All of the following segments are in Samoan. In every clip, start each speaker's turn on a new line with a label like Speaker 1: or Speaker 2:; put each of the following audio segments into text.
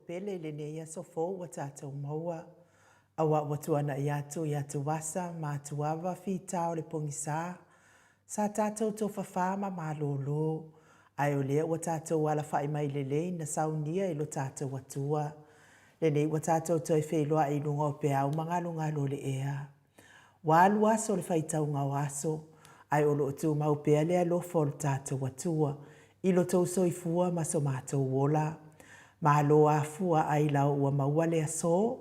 Speaker 1: Pele i lenei aso fou ua tatou maua, aua ua tuanai atu i atuvasa ma atuava fita o le pogisa, sa tatou tofafa ma malolo, ae o lea ua tatou alafai mai lelei na saunia e lo tatou Atua. Lenei ua tatou toe feiloai i luga o peau ma galugalu o le ea. Ua alu aso o le faitauga o aso, ae o lo o tumau pea le alofa o lo tatou Atua i lo tou soifua ma so matou ola. Malo afua ailao ua maua le aso,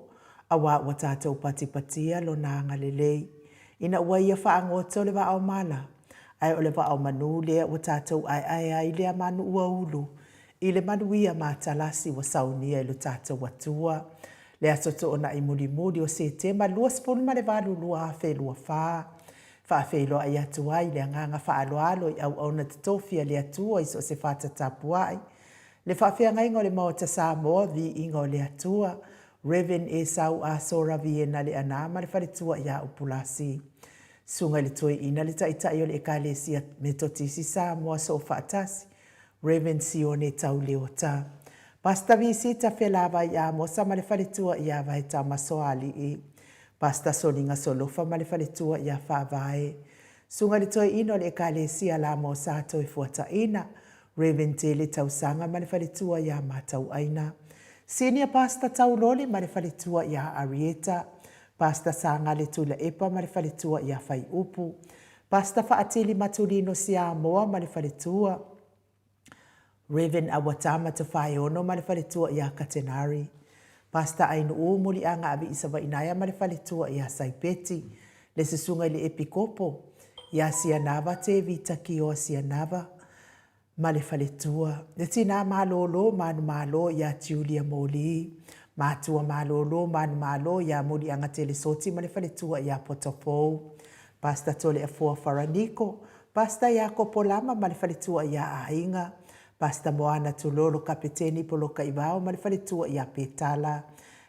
Speaker 1: aua ua tatou patipatia Lona agalelei, ina ua Ia faagoto le vaa o mala, ae o le vaa o manu lea ua tatou aeae ai le amanu ua ulu i le manuia matalasi ua saunia e lo tatou Atua. Le aso toonai mulimuli o Setema 28 2024, faafeiloai atu ai le agaga faaaloalo i auauna totofi a le Atua i so o se fata tapuai, le faafeagaiga o le Maota Samoa, Viiga o le Atua, Rev. Esau Asora Viena Leaana ma le faletua ia Upulasi. Susuga i le Toeaina le Taitai o le Ekalesia Metotisi Samoa Soofaatasi, Rev. Sione Tau Leota. Pastor Visita Felavai Amosa ma le faletua ia Vaetama Soalii. Pastor Soliga Solofa ma le faletua ia Faavae. Susuga i le Toeaina o le Ekalesia Lamo Sa Toefuataina, Rev. Tele Tausaga ma le faletua ia Matauaina. Senior Pastor Tauloli ma le faletua ia Arieta. Pastor Sagale Tuilaepa ma le faletua ia Faiupu. Pastor Faatili Matulino Siamoa ma le faletua, Rev. Awatama Tofaeono ma le faletua ia Katenari, Pastor Ainuu Muliaga Aviisavainaea ma le faletua ia Saipeti, le Susuga i le Epikopo ia Sianava Tevita Kioa Sianava, ma le faletua, le tinā malōlō manumalo iā Julia Moli, matua malōlō manumalo iā Muliagatele Soti ma le faletua iā Potofou, Pastor Toleafoa Faraniko, Pastor Iakopo Lama ma le faletua iā Aiga, Pastor Moana Tulolo Kapeteni Polokaivao ma le faletua iā Petala,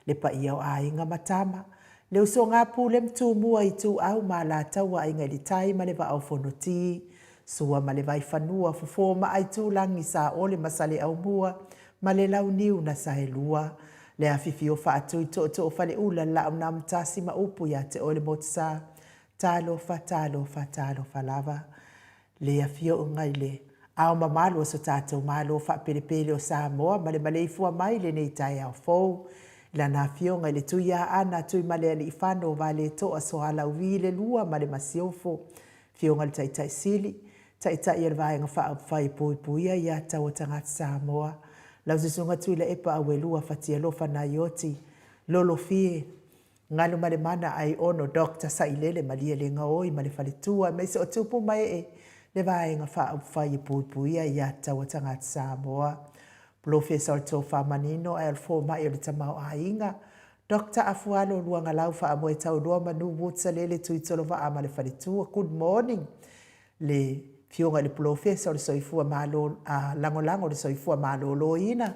Speaker 1: le paia o aiga ma tama, le usoga pule ma Tumua Ituau ma Alataua Aiga i le Tai ma le Vaa o Fonoti, Sua ma le Vaifanua, Fofo ma Aitulagi, Saole ma Saleaaumua ma le Launiu na Saelua, le afifio faatui tootoo faleula, Laaunamutasi ma upu ia te oe le Motusa. Talofa, talofa, talofa lava. Le afioga i le Ao mamalu o so tatou Malo faapelepele o Samoa ma le maleifua mai i lenei taeao fou. I lana afioga i le Tuiaana Tuimalealiifano Vaaletoa Sualauvi le Lua ma le Masiofo, Afioga i le Taitai Sili, Taitai o le Vaega Faaupufai e Puipuia ia Taua Tagata Samoa, lau Susuga Tuilaepa Auelua Fatialofa Naioti, Lolofie, Galumalemana Aiono Doctor Sailele Malielegaoi ma le faletua aemaise o tupu ma ee le Vaega Faaupufai e Puipuia ia Taua Tagata Samoa. Polofesa o le Tofa Manino ae o le Fomai o le Tamaoaiga, Doctor Afualo Luagalau Faamoe Taulua Manu Woods Alele Tuitolovaa ma le faletua. Good morning le Afioga i le Polofesa o le Soifua Malo, Lagolago o le Soifua Maloloina,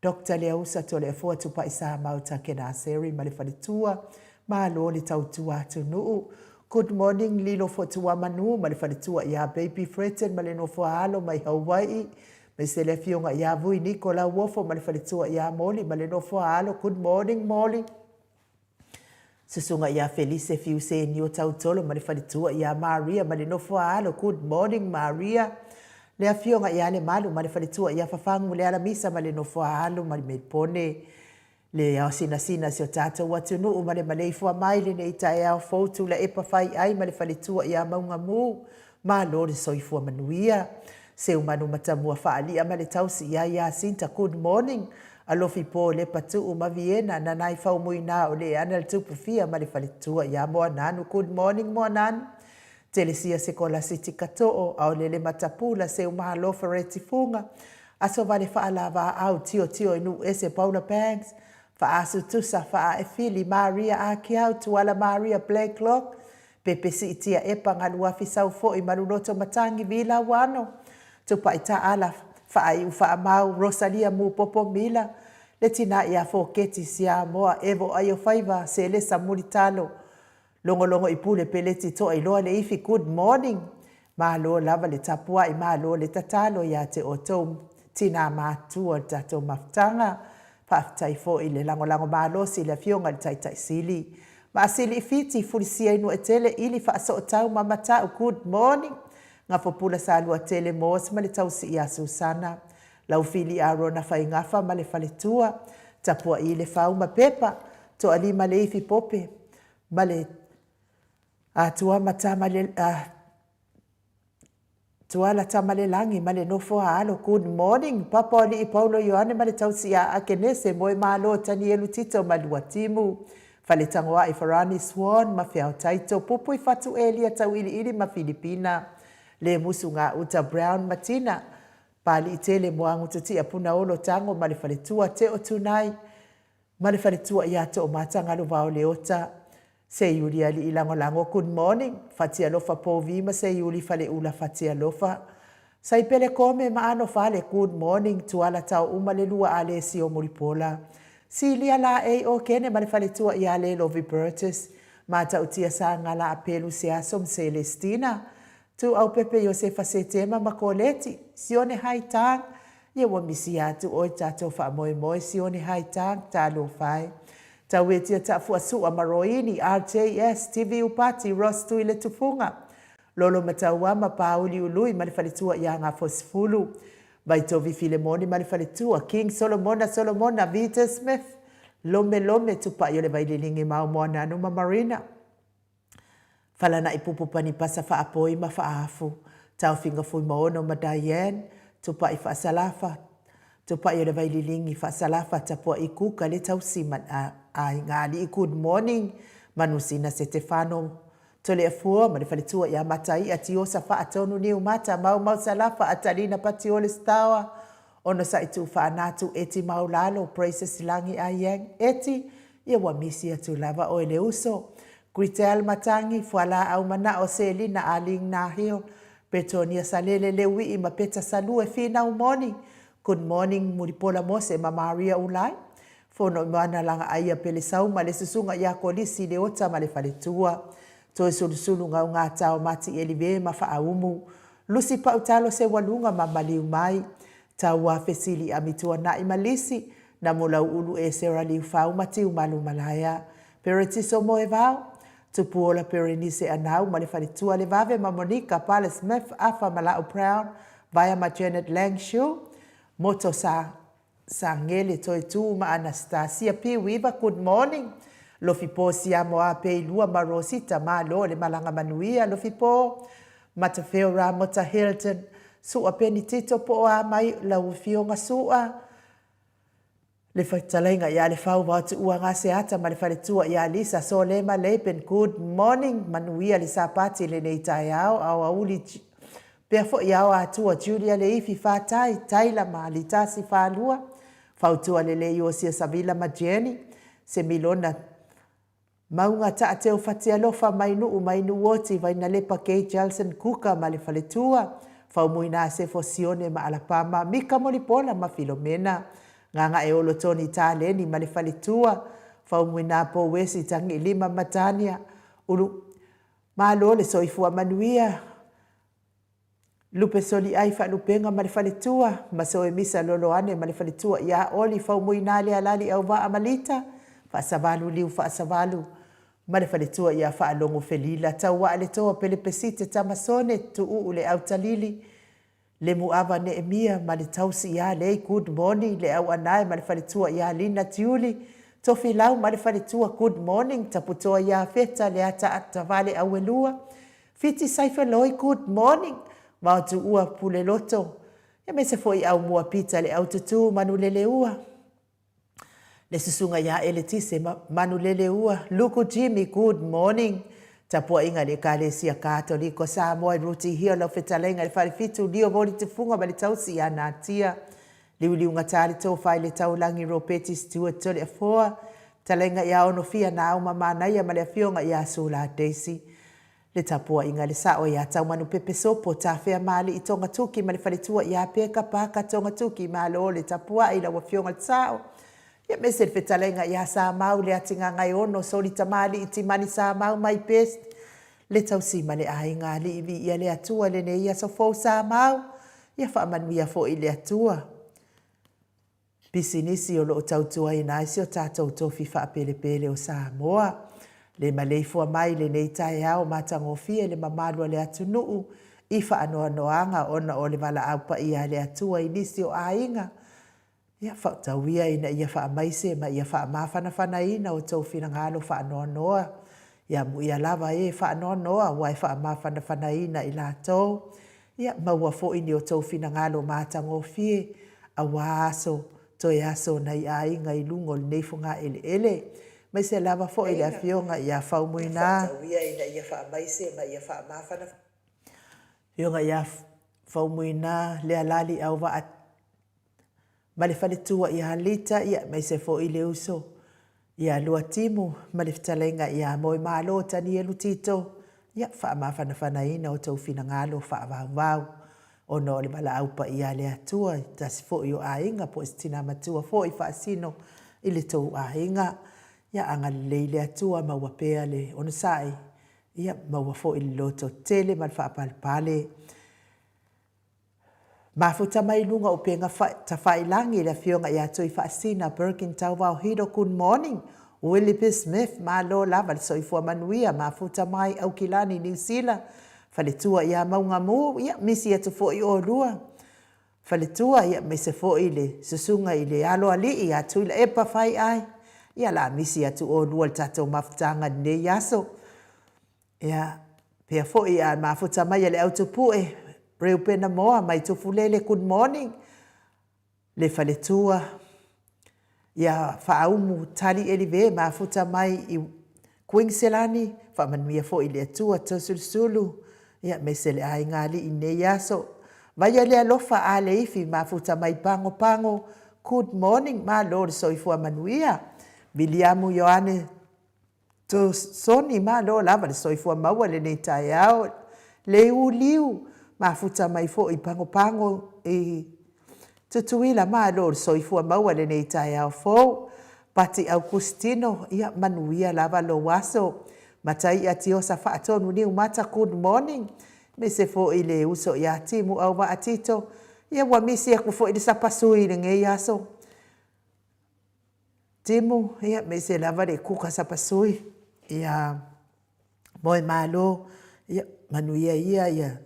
Speaker 1: Doctor Leausa Toleafoa Tupai Samau Takenaseri ma le faletua. Malo le tautua atunuu. Good morning Lilo Fotua Manu ma le faletua ia Baby Fretton ma le nofo a alo mai Hawaii. Aemaise le afioga ia Vui Niko Lauofo ma le faletua ia Moli ma le nofo a alo. Good morning Moli. Susuga ia Felise Fiusenio Tautolo ma le faletua ia Maria ma le nofo a alo. Good morning Maria. Le afioga ia Lemalu ma le faletua ia Fafagu Lealamisa ma le nofo a alo ma le Melpone. Le ao sinasina si o tatou atunuu ma le maleifua mai lenei taeao fou Tulaepa Faiai ma le faletua ia Maugamu. Malo le soifua manuia. Seumanu Matamua Faalia ma le tausi ia Iasinta Good morning Alofi Po Lepa Tuu ma Viena Nanai Faumuina o Leana le Tupu Fia ma le faletua ia Moananu Good morning Moananu Telesia Sekolasiti Katoo Aolele Matapula Seumalo Fereti Fuga Aso Vale Faalavaau Tiotio i Nuuese Paula Banks Faasu Tusa Faaefili Maria Akiau Tuala Maria Blacklock Pepe Siitia Epa Galuafi Saufo'i Maluloto Matangi Vila Uano Tupai Taala Faaiu Faamau Rosalia Mupopo Mila Le Tina ia Foketi Siamoa Evo Aiofaiva Selesa Mulitalo Logologo i Pule Peleti Toailoa Le Ifi Good morning Malo lava le tapuai malo le tatalo ia te outou tinā matua o le tatou mafutaga. Faafetai foi i le lagolago malosi i le Afioga i le Taitai Sili. Maasili Fiti, Fulisia Inuaetele, Ili Faasootau ma Matau, Good morning. Gafopula Saluatele Moss ma le tausi ia Susana. Laufili Arona Faigafa ma le faletua. Tapua'i Lefau ma Pepa, Toalima Leifi Pope ma le Atua ma Tama le Tuala Tamalelagi ma le nofo a alo Good morning Papa o Alii Paulo Ioane ma le tausi ia Akenese Moemalo Tanielu Tito ma Luatimu Faletagoai Farani Swan ma Feao Taito Pupui Fatu Elia Tauiliili ma Filipina Lemusu Gauta Brown ma Tina Paliitele Moagututia Punaolo Tago ma le faletua Teo Tunai Ma le faletua ia Toomata Galuvao Leota, Seiuli Alii Lagolago Good morning, Fatialofa Povi ma Seiuli Faleula Fatialofa, Saipele Kome ma Ano Fale Good morning, Tuala Taouma le lua Alesio Mulipola, Silia Laei Okene ma le faletua ia Lelovi Burgess, Matautia Sagala Apelu Seaso ma Celestina, Tuaupepe Iosefa Setema ma Koleti, Sione Haitang, Ia ua misi atu ʻoe tatou faamoemoe Sione Haitang, talofa e. Tauetia Taafuasua ma Roini, RJS, TV Upati, Ross Tuiletufuga, Lolo Mataua ma Pauli Ului ma le faletua ia Gafosifulu, Vaitovi Filemoni ma le faletua, King Solomona Solomona, Vita Smith, Lome Lome, Tupai o le Vaililigi Maomoananu ma Marina. Falanaʻi Pupu Panipasa Faapoi ma Faaafu, Taofiga Fuimaono ma Diane, Tupai Faasalafa, Tupai o le Vaililigi Faasalafa Tapuaʻi Kuka le tausi ma Aiga Alii Good morning Manusina Setefano Toleafua ma le faletua ia Matai'a Tiosa Faatonu Niumata Maumau Salafa Atalina Patiole Stawa Onosai Tuufaanatu Eti Maulalo Praises Lagi Aiang Eti Ia ua misi atu lava ʻoe le uso. Gritell Matangi, Fualaau Manao Selina Aling Nahil, Petonia Salele Leui'i ma Peta Salue Finau Moni, Good morning Mulipola Mose ma Maria Ulai, Fono i Moana Laga Aia Pele Sauma le Susuga ia Kolisi Leota ma le Faletua, Toe Sulusulu Gaugata o Mati Elive ma Faaumu, Lusi Pautalo Seualuga ma Maliu Mai, Taua Fesili Amituana'i ma Lisi, Namulau'ulu Esera Liufau ma Tiumalu Malaea, Peretiso Moevao, Tupuola Perenise Anau ma le faletua Levave ma Monica Pale Smith Afa ma La'u Brown Vaea ma Janet Lang Shu Moto Sa Sangele Toetu ma Anastasia P Weaver Good morning Lofipo Siamo A Peilua ma Rosita Malo le malaga manuia Lofipo Matafeo Ramota Hilton Su'a Penitito po o a mai lau afioga Su'a Le fetalaiga ia Lefau vao tuua Gaseata ma le faletua ia Lisa Solema Laban Good morning manuia le Sapati lenei taeao aoauli pea foi ao atua Julia Leifi Fatai Taila ma Litasi Falua Fautua lelei Iosia Savila ma Jenny Semilona Mauga Taateu Fatialofa mai Nuu mai Nuuoti Vainalepa Kay Jelson Kuka ma le faletua, Faumuina Asefo Sione ma Alapama, Mika Molipola ma Filomena, Gagaeolo Tony Taleni ma le faletua, Faumuina Pouesi Tagilima ma Tania, Ulu Malo le soifua manuia. Lupe Soliai Faalupega ma le faletua, ma Soemisa Loloane ma le faletua ia Oli Faumuina Lealali Auvaa ma Lita, Faasavalu Liu Faasavalu ma le faletua ia Faalogo Felila Tauaa le Toa Pelepesite Tamasone Tuuu le Autalili Lemuava Neemia ma le tausi ia Lei Good morning le Auanae ma le faletua ia Lina Tiuli Tofilau ma le faletua Good morning Taputoa ia Feta le Ataatavale Auelua Fiti Saifeloi good morning Vaotuua Puleloto aemaise foi Aumua Pita le Aututu Manuleleua le Susuga ia Eletise Manuleleua Luku Jimmy good morning Tapuaiga i le Ekalesia Katoliko Samoa i Ruti Hill lau fetalaiga i le Falefitu Lio Voli Tufuga ma le Tausi ia Natia Liuliugata le Tofa i le Taulagi Ropeti Stewart Toleafoa Fetalaiga ia Onofia Nauma Manaia ma le Afioga ia Sula Daisy Le tapuaiga le sao ia Taumanupepe Sopo, Tafea Maali'i Togatuki ma le faletua ia Peka Paka Togatuki Malo le tapuai i lau afioga le sao ia aemaise le fetalaiga ia Samau le Atigagaeono Soli Tamali'i Timani Samau my best le tausi ma le aiga Alii viia le Atua lenei aso fou Samau ia faamanuia foi le Atua. pisinisi o lo o tautuaina ai si o tatou tofi faapelepele o Samoa. Le maleifua mai i lenei taeao matagofie le mamalu a le atunuu i faanoanoaga ona o le valaau paia a le Atua i nisi o aiga. Ia fautau ia ina ia faamaise ma ia faamafanafanaina outou finagalo faanoanoa. Ia amuia lava e faanoanoa aua e faamafanafanaina i latou. Ia maua foi ni outou finagalo matagofie aua aso toe aso o nai aiga i luga o lenei fogaeleele. Aemaise lava foi le Afioga ia Faumuina, Afioga ia Faumuina Lealali Auvaa ma le faletua ia Lita, ia aemaise foi le uso ia Luatimu ma le fetalaiga ia Moemalo Tanielu Tito, ia faamafanafanaina outou finagalo faavauvau ona o le valaau paia a le Atua i tasi foi o aiga po o se tina matua foi faasino i le tou aiga. Ia agalelei le Atua maua pea le onosai, ia maua foi le lototele ma le faapalepale. Mafuta mai i luga o upega tafailagi le Afioga ia Tuifaasina Birkin Tauvao Hito, good morning. Willie P. Smith, malo lava le soifua manuia, mafuta mai Aukilani, Niu Sila, faletua ia Maugamu, ia misi atu foi oulua faletua, ia aemaise foi le susuga i le aloalii ia Tuilaepa Faiai, ia la misi atu oulua i le tatou mafutaga i lenei aso. Ia, pea foi a mafuta mai e le au tupue, Reupena Moa mai Tufulele, good morning. Le faletua, ia Faaumu Tali Elive, mafuta mai i Kuiniselani, faamanuia foi i le Atua Toeolesulusulu, ia aemaise le aiga alii i lenei aso. Vaia le alofa a Leifi, mafuta mai Pago Pago, good morning, malo le soifua manuia. Viliamu Ioane Tosoni, malo lava le soifua maua i lenei taeao. Leiuliu, mafuta mai foi i Pagopago i Tutuila, malo le soifua maua i lenei taeao fou. Pati Augustino, ia manuia lava lou aso. Mataia Tiosa Faatonu Niumata, good morning. Aemaise foi le uso ia Timu Auvaa Tito, ia ua misi atu foi le sapasui i lenei aso. Timu, ia aemaise lava le kuka sapasui, ia Moemalo, ia manuia ia ia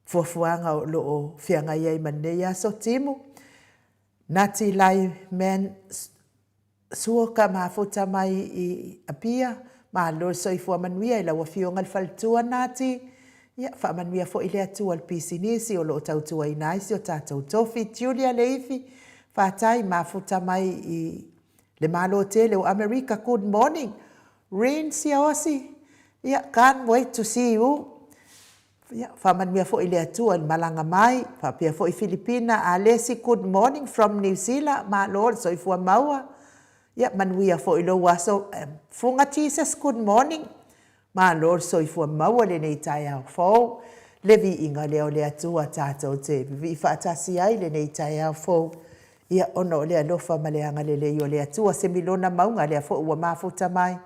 Speaker 1: fuafuaga o lo o feagai ai ma lenei aso Timu. Nati Lai Man Suoka mafuta mai i Apia, malo le soifua manuia i lau Afioga i le faletua Nati, ia faamanuia foi le Atua i le pisinisi o lo o tautuaina ai si o tatou tofi. Julia Leifi, fatai mafuta mai i le Malo tele o Amerika, good morning. Rin Siaosi, ia can't wait to see you. Ia, faamanuia foi le Atua i le malaga mai, faapea foi Filipina, Alesi, good morning from New Zealand, malo le soifua maua. Ia, manuia foi lou aso. Fuga Jesus, good morning. Malo le soifua maua lenei taeao fou. Le viiga lea o le Atua tatou te vivii faatasi ai lenei taeao fou. Ia, ona o le alofa ma le agalelei o le Atua, se miliona mauga lea foi ua mafuta mai.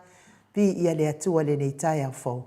Speaker 1: Viia le Atua lenei taeao fou.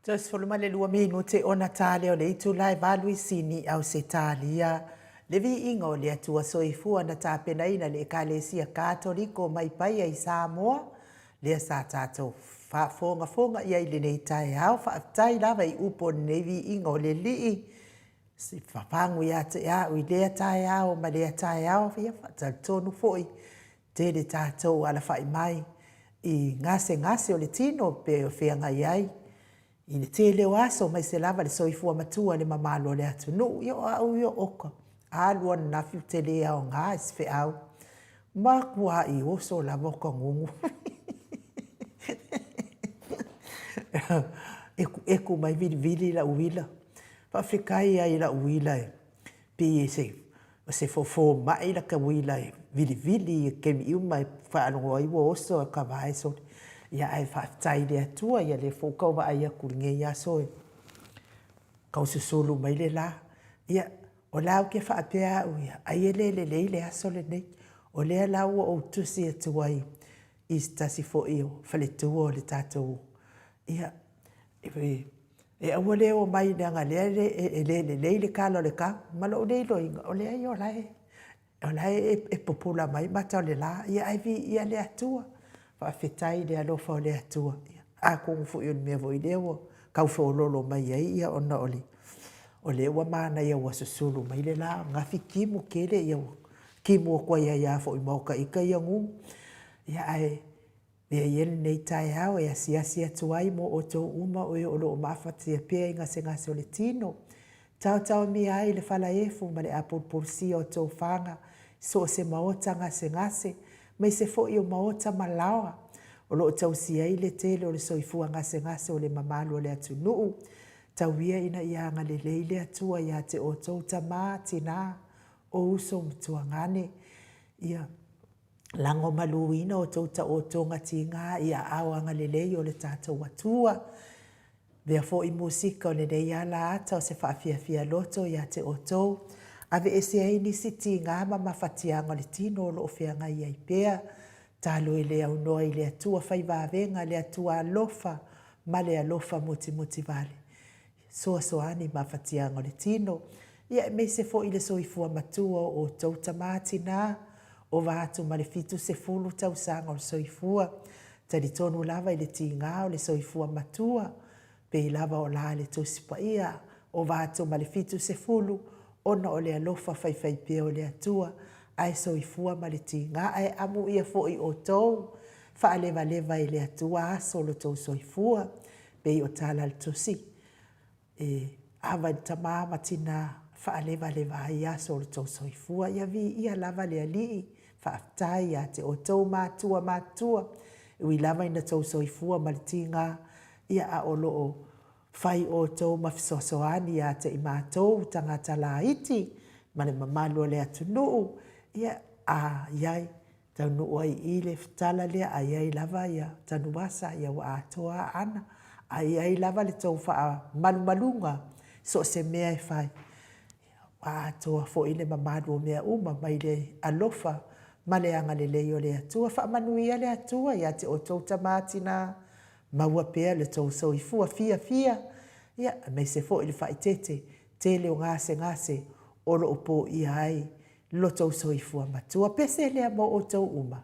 Speaker 1: 32 minute ona ta lea o le itula e 8 i Sini, Ausetalia. Le viiga o le Atua Soifua na tapenaina le Ekalesia Katoliko mai Paia i Samoa, lea sa tatou faafogafoga i ai i lenei taeao. Faafetai lava i upu o lenei viiga o le Alii, se fafagu ia te au i lea taeao ma lea taeao. Ia faatalitonu foi, tele tatou alafai mai i gasegase o le tino pe o feagai ai i le tele o aso, aemaise lava le soifua matua i le mamalu o le atunuu. Ia o au ia, oka, alu ananafi ou te le aoga i se feau, matuai oso lava ota gugu. Ekueku mai vilivili lau uila. Faafetai lava i lau uila e pei o se fomai lata uila e vilivili i taimi uma e faalogo ai ua oso ata vae sole. Ia ae faafetai i le Atua, ia lea foi ua tau vaai atu i lenei aso e tau susulu mai le la. Ia, o la ou te faapea au ia, ai e le lelei le aso lenei. O lea la ua ou tusi atu ai i se tasi foi o faletua o le tatou, ia, e aua le omai leaga o lea e le lelei le tala o le tau. Ma lou le iloaina, o leai o la e pupula mai mata o le la, ia ae viia le Atua. Faafetai i le alofa o le Atua. Atonu foi o le mea foi lea ua tau feoloolo mai ai ona o lea ua manaia ua susulu mai le la, ananafi timu tele, ia ua timu atu ai lava foi ma ota ita ia gugu. Ia ae avea ia lenei taeao e asiasi atu ai mo outou uma o e o lo o maafatia pea i gasegase o le tino, taotaomia ai le falaefu ma le apulupulusia o tofaga i so o se maota gasegase, aemaise foi o maota ma laoa o lo o tausia ai le tele o le soifua gasegase o le mamalu o le atunuu. Tau ia ina ia agalelei le Atua ia te outou tama, tina, o uso ma tuagane, ia lagomaluina outou taotoga tiga i aao agalelei o le tatou Atua. Avea foi musika o lenei ala ata o se faafiafia loto ia te outou, aveese ai nisi tiga ma mafatiaga o le tino o lo o feagai ai pea. Talo e le aunoa i le Atua fai vavega, le Atua alofa ma le alofa mutimutivale. Fesoasoani mafatiaga o le tino, ia aemaise foi le soifua matua o outou tama tina, ova atu ma le 70 tausaga o le soifua. Talitonu lava i le tiga o le soifua matua, pei lava o la le Tusi Paia, ova atu ma le 70 ona o le alofa faifaipea o le Atua, ae soifua ma le tiga. Ae amuia foi outou, faalevaleva e le Atua aso o lo outou soifua, pei o tala a le Tusi, e ava i le tama ma tina, faalevaleva ai aso o lo outou soifua. Ia viia lava le Alii, faafetai ia te outou matua matutua, e ui lava ina outou soifua ma le tiga, ia a o lo o fai outou ma fesoasoani ia te i matou tagata laiti ma le mamalu o le atunuu, ia a i ai taunuu ai i i le tala lea, a i ai lava ia Tanuvasa, ia ua atoa Aana. A i ai lava le tou faamalumaluga i so o se mea e fai, ua atoa foi le mamalu o mea uma mai le alofa ma le agalelei o le Atua. Faamanuia le Atua ia te outou tama tina, maua pea le tou soifua fiafia, ia, aemaise foi le faaeteete, tele o gasegase o lo o poia ai lo tou soifua matua. Pese lea mo outou uma.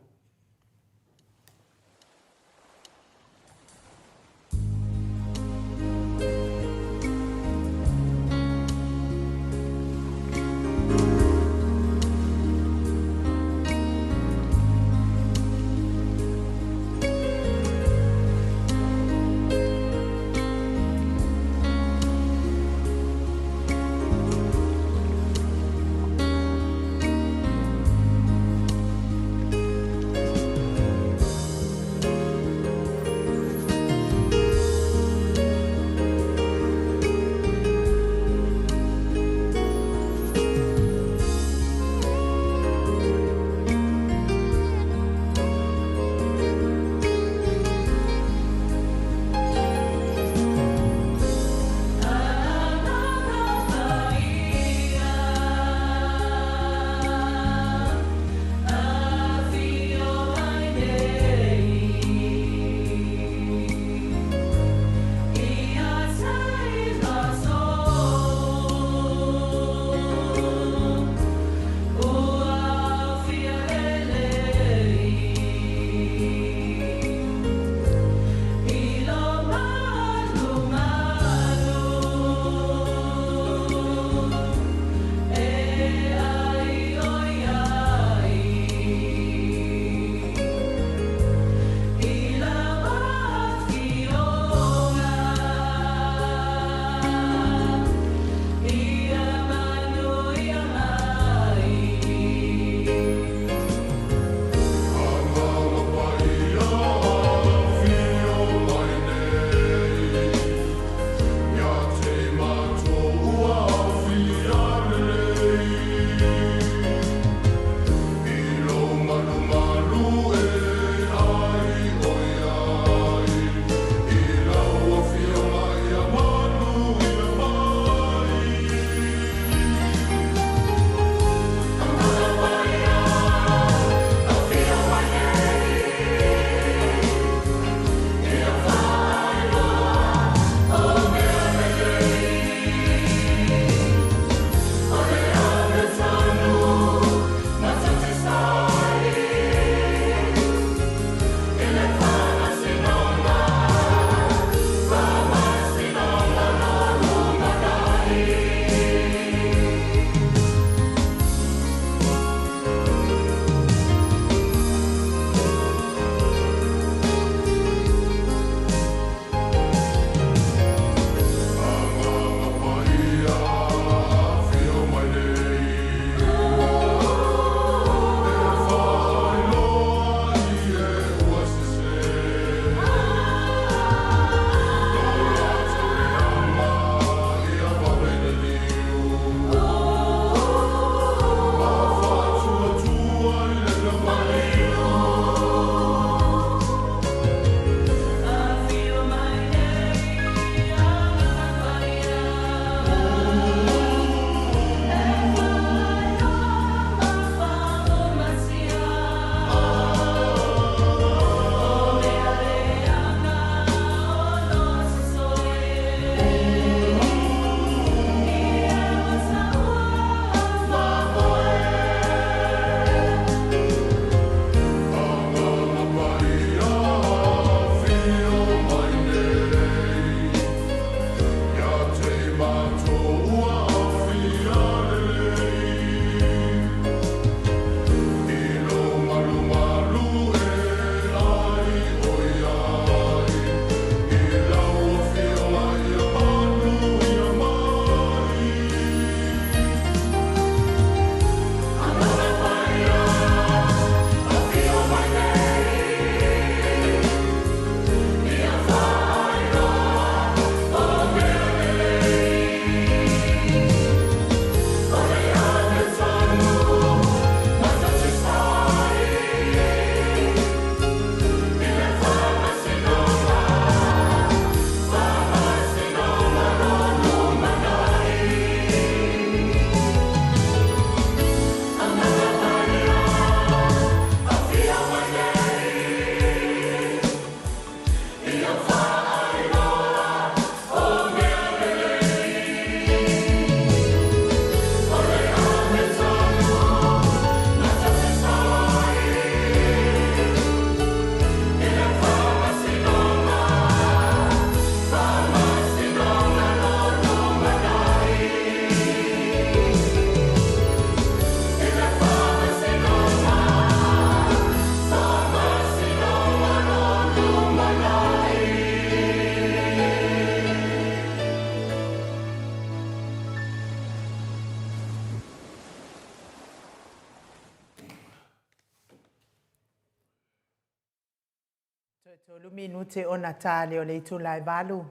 Speaker 1: Toe tolu minute ona ta lea o le itula e valu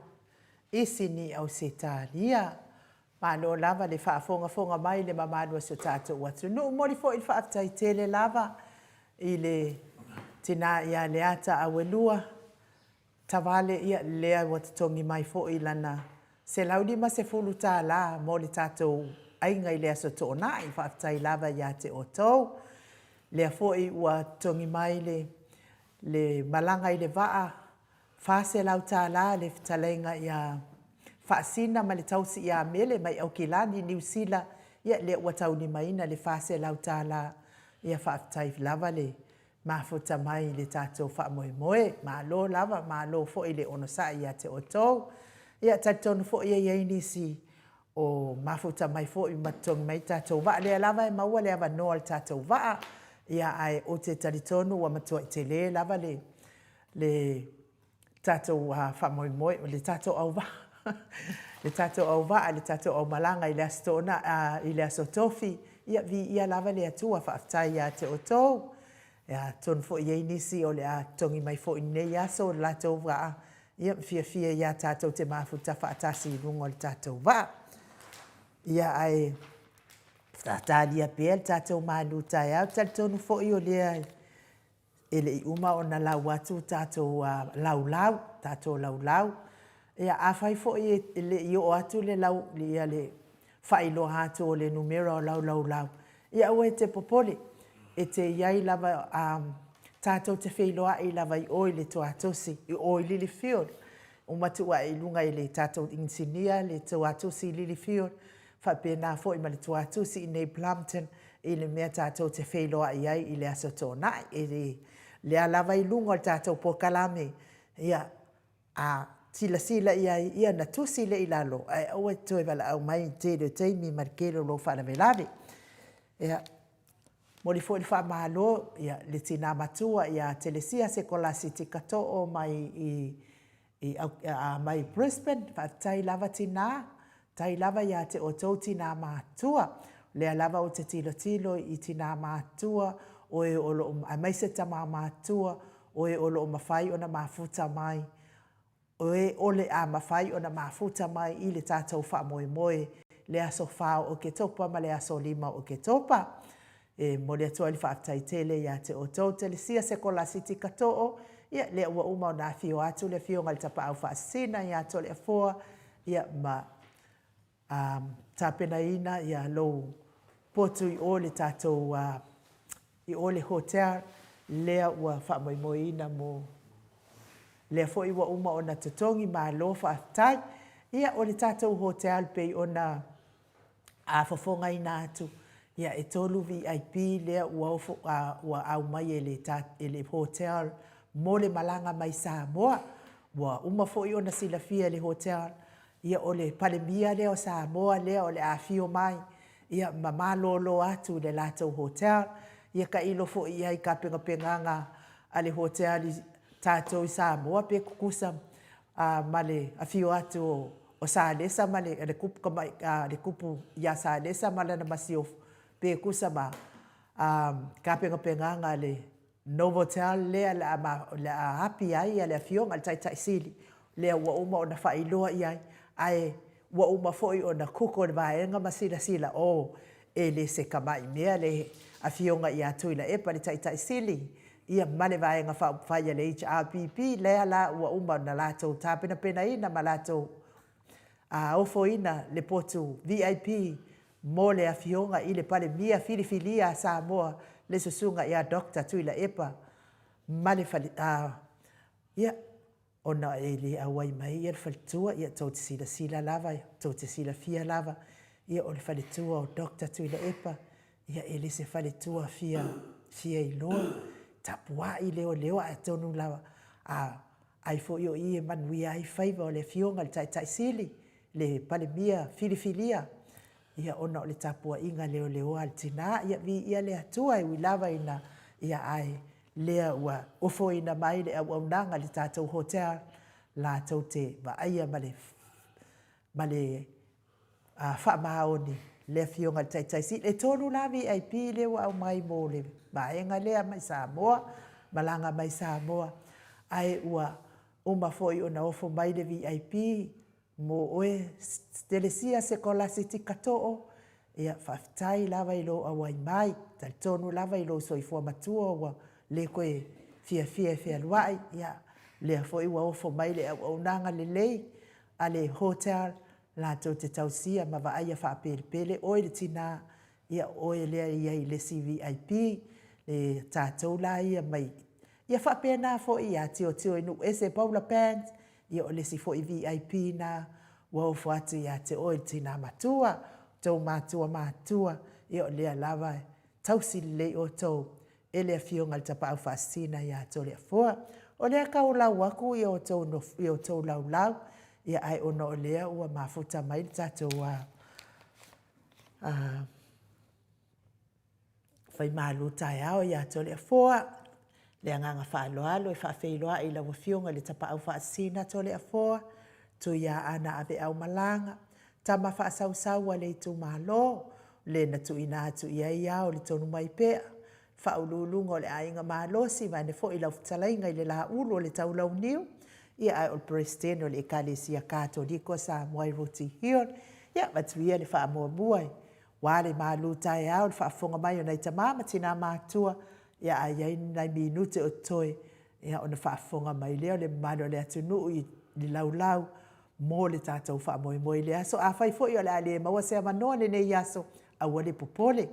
Speaker 1: i Sini, Ausetalia. Malo lava le faafogafoga mai i le mamalu o si o tatou atunuu. Momoli foi le faafetai tele lava i le tina ia Leata Auelua Tavale, ia lea ua totogi mai foi lana $150 mo le tatou aiga i le Aso Toonai. Faafetai lava ia te outou. Lea foi ua totogi mai le le malaga i le vaa, $400 le fetalaiga ia Faasina ma le tausi ia Mele mai Aukilani, Niu Sila, ia lea ua taulimaina le $400. Ia faafetai lava le mafuta mai i le tatou faamoemoe. Malo lava, malo foi le onosai ia te outou. Ia, e talitonu foi e i ai nisi o mafuta mai foi ma totogi mai le tatou vaa. O lea lava e maua le avanoa o le tatou vaa, ae ou te talitonu ua matuai tele lava le tatou faamoemoe, le tatou auvaa, le tatou auvaa, le tatou aumalaga i le Aso Toonai, i le Aso Tofi. Ia viia lava le Atua, faafetai ia te outou. Atonu foi e i ai nisi o le a totogi mai foi i lenei aso le latou vaa, ia ma fiafia ia tatou te mafuta faatasi i luga o le tatou vaa. Ia, ae talia pea le tatou malutaeao. E talitonu foi o lea e le i uma ona lau atu tatou laulau, tatou laulau. Ia, afai foi e le i oo atu le faailoa atu o le numera o lau laulau, ia aua e te popole, e te i ai lava, tatou te feiloai lava i o i le tuatosi i o i Lilyfield. Uma tuu ane i luga e le tatou inisinia le tuatosi i Lilyfield, faapena foi ma le tuatosi i inei i Plumpton i le mea tatou te feiloai ai i le Aso Toonai. O lea lava e i luga o le tatou polokalame, ia, a silasila i ai, ia ona tusi lea i lalo, ae aua e te toe valaau mai i le tele o taimi ma le tele o lou faalavelave. Ia, e momoli foi le faamalo i le tina matua ia Telesia Sekulasisi Tikato'o mai Brisbane, faafetai lava tina, faafetai lava ia te outou tina matutua. O lea lava ou te tilotilo i tina matutua o e o lo o, aemaise tama matutua, o e o lo o mafai ona mafuta mai, o e o le a mafai ona mafuta mai i le tatou faamoemoe i le aso 4 o Oketopa ma le aso 5 o Oketopa. E momoli atu ai le faafetai tele ia te outou. Telesia Sekolasi Tikato'o, ia lea ua uma ona afio atu le Afioga i le Tapaau Faasisina ia Toleafoa, ia ma tapenaina lou potu i o i le tatou, i o i le hotel lea ua faamoemoeina mo, lea foi ua uma ona totogi, malo faafetai. Ia, o le tatou hotel pei ona fofogaina atu, ia e 3 VIP lea ua ofo, ua aumai e le hotel mo le malaga mai Samoa. Ua uma foi ona silafia e le hotel, ia o le Palemia lea o Samoa lea o le a afio mai, ia ma malolo atu i le latou hotel. Ia tailo foi i ai i tapenapenaga a le hotel i tatou i Samoa pe tutusa ma le afio atu o Salesa ma le Kupu Tamaitai, le Kupu ia Salesa ma lana Masiofo, pe tusa ma tapenapenaga a le Novotel lea o le a api ai le Afioga i le Taitai Sili, lea ua uma ona faailoa i ai, ae ua uma foi ona google e le vaega ma silasila, oh, e le se tamai mea le Afioga ia Tuilaepa le Taitai Sili, ia ma le Vaega Faaupufai a le HRPP, lea la ua uma ona latou tapenapenaina ma latou ofoina le potu VIP mo le Afioga i le Palemia filifilia a Samoa, le Susuga ia Doctor Tuilaepa ma le fale, ia, ona e le auai mai le faletua, ia tou te silasila lava, tou te silafia lava, ia o le faletua o Doctor Tuilaepa, ia e le se faletua fia, fia iloa, tapuai leoleo atonu lava a ai foi o i e manuia ai faiva o le Afioga i le Taitai Sili, le Palemia filifilia, ia ona o le tapuaiga leoleoa a le tina. Ia viia le Atua e ui lava ina, ia ae lea ua ofoina mai le auaunaga i le tatou hotel latou te vaaia ma le, ma le faamaoni le Afioga i le Taitai Sili. E 3 la VIP lea ua aumai mo le vaega lea mai Samoa, malaga mai Samoa. Ae ua uma foi ona ofo mai le VIP mo oe Telesia Sekolasitika Too, ia faafetai lava i lou auai mai, talitonu lava i lou soifua matua ua le toe fiafia e fealuai, ia lea foi ua ofo mai le auaunaga lelei a le hotel latou te tausia ma vaaia faapelepele oe le tina, ia o oe lea e i ai i le isi VIP, le tatou la ia mai, ia faapena foi ia Tilotilo i nuu ese Paula Band, ia o le isi foi VIP lena ua ofo atu ia te oe le tina matua, outou matua matutua, ia o lea lava e tausi lelei outou e le Afioga i le Tapaau Faasisina ia Toleafoa. O lea e taulau atu i outou laulau, ia ae ona o lea ua mafuta mai le tatou faimalu taeao ia Toleafoa. Le agaga faaaloalo e faafeiloai i lau Afioga i le Tapaau Faasisina Toleafoa, Tuiaana Aveaumalaga, tama faasausau a le itumalo, le na tuuina atu i ai ao le tonu mai pea, Faauluuluga o le Aiga Malosi vaeane foi lau fetalaiga i le Laulu o le Taulauniu, ia ae o le Peresetene o le Ekalesia Katoliko a Samoa i Roti Hill. Ia avatu ia le faamuamua aua le malu taeao i le faafofoga mai o nai tama ma tina matutua, ia a i ai ni nai minute o totoe, ia ona faafofoga mai lea o le mamalu o le atunuu i le laulau mo le tatou faamoemoe i le aso. Afai foi o le a le maua se avanoa i lenei aso, aua le popole,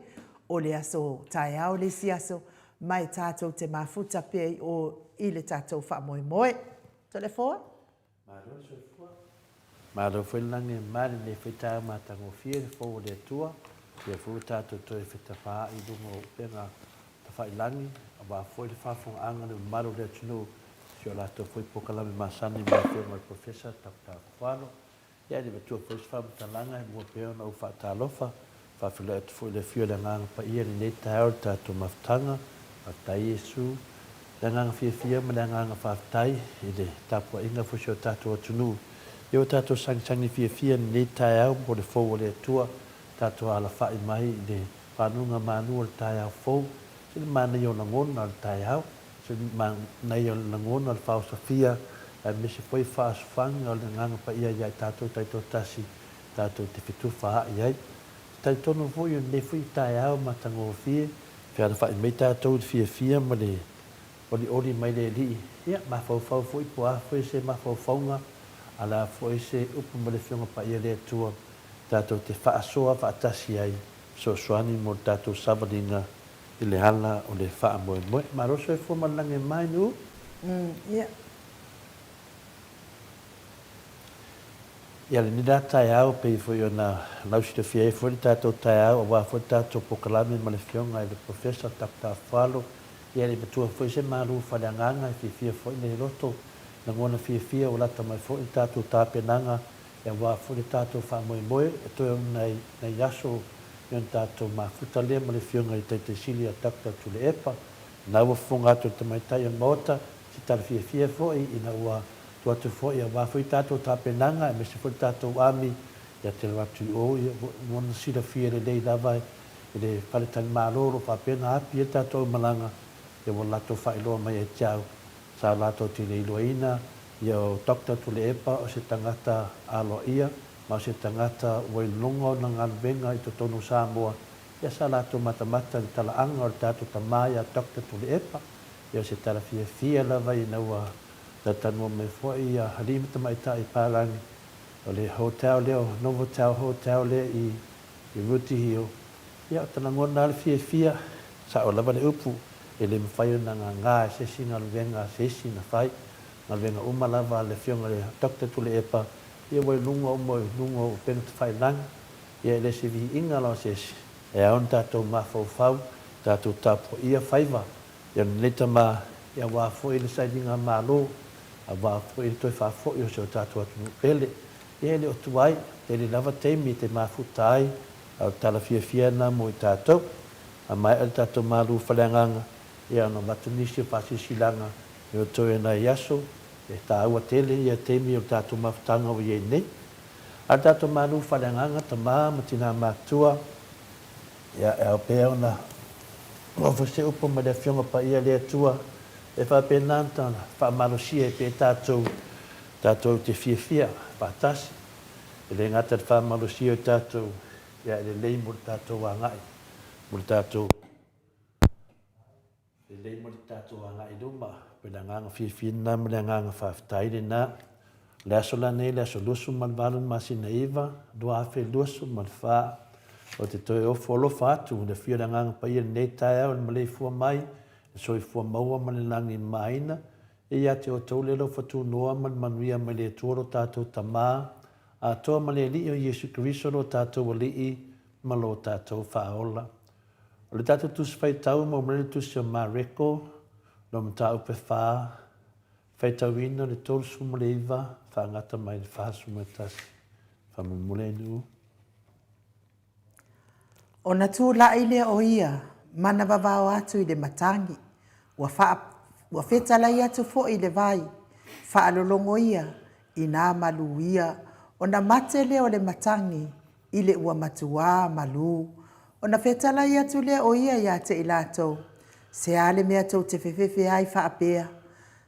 Speaker 1: o le aso taeao le isi aso, ma e tatou te mafuta pea i o i le tatou faamoemoe. Toleafoa.
Speaker 2: Malo le soifua. Malo foi le lagi e mama i lenei foi taeao matagofie i le fou o le Atua. Lea foi ua tatou toe fetafaai i luga o upega tafailagi aua foi le faafofogaaga a le mamalu o le atunuu i si o latou foi polokalame masani ma le Afioga i le Professor Doctor Afualo. Ia e le matua foi se faamatalaga e mua pea ona ou faatalofa, faafeiloai atu foi i le afio o le Agaga Paia i lenei taeao i le tatou mafutaga. Faafetai Iesu i le agaga fiafia ma le agaga faafetai i le tapuaiga foi o si o tatou atunuu. Ia ua tatou sagisagi fiafia i lenei taeao mo le fou o le Atua, tatou alafai mai i le fanuga manu o le taeao fou, se le manaia o lagona o le taeao. Se manaia o le lagona o le faaosofia aemaise foi faasofaga o le Agaga Paia ia i tatou taitoatasi tatou te fetufaai ai. Te talitonu foi o lenei foi taeao matagofie, fealofai mai tatou i le fiafia ma le olioli mai le Alii, ia mafaufau foi po o a foi se mafaufauga, a le a foi se upu ma le Afioga Paia le Atua tatou te faasoa faatasi ai, fesoasoani mo le tatou savaliga i le ala o le faamoemoe. Malo soifua ma le lagi e mai Nu'u.
Speaker 1: Ia.
Speaker 2: Ia lenei la taeao pei foi ona lausilafia ai foi le tatou taeao aua foi le tatou polokalame ma le Afioga i le Professor Doctor Afualo. Ia e le i matua foi se malu faaleagaga e fiafia foi le loto, lagona fiafia ua lata mai foi le tatou tapenaga aua foi le tatou faamoemoe e toe o nai nai aso i ona tatou mafuta lea ma le Afioga i le Taitai Sili a Doctor Tuilaepa. Na ua fofoga atu e le tamaitai o le Maota se tala fiafia foi ina ua tuu atu foi aua foi tatou tapenaga aemaise foi le tatou Army ia te alu atu i o ia ua ona silafia lelei lava e le faletalimalo o lo o faapea ona api ai le tatou aumalaga ia ua latou faailoa mai ia te au Sa latou te le iloaina ia o Doctor Tuleepa o se tagata aloaia ma o se tagata ua i luga ona galuega i totonu o Samoa, ia sa latou matamata i le talaaga o le tatou tama ia Doctor Tuleepa. Ia o se tala fiafia lava ina ua talatalanoa mai foi ia alii ma tamaitai palagi o le hotel lea o Novotel Hotel lea i Rooty Hill, ia o ta lagona lava le fiafia, sao lava le upu, E le mafai ona gagā e se isi galuega a se isi na fai. Galuega uma lava a le Afioga i le Doctor Tuilaepa, ia ua i luga uma i luga o upega tafailagi, ia e le se viiga la o se isi. E ao ona tatou mafaufau, tatou tapuaia faiva ia lenei tama, ia aua foi le sailiga Malo, aua foi le toe faafoi o si o tatou atunuu pele. Ia e le o tuai, tele lava taimi e te mafuta ai, a o le tala fiafia lena mo i tatou. A maea le tatou malu faleagaga, ia ona avatu nisi o faasilasilaga i roto i nai aso, e taua tele ia taimi o le tatou mafutaga ua i ai nei. A o le tatou malu faleagaga, tama ma tina matutua, ia e ao pea ona nofo se upu ma le Afioga Paia le Atua. E faapena ona faamalosia ai pea tatou, tatou te fiafia faatasi. E le gata i le faamalosia o tatou, ia e lelei mo le tatou agai, mo le tatou. Lelei mo le tatou agai i luma, pei o le agaga fiafia lena ma le agaga faafetai lena. O le aso la nei, le aso 28 le masina 9, 2024, ou te toe ofo alofa atu i le afio o le Agaga Paia i lenei taeao i le maleifua mai, le soifua maua ma le lagi e mamaina, e ia te outou le alofa tunoa ma le manuia mai le Atua lo tatou Tama atoa ma le Alii o Iesu Keriso lo tatou Alii ma lo tatou Faaola. O le tatou Tusi Faitau maua mai le Tusi o Mareko, lo Mataupu e fa, faitauina le 39, faagata mai le 41. Faamolemole ai Nu'u.
Speaker 1: Ona tulai lea o ia ma na vavao atu i le matagi, ua faa, ua fetalai atu foi i le vai, faalologo ia inā malū ia, ona mate lea o le matagi i le ua matuā malū. Ona fetalai atu lea o ia iā te i latou, Se a le mea tou te fefefe ai faapea?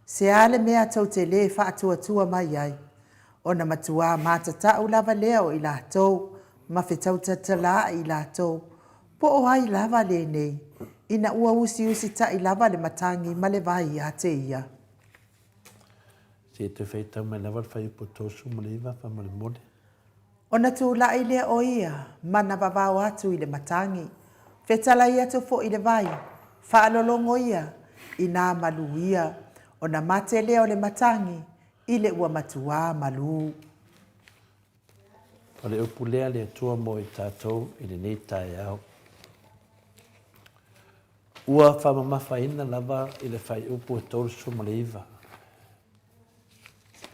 Speaker 1: Se a le mea tou te lē faatuatua mai ai? Ona matuā matata'u lava lea o i latou ma fetautatala'i i latou, Po o ai lava lenei, ina ua usiusita'i lava le matagi ma le vai iā te ia?
Speaker 2: Se i toe faitau mai lava le fuaiupu 39 faamolemole.
Speaker 1: Ona tulai lea o ia ma na vavao atu i le matagi, fetalai atu foi i le vai, faalologo ia, inā malū ia, ona mate lea o le matagi i le ua matuā malū.
Speaker 2: O le upu lea a le Atua mo i tatou i lenei taeao. Ua faamamafaina lava i le fuaiupu e 39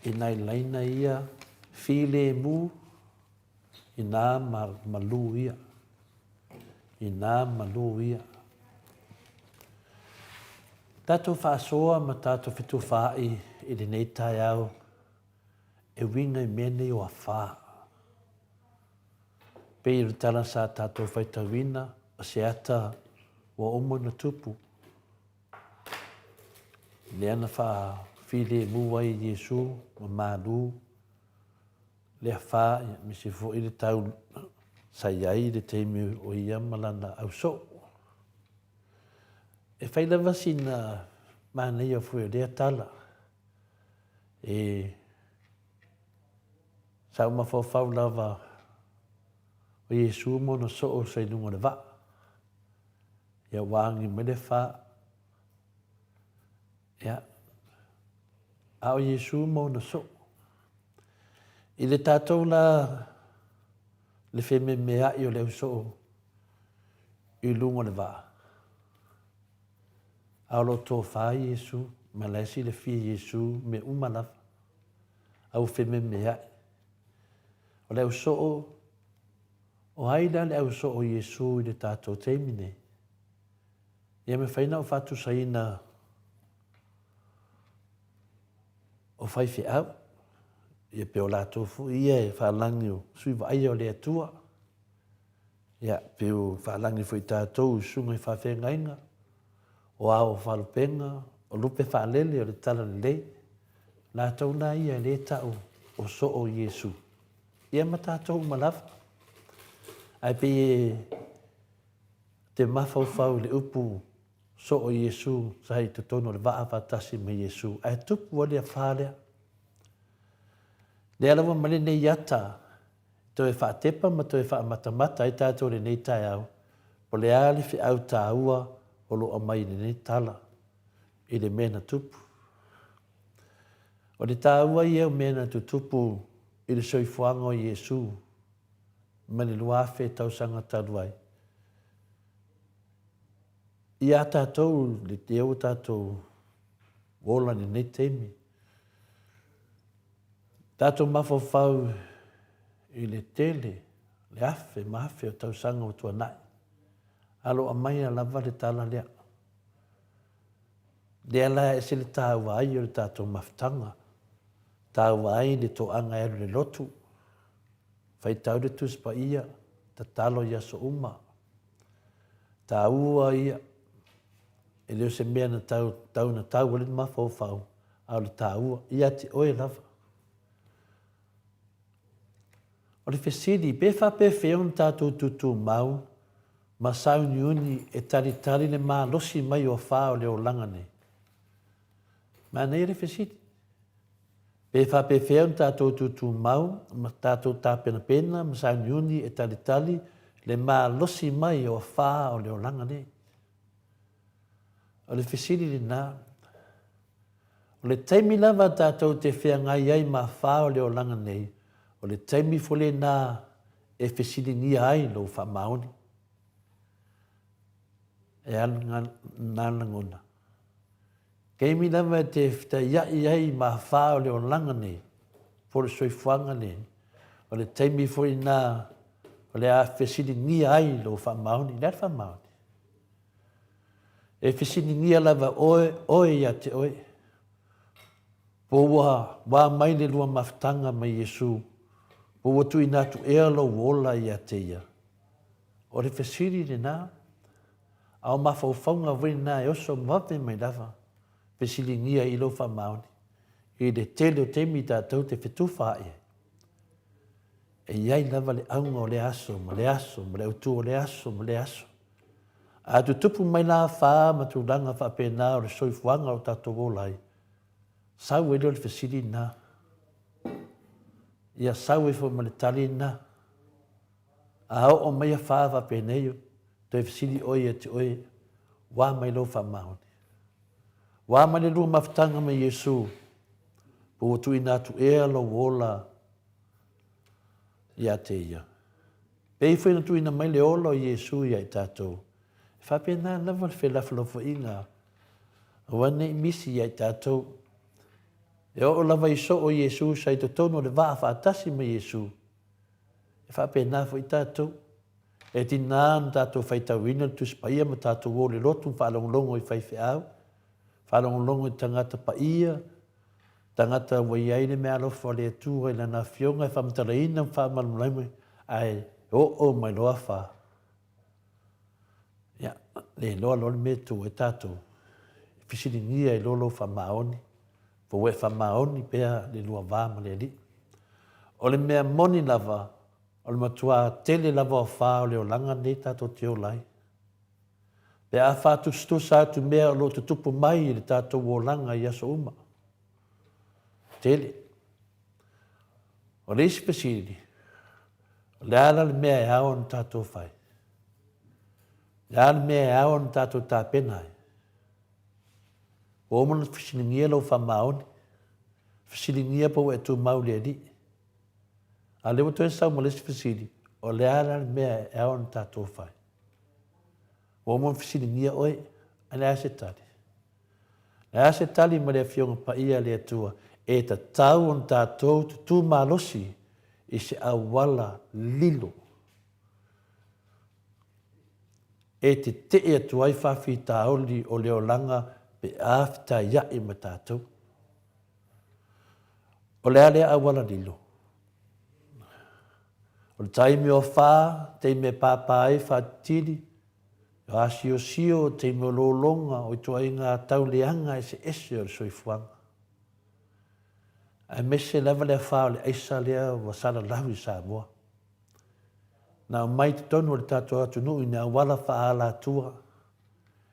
Speaker 2: i nai laina ia filemu inā malū ia. Inā malū ia. Tatou faasoa ma tatou fetufaai i lenei taeao e uiga i mea nei o afā. Pei o le tala sa tatou faitauina, o se ata ua uma ona tupu, lea na faafilemu ai e Iesu ma malu le afā, aemaise foi le tau sa i ai i le taimi o ia ma lana ausoo. E fai lava sina manaia foi o lea tala, e sa ou mafaufau lava o Iesu ma ona soo sa i luga o le vaa. Ia ua agi mai le fa. Ia, a o Iesu ma ona soo. I le tatou la le fememeai o le ausoo i luga o le vaa, a o lo o tofa Iesu, ma la e silafia Iesu mea uma lava, a ua fememeai. O le ausoo, o ai la le ausoo o Iesu i le tatou taimi nei? Ia mafai ona ou faatusaina o faifeau, ia pe o latou foi ia e faalagi o sui vaaia o le Atua, ia pe o faalagi foi tatou i susuga i faafeagaiga, o ao o faalupega, o lupe faalele o le talalelei, latou la ia e le tau o soo Iesu. Ia ma tatou uma lava. Ae pei e te mafaufau i le upu soo Iesu sa i totonu o le vaa faatasi ma Iesu, ae tupu ai le afā lea. Lea lava ma lenei ata toe faatepa ma toe faamatamata ai tatou i lenei taeao, po o le a le feau taua o lo o aumai i lenei tala i le mea na tupu. O le taua ia o mea na tutupu i le soifuaga o Iesu mai le 2000 tausaga talu ai. Ia tatou lea ua tatou ola i lenei taimi, tatou mafaufau i le tele, le afe ma afe o tausaga ua tuanai, a o lo o aumaia lava le tala lea. Lea la e ese le taua ai o le tatou mafutaga, taua ai le toaga e alu i le lotu, faitau le Tusi Paia, tatalo i aso uma. Taua ia. E le o se mea na tau, tau na tau ai le mafaufau, a o le taua, ia te oe lava. O le fesili, pe faapefea ona tatou tutumau ma sauniuni e talitali le malosi mai o afa o le olaga nei? Manaia le fesili. Pe faapefea ona tatou tutumau ma tatou tapenapena ma sauniuni e talitali le malosi mai o afa o le olaga nei? O le fesili lena. O le taimi lava tatou te feagai ai ma afa o le olaga nei, o le taimi foi lena e fesiligia ai lou faamaoni. E a na lagona? Taimi lava e te fetaiai ai ma afa o le olaga nei, po o le soifuaga nei, o le taimi foi lena o le a fesiligia ai lou faamaoni. O le a le faamaoni? E fesiligia lava oe, oe ia te oe, po ua wā mai le lua mafutaga ma Iesu, po ua tuuina atu ea lou ola ia te ia. O le fesili lena, a o mafaufauga foi lena e oso vave mai lava, fesiligia i lou faamaoni, i le tele o taimi tatou te fetufaai ai. E i ai lava le auga o lea aso ma lea aso ma le autu o lea aso ma lea aso. A tutupu mai la afa ma tulaga faapena o le soifuaga o tatou ola ai, sau ai lea o le fesili lena. Ia sau ai foi ma le tali lena. A oo mai afa faapenei, toe fesili oe ia te oe, ua mai lou faamaoni. Ua mai le lua mafutaga ma Iesu, po ua tuuina atu ea lou ola ia te ia. Pei foi ona tuuina mai le ola o Iesu ia i tatou, e faapena lava le felafolafoaiga aua ne i misi ia i tatou. E oo lava i soo o Iesu sa i totonu o le vaa faatasi ma Iesu, e faapena foi tatou. E tiga ona tatou faitauina le Tusi Paia ma tatou o i le lotu ma faalogologo i faifeau, faalogologo i tagata paia, tagata ua i ai le meaalofa o le Atua i Lana Afioga e faamatalaina ma faamalamalama mai, ae oo mai loa fa, ia, le iloa loa le mea e tu ai tatou, e fesiligia ai loa lou faamaoni, po ua e faamaoni pea le lua va ma le Alii. O le mea moni lava, O le matua tele lava o fa o le olaga lenei tatou te ola ai. Pe a faatusatusa atu mea o lo o tutupu mai i le tatou olaga i aso uma. Tele. O le isi fesili, o le a la le mea e ao ona tatou fai? O le a le mea e ao ona tatou tapena ai? Ua uma ona fesiligia lou faamaoni, fesiligia pe ua e tumau i le Alii. A o lea ua toe sau ma le isi fesili, o le a la le mea e ao ona tatou fai? Ua uma ona fesiligia oe, a o le a se tali? O le a se tali mai le Afioga Paia a le Atua e tatau ona tatou tutū malosi i se auala lilo e tetee atu ai faafitauli o le olaga pe a fetaiai ma tatou? O le a lea auala lilo? O le taimi o afa, taimi e pāpā ai faatitili, o asiosio, taimi o lologa, o ituaiga tauleaga eseese o le soifuaga. Aemaise lava le afa o le aisa lea ua salalau i Samoa. Na aumai i totonu o le tatou atunuu i ni auala faaalatua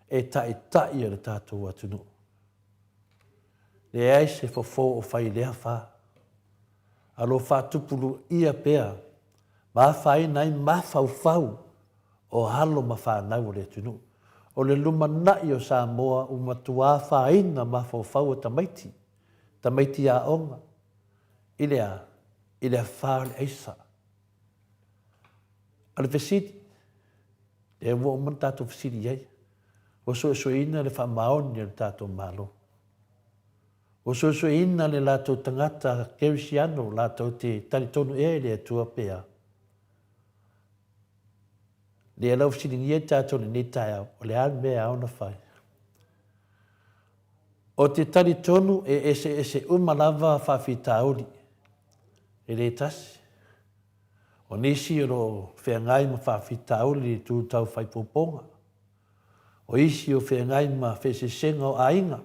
Speaker 2: e taitai o le tatou atunuu. Leai se fofo o fai i lea fa. A lo faatupuluia pea ma afaina ai mafaufau o alo ma fanau o le atunuu. O le lumanai o Samoa ua matua afaina mafaufau o tamaiti, tamaiti aoga, i le a? I le afa o le aisa. O le fesili, lea ua uma ona tatou fesili i ai, Ua suesueina le faamaoni o le tatou Malo. Ua suesueina le latou tagata kerisiano latou te talitonu ea i le Atua pe a. Lea la ua fesiligia i tatou i lenei taeao, o le a le mea e ao ona fai? O te talitonu e eseese uma lava faafitauli, e le tasi. O nisi o lo o feagai ma faafitauli i le itu tau faaipoipoga. O isi o feagai ma feeseesega o aiga,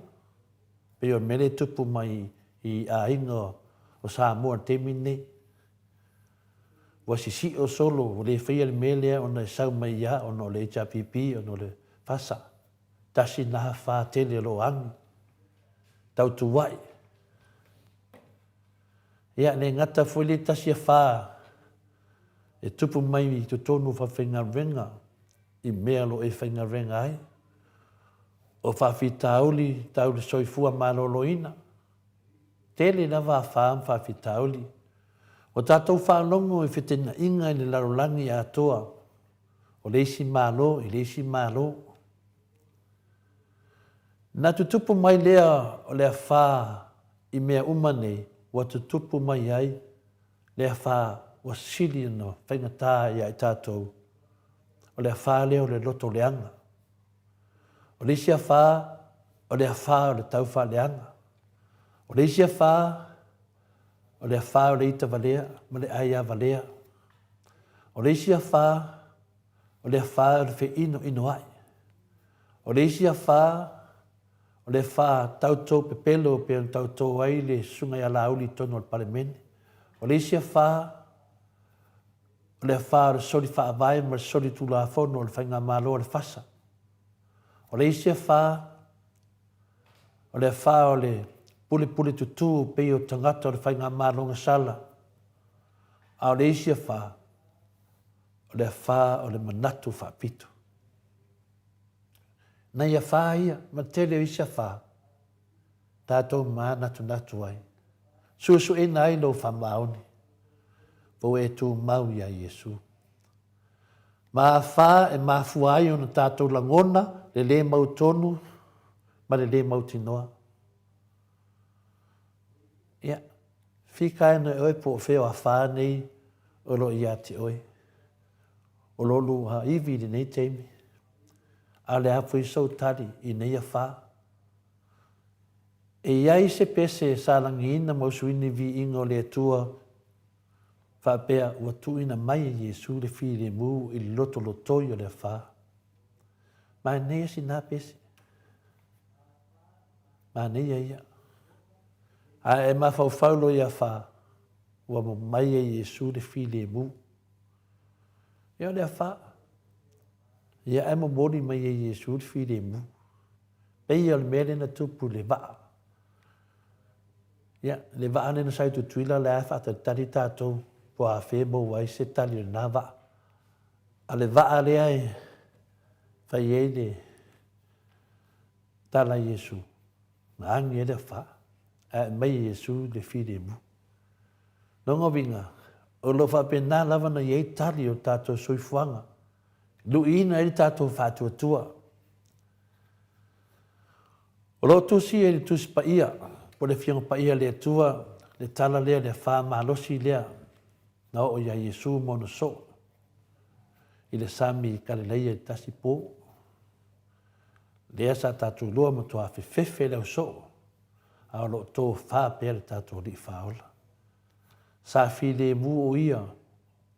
Speaker 2: pei o le mea lea e tupu mai i aiga o Samoa i le taimi lenei. Ua sisio solo, ua le faia le mea lea ona e sau mai ia ona o le HRPP ona o le FASA. Tasi na afa tele o lo o agi, tautuai. Ia, le gata foi le tasi afa e tupu mai i totonu o falefaigaluega i mea o lo o e faigaluega ai. O faafitauli tau le soifua maloloina, tele lava afa ma faafitauli. Ua tatou faalogo i fetenaiga i le lalolagi atoa, o le isi Malo i le isi Malo. Na tutupu mai lea o le afa i mea uma nei, ua tutupu mai ai le afa ua sili ona faigata ia i tatou, o le afa lea o le loto leaga. O le isi afa, o le afa o le taufaaleaga. O le isi afa, o le afa o le ita valea ma le aia valea. O le isi afa, o le afa o le feinoinoai. O le isi afa, o le afa tautou pepelo pei ona tauto ai le Susuga ia Laauli i totonu o le Palemene. O le isi afa, o le afa o le soli faavae ma le soli tulafono o le Faigamalo a le FASA. O le isi afa, o le afa o le pulepule tutū pei o tagata o le Faigamalo Gasala. A o le isi afa, o le afa o le manatu faapito. Nai afa ia, ma le tele o isi afa, tatou manatunatu ai. Suesueina ai lou faamaoni, po ua e tumau iā Iesu. Ma afa e mafua ai ona tatou lagona le lē mautonu ma le lē mautinoa. Ia, fikaina e oe po o fea o afa nei o lo o ia te oe. O lo lua ivi i lenei taimi, a o le a foi sou tali i nei afa? E i ai se pese sa lagiina ma usuini viiga o le Atua faapea ua tuuina mai e Iesu le filemu i le lotolotoi o le afa. Manaia sina pese. Manaia ia. Ae e mafaufau loa i afa, ua mamai e Iesu le filemu. Ia o le afa. Ia ae momoli mai e Iesu le filemu. Pei o le mea lea na tupu i le vaa. Ia, le vaa lea na sau i Tutuila, lea e faatalitali tatou po o afea e maua ai se tali o lena vaa. A le vaa lea e fai ai le tala a Iesu, na agi ai le afa, ae aumai e Iesu le filemu. Lona uiga, o lo o faapena lava ona i ai tali o le tatou soifuaga, luiina ai le tatou faatuatua. O lo o tusi e le Tusi Paia, po o le Afioga Paia a le Atua, le tala lea, le afa malosi lea na oo iā Iesu ma ona soo i le sami i Kalilaia i le tasi po. Lea sa tatou iloa matua fefefe le ausoo, a o lo o tofa pea le tatou Alii Faaola. Sa filemu o Ia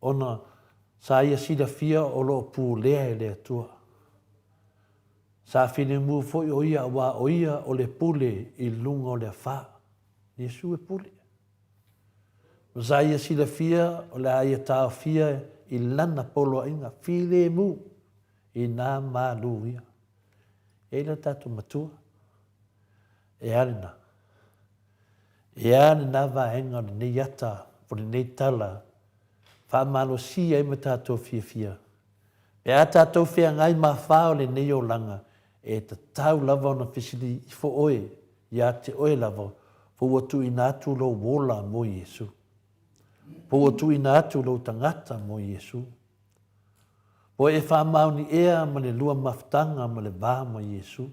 Speaker 2: ona sa Ia silafia o lo o pulea e le Atua. Sa filemu foi o Ia aua o Ia o le pule i luga o le afa. Iesu e pule. Ma sa Ia silafia o le a Ia taofia i Lana poloaiga filemu i nā malū ia. E i ai lo tatou Matua, e a lena? E a lena vaega o lenei ata o lenei tala faamalosia ai ma tatou fiafia? Pe a tatou feagai ma fa o lenei olaga, e tatau lava ona fesili ifo oe ia te oe lava, po ua tuuina atu lou ola mo Iesu? Po ua tuuina atu lou tagata mo Iesu? Po e faamaoni ea ma le lua mafutaga ma le va ma Iesu?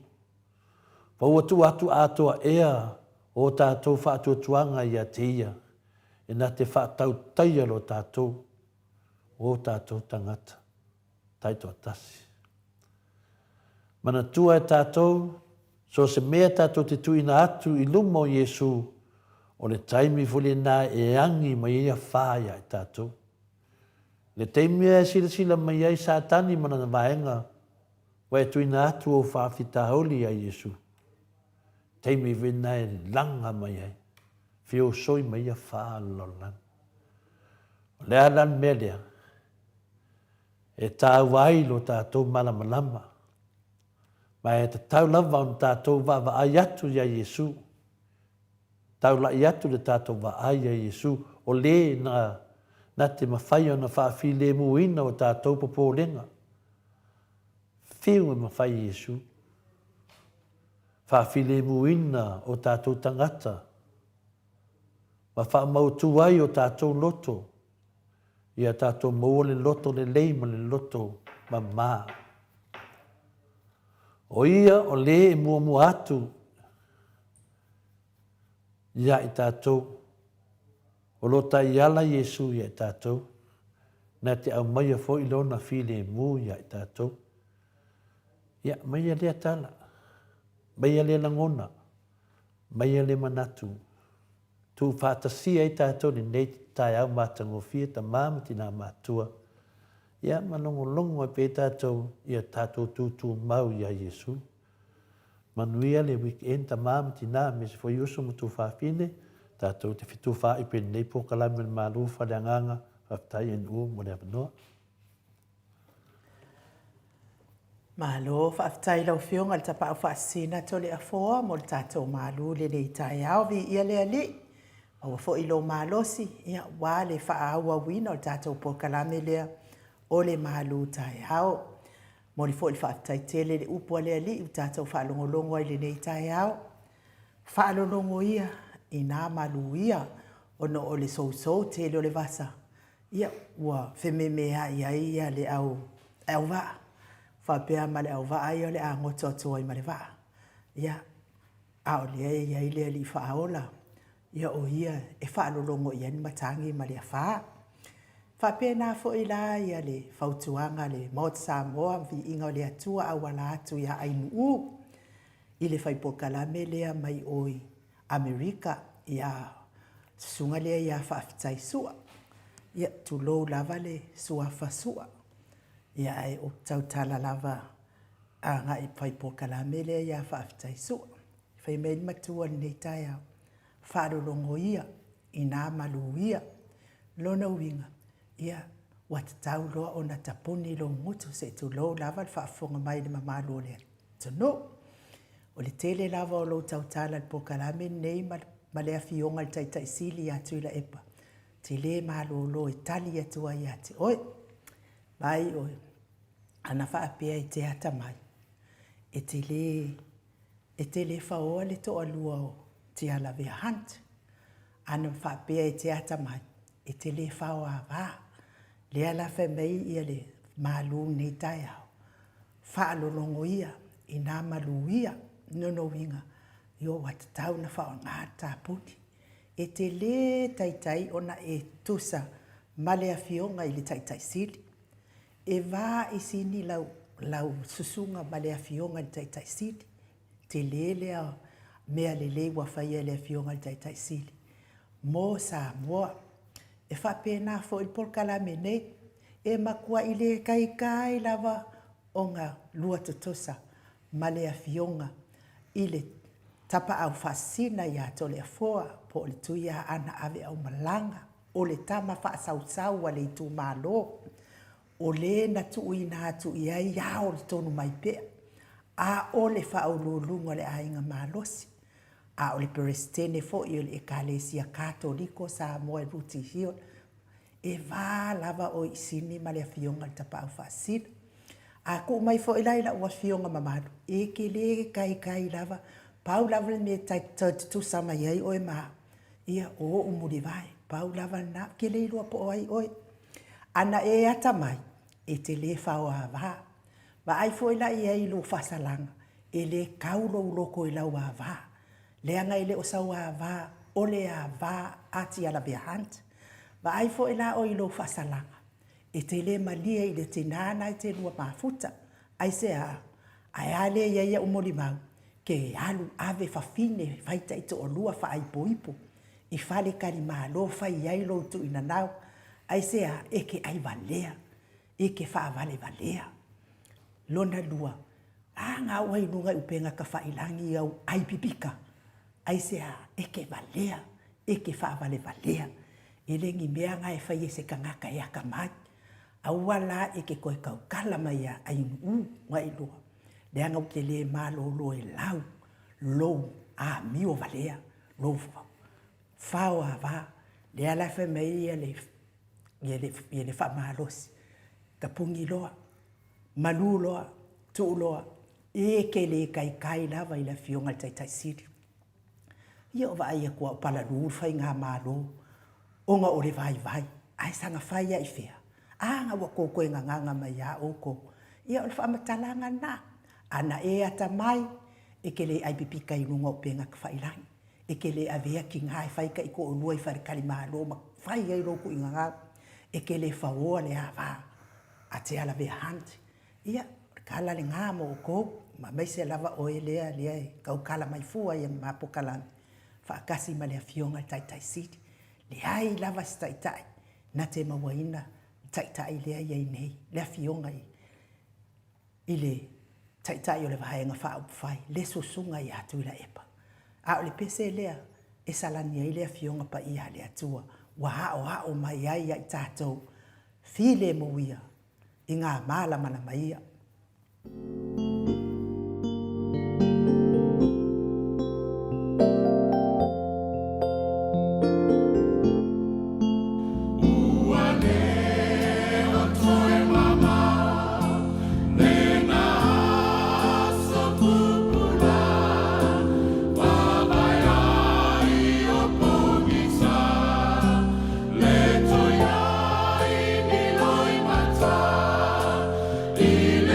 Speaker 2: Po ua tuu atu atoa ea o tatou faatuatuaga ia te Ia e na te faatautaia lo tatou, o tatou tagata taitoatasi? Manatua e tatou, so o se mea tatou te tuuina atu i luma o Iesu, o le taimi foi lena e agi mai ai afa ia i tatou. Le taimi e silasila mai ai Satani ma lana vaega. Ua e tuuina atu ou faafitauli ia Iesu, taimi wena e laga mai ai, feosoi mai ia fa o le lalolagi. O le a la le mea lea e taua ai lo tatou malamalama, ma e tatau lava ona tatou vaavaai atu ia Iesu, taulai atu le tatou vaai ia Iesu, o le na, na te mafai ona faafilemuina o tatou popolega. Fiu e mafai e Iesu faafilemuina o tatou tagata ma faamautu ai o tatou loto ia tatou maua le loto lelei ma le loto mama. O ia o le e muamua atu ia i tatou. O lo taiala Iesu ia i tatou, na te aumaia foi Lona filemu ia i tatou. Ia, maia lea tala, maia lea lagona, maia lea manatu. Tuufaatasia ai tatou lenei taeao matagofie, tama ma tina matua, ia ma logologo ai pea tatou ia tatou tutumau ia Iesu. Manuia le weekend tama ma tina aemaise foi uso ma tuafafine, tatou te fetufaai pea i lenei polokalame o le Malu Faaleagaga. Faafetai NU mo le avanoa.
Speaker 1: Malo faafetai i lau Afioga i le Tapaau Faasisina Toleafoa mo le tatou malu i lenei taeao. Viia le Alii, maua foi lou malosi aua le faaauauina o le tatou polokalame lea o le malu taeao. Momoli foi le faafetai tele i le upu a le Alii ua tatou faalogologo ai i lenei taeao. Faalologo ia inā malu ia ona o le sousou tele o le vasa, ia ua fememeai ai ia le au auvaa, faapea ma le auvaa ia o le a goto atu ai ma le vaa. Ia, a o lea e i ai le Alii Faaola, ia o Ia e faalologo i ai le matagi ma le afa. Faapena foi la ia le fautuaga a le Maota Samoa ma Viiga o le Atua auala atu ia Ainuu i le fai polokalame lea mai o i Amerika ia susuga lea ia Faafetai Sua. Ia tulou lava le suafa Sua. Ia ae ou te tautala lava agai i fai polokalame lea ia Faafetai Sua. Fai mai le matua i lenei taeao, faalologo ia, inā malu ia. Lona uiga, ia, ua tatau loa ona tapuni lou gutu se i tulou lava le faafofoga mai i le mamalu o le atunuu. O le tele lava o lou tautala i le polokalame lenei ma le Afioga i le Taitai Sili ia Tuilaepa, e te le malolo e tali atu ai ia te oe. Vaai oe, ana faapea e te atamai, e te le E te le faoa le toalua o Tialavea Hunt. Ana faapea e te atamai, e te le faoāvā. Lea la fai mai ia le malu i lenei taeao, faalologo ia i nā malū ia, lona uiga, ioe, ua tatau ona faaaoga le tapuni. E te le taitai ona e tusa ma le Afioga i le Taitai Sili. E va i sini lau, lau susuga ma le Afioga i le Taitai Sili. Tele lea mea lelei ua faia e le Afioga i le Taitai Sili mo Samoa. E faapena foi le polokalame nei, e matuai le taitai lava ona lua totosa ma le Afioga i le Tapaau Faasisina ia Toleafoa po o le Tuiaana Aveaumalaga. O le tama faasausau a le itumalo, o le na tuuina atu i ai ao le tonu mai pea, a o le faauluuluga o le aiga malosi, a o le Peresetene foi o le Ekalesia Katoliko Samoa i Rooty Hill, e va lava o Isini ma le Afioga i le Tapaau Faasisina. A tuu mai foi la i lau afioga mamalu, e te le taitai lava, pau lava le mea e toe tutusa mai ai oe ma au, Ia, o ou mulivae, pau lava lena, ou te le iloa po o ai oe. Ana e atamai, e te le faoāvā. Vaai foi la i ai i lou faasalaga, e le kau lou loko i lau āvā, leaga e le o sau āvā o le āvā a Tialavea Hunt. Vaai foi la oe i lou faasalaga, e te le malie i le tinā na e te lua mafuta. Aisea? Ae a lea i ai au molimau, Ke alu ave fafine fai taitoalua faaipoipo i fale talimalo fai ai lou tuuinanau, aisea e ke ai valea, e ke faavalevalea. Lona lua, A ga oo ai i luga i upega tafailagi au ai pipika, aisea e te valea, e te faavalevalea. E le ni mea na e fai e se tagata e atamai. Aua la e te toe tautala mai ia Ainuuu na iloa, leaga ou te le malolo e lau lou amio valea, lou faoava. Lea la e fai mai ai le faamalosi, tapuni loa, malu loa, tuu loa, e te le taitai lava i le Afioga i le Taitai Sili. Ia o vaai atu lava o palalū le faigamalo ona o le vaivai, ae saga fai lava i fea? A na ua outou toe gagaga mai lava outou. Ia o le faamatalaga lena, ana e atamai, e te le ai pipika i luga o upega tafailagi, e te le avea tina e fai taitoalua i faletalimalo ma fai ai lou tuigagau, e te le faoa le ava a Tialavea Hunt. Ia, o le tala lena mo outou, aemaise lava oe lea e tautala mai fua i ma polokalame faatasi ma le Afioga i le Taitai Sili. Leai lava se Taitai na te mauaina le Taitai lea e i ai nei, le Afioga i le Taitai o le Vaega Faaupufai, le Susuga ia Tuilaepa. A o le pese lea e salani ai le Afioga Paia a le Atua ua aoao mai ai ia i tatou filemu ia i ngā mālamalama ia.
Speaker 3: Ua le o toe mamao lena aso kupula, Vavae ai o pogisa, Le toi ai ni loimata, I le.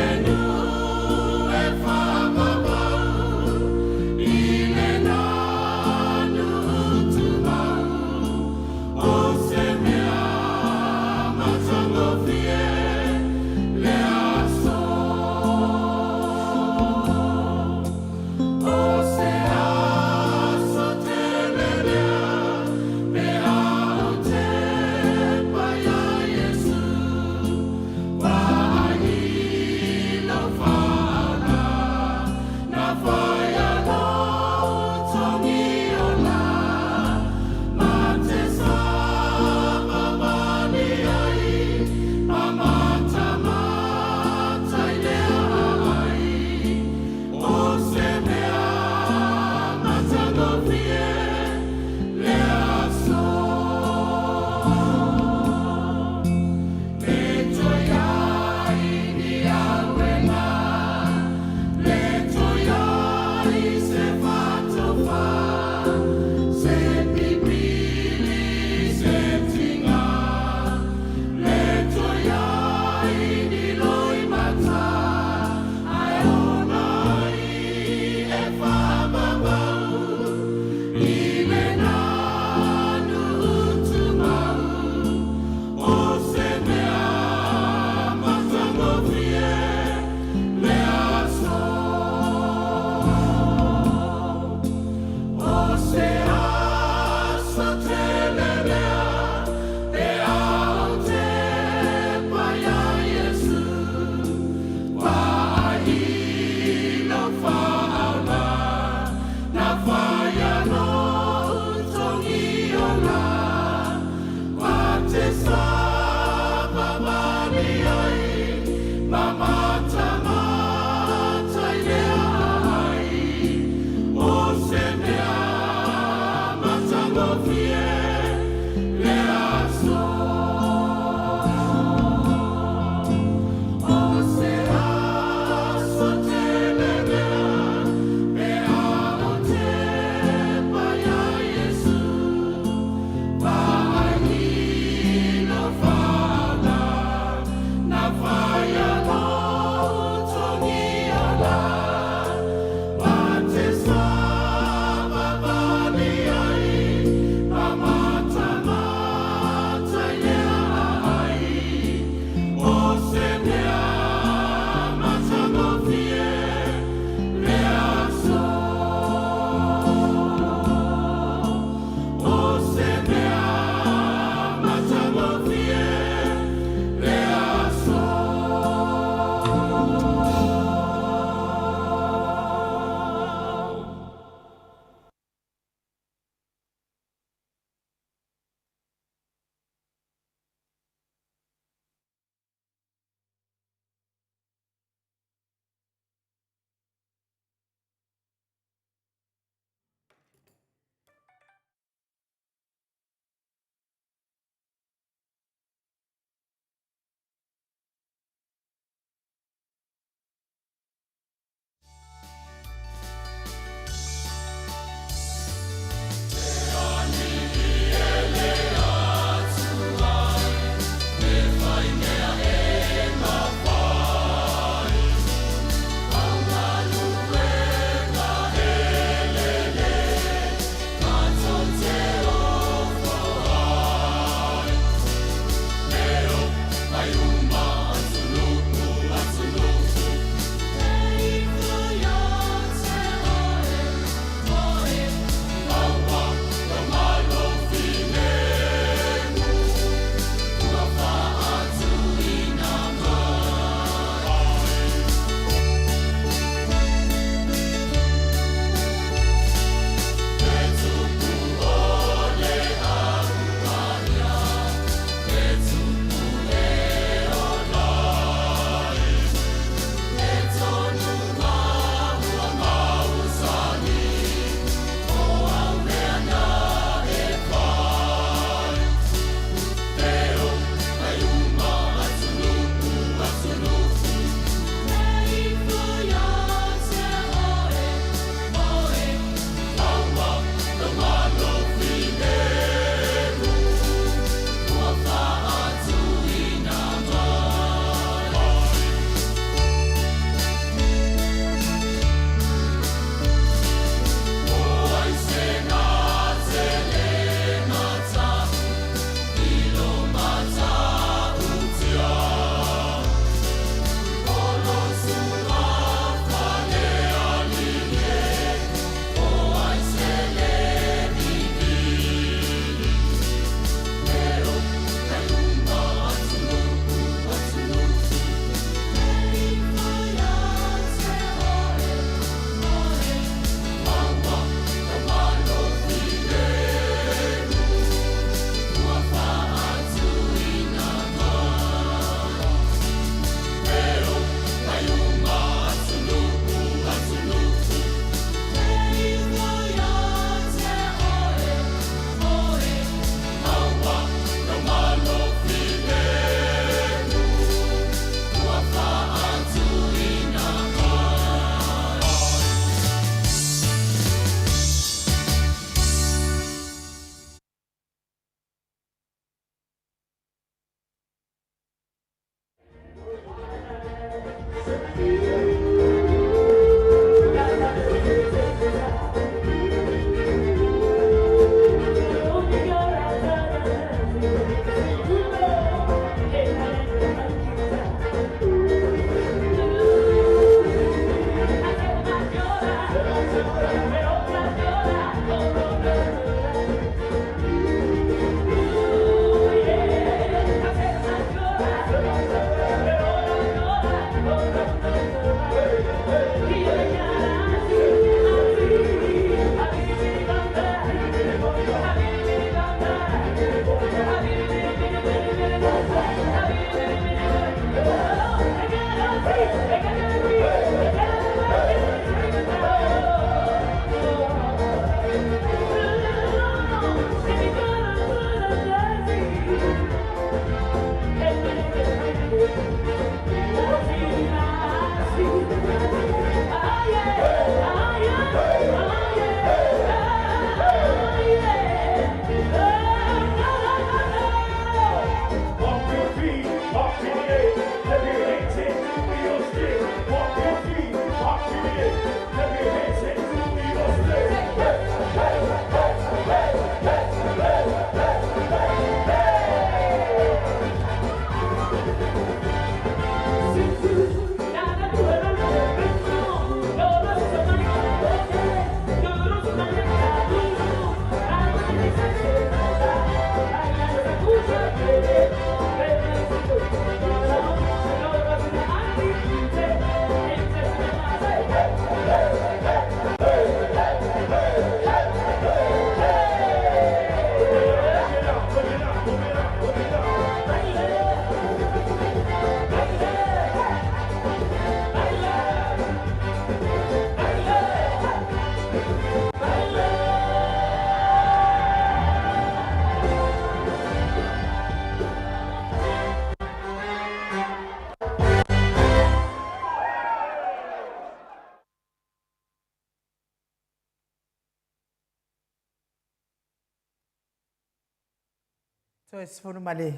Speaker 1: Toe 12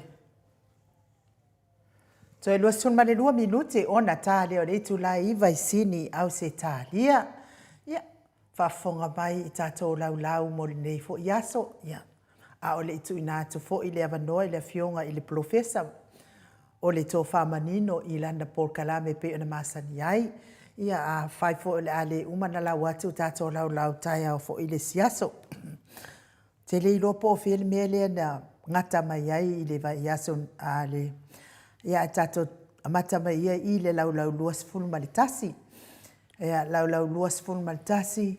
Speaker 1: Toe 22 minute ona ta lea o le itula e 9 i Sini, Ausetalia. Ia, faafofoga mai i tatou laulau mo lenei foi aso. Ia, a o le i tuuina atu foi le avanoa i le Afioga i le Polofesa o le tofa manino i lana polokalame e pei ona masani ai. Ia, afai foi o le a le uma ona lau atu tatou laulau taeao foi le isi aso. Ou te le iloa po o fea le mea lea na gata mai ai i le vaiaso a le... Ia, ae tatou amata mai ia i le laulau 21. Ia, laulau 21,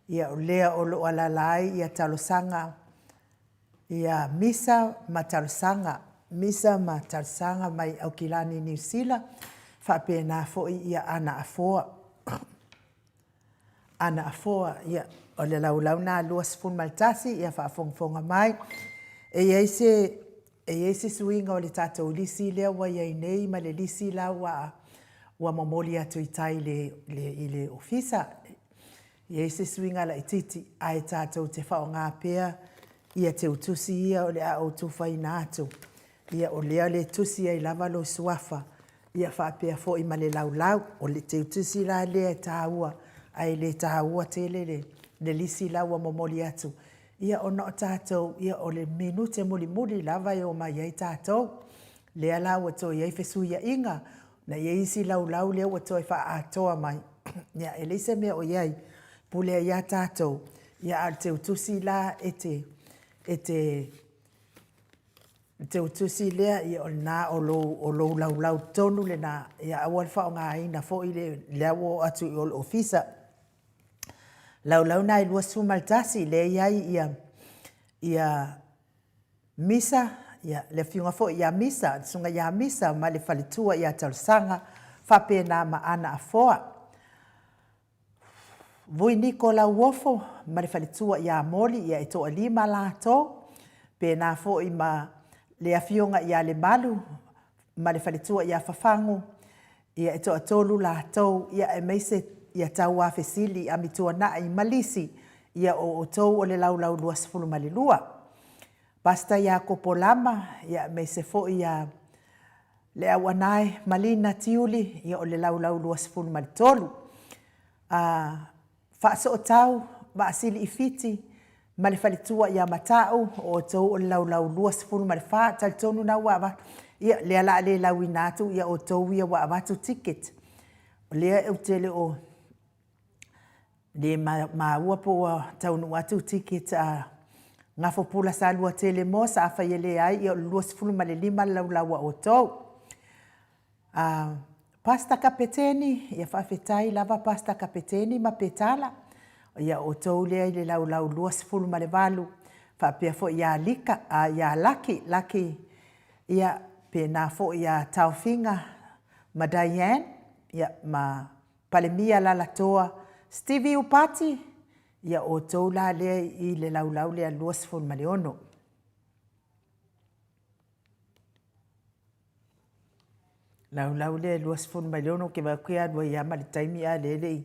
Speaker 1: ia o lea o lo o alaala ai ia talosaga, ia misa ma talosaga, misa ma talosaga mai Aukilani Niu Sila, faapena foi ia Ana Afoa. Ana Afoa, ia, o le laulau lena 21, ia faafogafoga mai. E i ai se, e i ai se suiga o le tatou lisi lea ua i ai nei ma le lisi la ua, ua momoli atu i tai i le, i le Ofisa. E i ai se suiga laitiiti, ae tatou te faaaoga pea ia teutusi ia o le a ou tufaina atu. Ia, o lea e tusi ai lava lou suafa, ia faapea foi ma le laulau. O le teutusi la lea e taua, ae le taua tele le, le lisi la ua momoli atu. Ia ona o tatou, ia o le minute mulimuli lava e omai ai tatou. Lea la ua toe i ai fesuiaiga, na i ai isi laulau lea ua toe faaatoa mai. Ia, e leai se mea o i ai, pule ai lava tatou, ia a o le teutusi la e te, e te, teutusi lea, ia o lena o lou, o lou laulau tonu lena, ia aua le faaaogaina foi le, lea ua oo atu i o i le ofisa. Laulau na e 21, lea e i ai ia, ia Misa, ia, le afioga foi ia Misa, le susuga ia Misa ma le faletua ia Talosaga, faapena ma Ana Afoa. Vui Niko Lauofo ma le faletua ia Moli, ia e toalima latou. Pena foi ma le afioga ia Lemalu ma le faletua ia Fafagu, ia e toatolu latou, ia aemaise ia Tauafesili, Amituanai ma Lisi, ia o outou o le laulau 22. Pastor Iakopo Lama, ia aemaise foi ia Leauanae ma Lina Tiuli, ia o le laulau 23. A Faasootau, Vaasili i Fiti ma le faletua ia Mata'u, o outou o le laulau 24, talitonu na ua avatu, ia lea la a le lauina atu ia outou ia ua avatu ticket. O lea ou te le o le maua po ua taunuu atu ticket a Gafopula Saluatele Mosa, afai e leai, ia o le 25 le laulau a outou. Pastor Kapeteni, ia faafetai lava Pastor Kapeteni ma Petala, ia outou lea i le laulau 28, faapea foi ia Lika, a, ia Laki, Laki, ia, pena foi ia Taofiga ma Diane, ia, ma Palemia Lalatoa, Stevie Upati, ia outou la lea i le laulau lea 26. Laulau lea e 26 ou te vaai atu e alu ai lava ma le taimi a lea e le i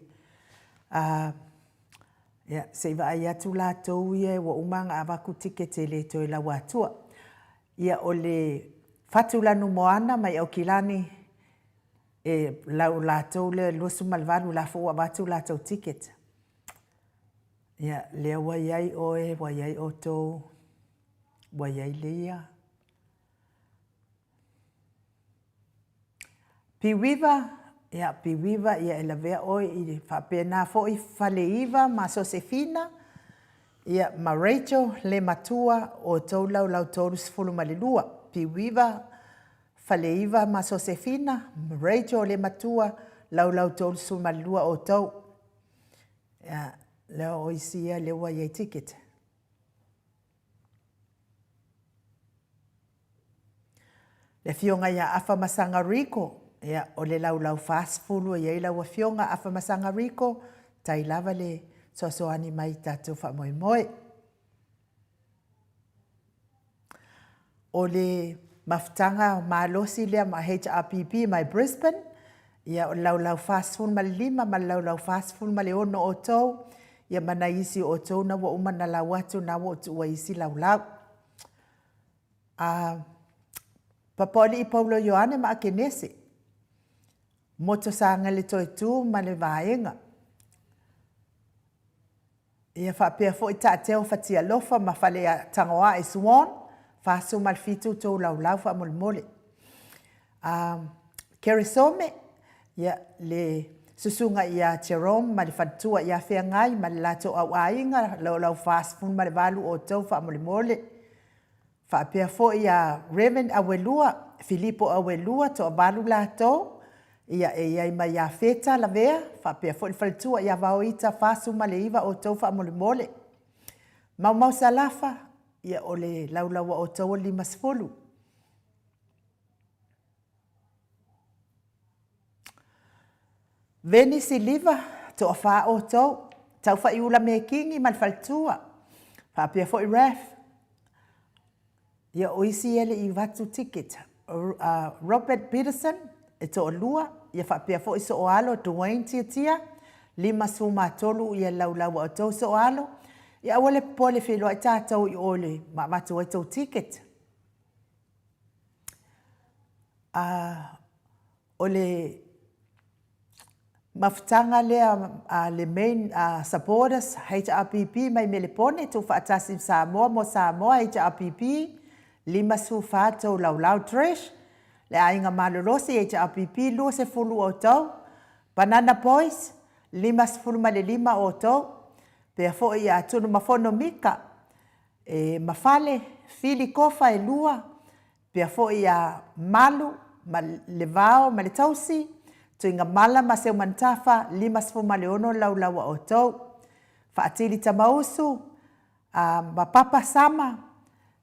Speaker 1: Ia, se i vaai atu latou ia ua uma ona avatu tiketi e le toe laua atua. Ia, o le Fatu Lanumoana mai Aukilani, e lau latou lea 28 la foi ua avatu latou ticket. Ia, lea ua i ai oe, ua i ai outou, ua i ai Leia. Piuiva, ia Piuiva, ia e lavea oe i le faapena foi Faleiva ma Sosefina, ia ma Rachel le matua, outou laulau 32. Piuiva, Faleiva ma Sosefina, ma Rachel le matua, laulau 32 outou. Ia, lea o isi ia lea ua i ai ticket. Le Afioga ia Afamasaga Rico, ia, o le laulau 40 e i ai lau Afioga Afamasaga Rico, tai lava le soasoani mai i tatou faamoemoe. O le mafutaga malosi lea ma HRPP mai Brisbane, ia, o le laulau 45 ma le laulau 46 outou, ia ma nai isi o outou na ua uma na lau atu na ua ou tuua i isi laulau. A Papaoalii Paulo Ioane ma Akenese, Moto Sagele Toetu ma le Vaega. Ia faapea foi Taateo Fatialofa ma Faleatagoae Swan, 47 tou laulau faamolemole. A Keresome, ia, le susuga ia Jerome ma le faletua ia Feagai ma le latou auaiga, laulau 48 outou faamolemole. Faapea foi ia Rev. Auelua, Filipo Auelua, toavalu latou, ia e i ai ma ia Feta Lavea, faapea foi le faletua ia Vaoita 49 outou faamolemole. Maumau Salafa, ia o le laulau a outou o le 50. Veni Siliva, toafa outou, Taufaiula Mekini ma le faletua, faapea foi Raf, Ia, o isi ia e le i avatu ticket, Robert Peterson, e toalua, ia faapea foi Sooalo Duane Tiatia, 53 ia laulau a outou Sooalo. Ia aua le popole feiloai tatou i o i le ma avatu ai tou ticket. O le mafutaga lea a le main supporters HRPP mai Melepone tuufaatasi ma Samoa mo Samoa HRPP 54 tou laulau Trish le aiga malolosi HRPP 20 outou Banana Boys 55 outou pea foi ia Tunumafono Mika e Mafale Fili Kofa e lua Pea foi ia Malu ma Levao ma le Tausi, Tuigamala ma Seumanutafa, 56 laulau a outou. Faatili Tamausu a ma Papa Sama,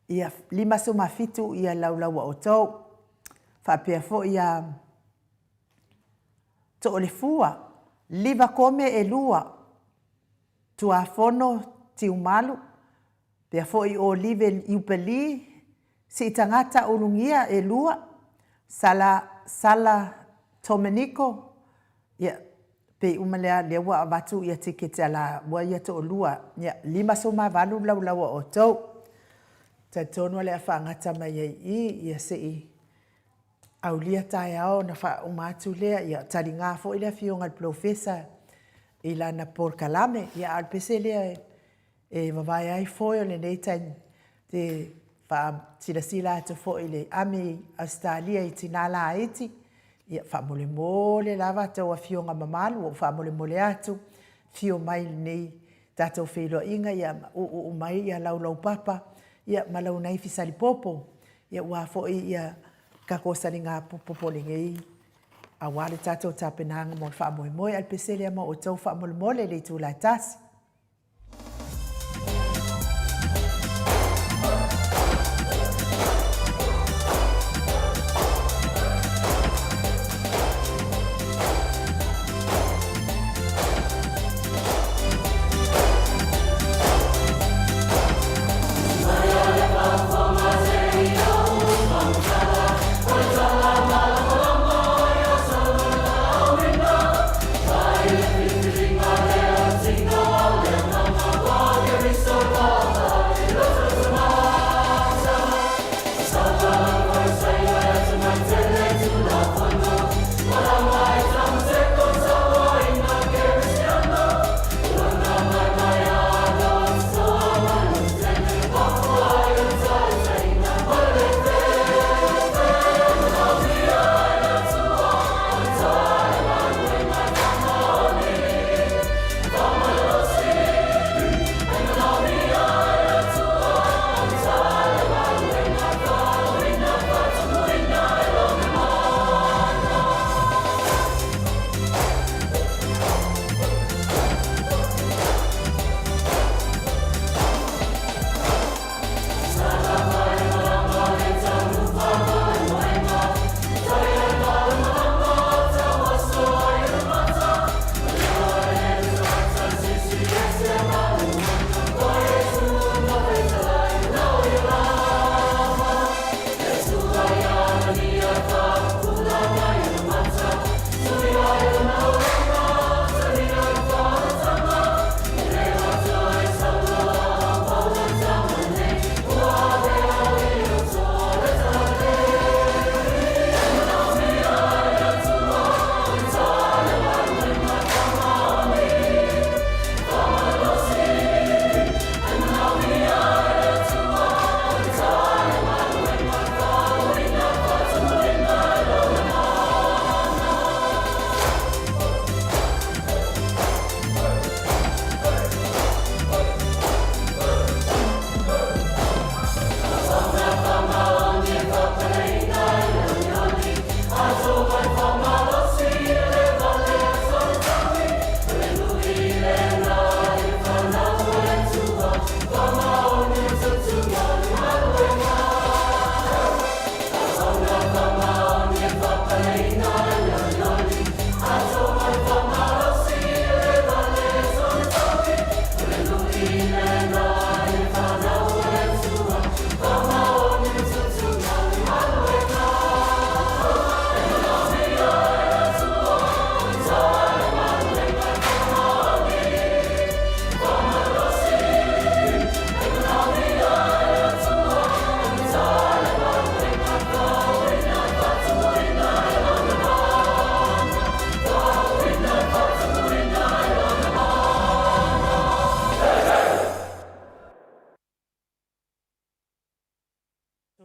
Speaker 1: ia 57 ia laulau a outou. Faapea foi ia Toolefua, Liva Kome e lua, Tuafono Tiumalu, Pea foi o Live Iupeli, Siitagata Ulugia e lua, Sala Sala Tomeniko, ia, pei uma lea, lea ua avatu ia tiketi a la ua ia toalua, ia, 58 laulau a outou. Talitonu o le a faagata mai ai i i, ia se i aulia taeao ona faauma atu lea, ia taliga foi le afioga i le Polofesa i lana polokalame, ia a o le pese lea e E vavae ai foi o lenei taimi te faasilasila atu foi i le Ami Ausetalia i Tina Laiti, ia faamolemole lava a outou afioga mamalu, ua ou faamolemole atu, afio mai i lenei tatou feiloaiga, ia uu mai ia laulaupapa ia ma lau naifi salipopo, ia aua foi ia tatou saliga popo lenei. Aua le tatou tapenaga mo le faamoemoe a le pesele ma outou faamolemole i le itula e tasi.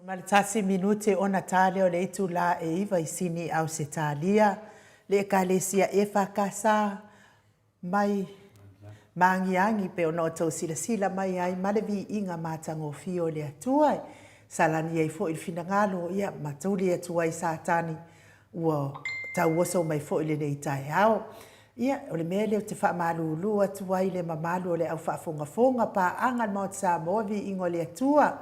Speaker 1: Ma le tasi minute ona ta lea o le itula e 9 i Sini, Ausetalia, le Ekalesia EFKS mai Maagiagi pei ona outou silasila mai ai ma le viiga matagofie o le Atua e salani ai foi le finagalo ia ma tuli atu ai Satani ua tauoso mai foi lenei taeao. Ia, o le mea lea ou te faamalulu atu ai i le mamalu o le au faafogafoga paaga a le Maota Samoa, viiga o le Atua,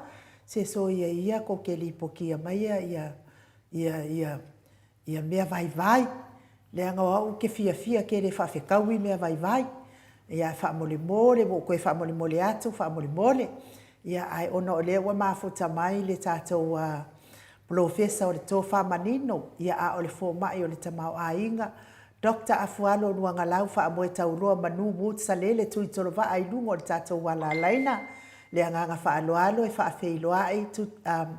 Speaker 1: se soia ia kou te lipotia maia ia, ia, ia, ia mea vaivai, leaga o au ou te fiafia tele e faafetaui mea vaivai. Ia, ae faamolemole, ua ou toe faamolemole atu, faamolemole. Ia, ae ona o lea ua mafuta mai le tatou polofesa o le tofa manino, ia, a o le fomai o le tamaoaiga, Doctor Afualo Luagalau Faamoe Tauloa Manu Wood Salele Tuitolovaa i luga o le tatou ala alaina. Le agaga faaaloalo e faafeiloai tu, um,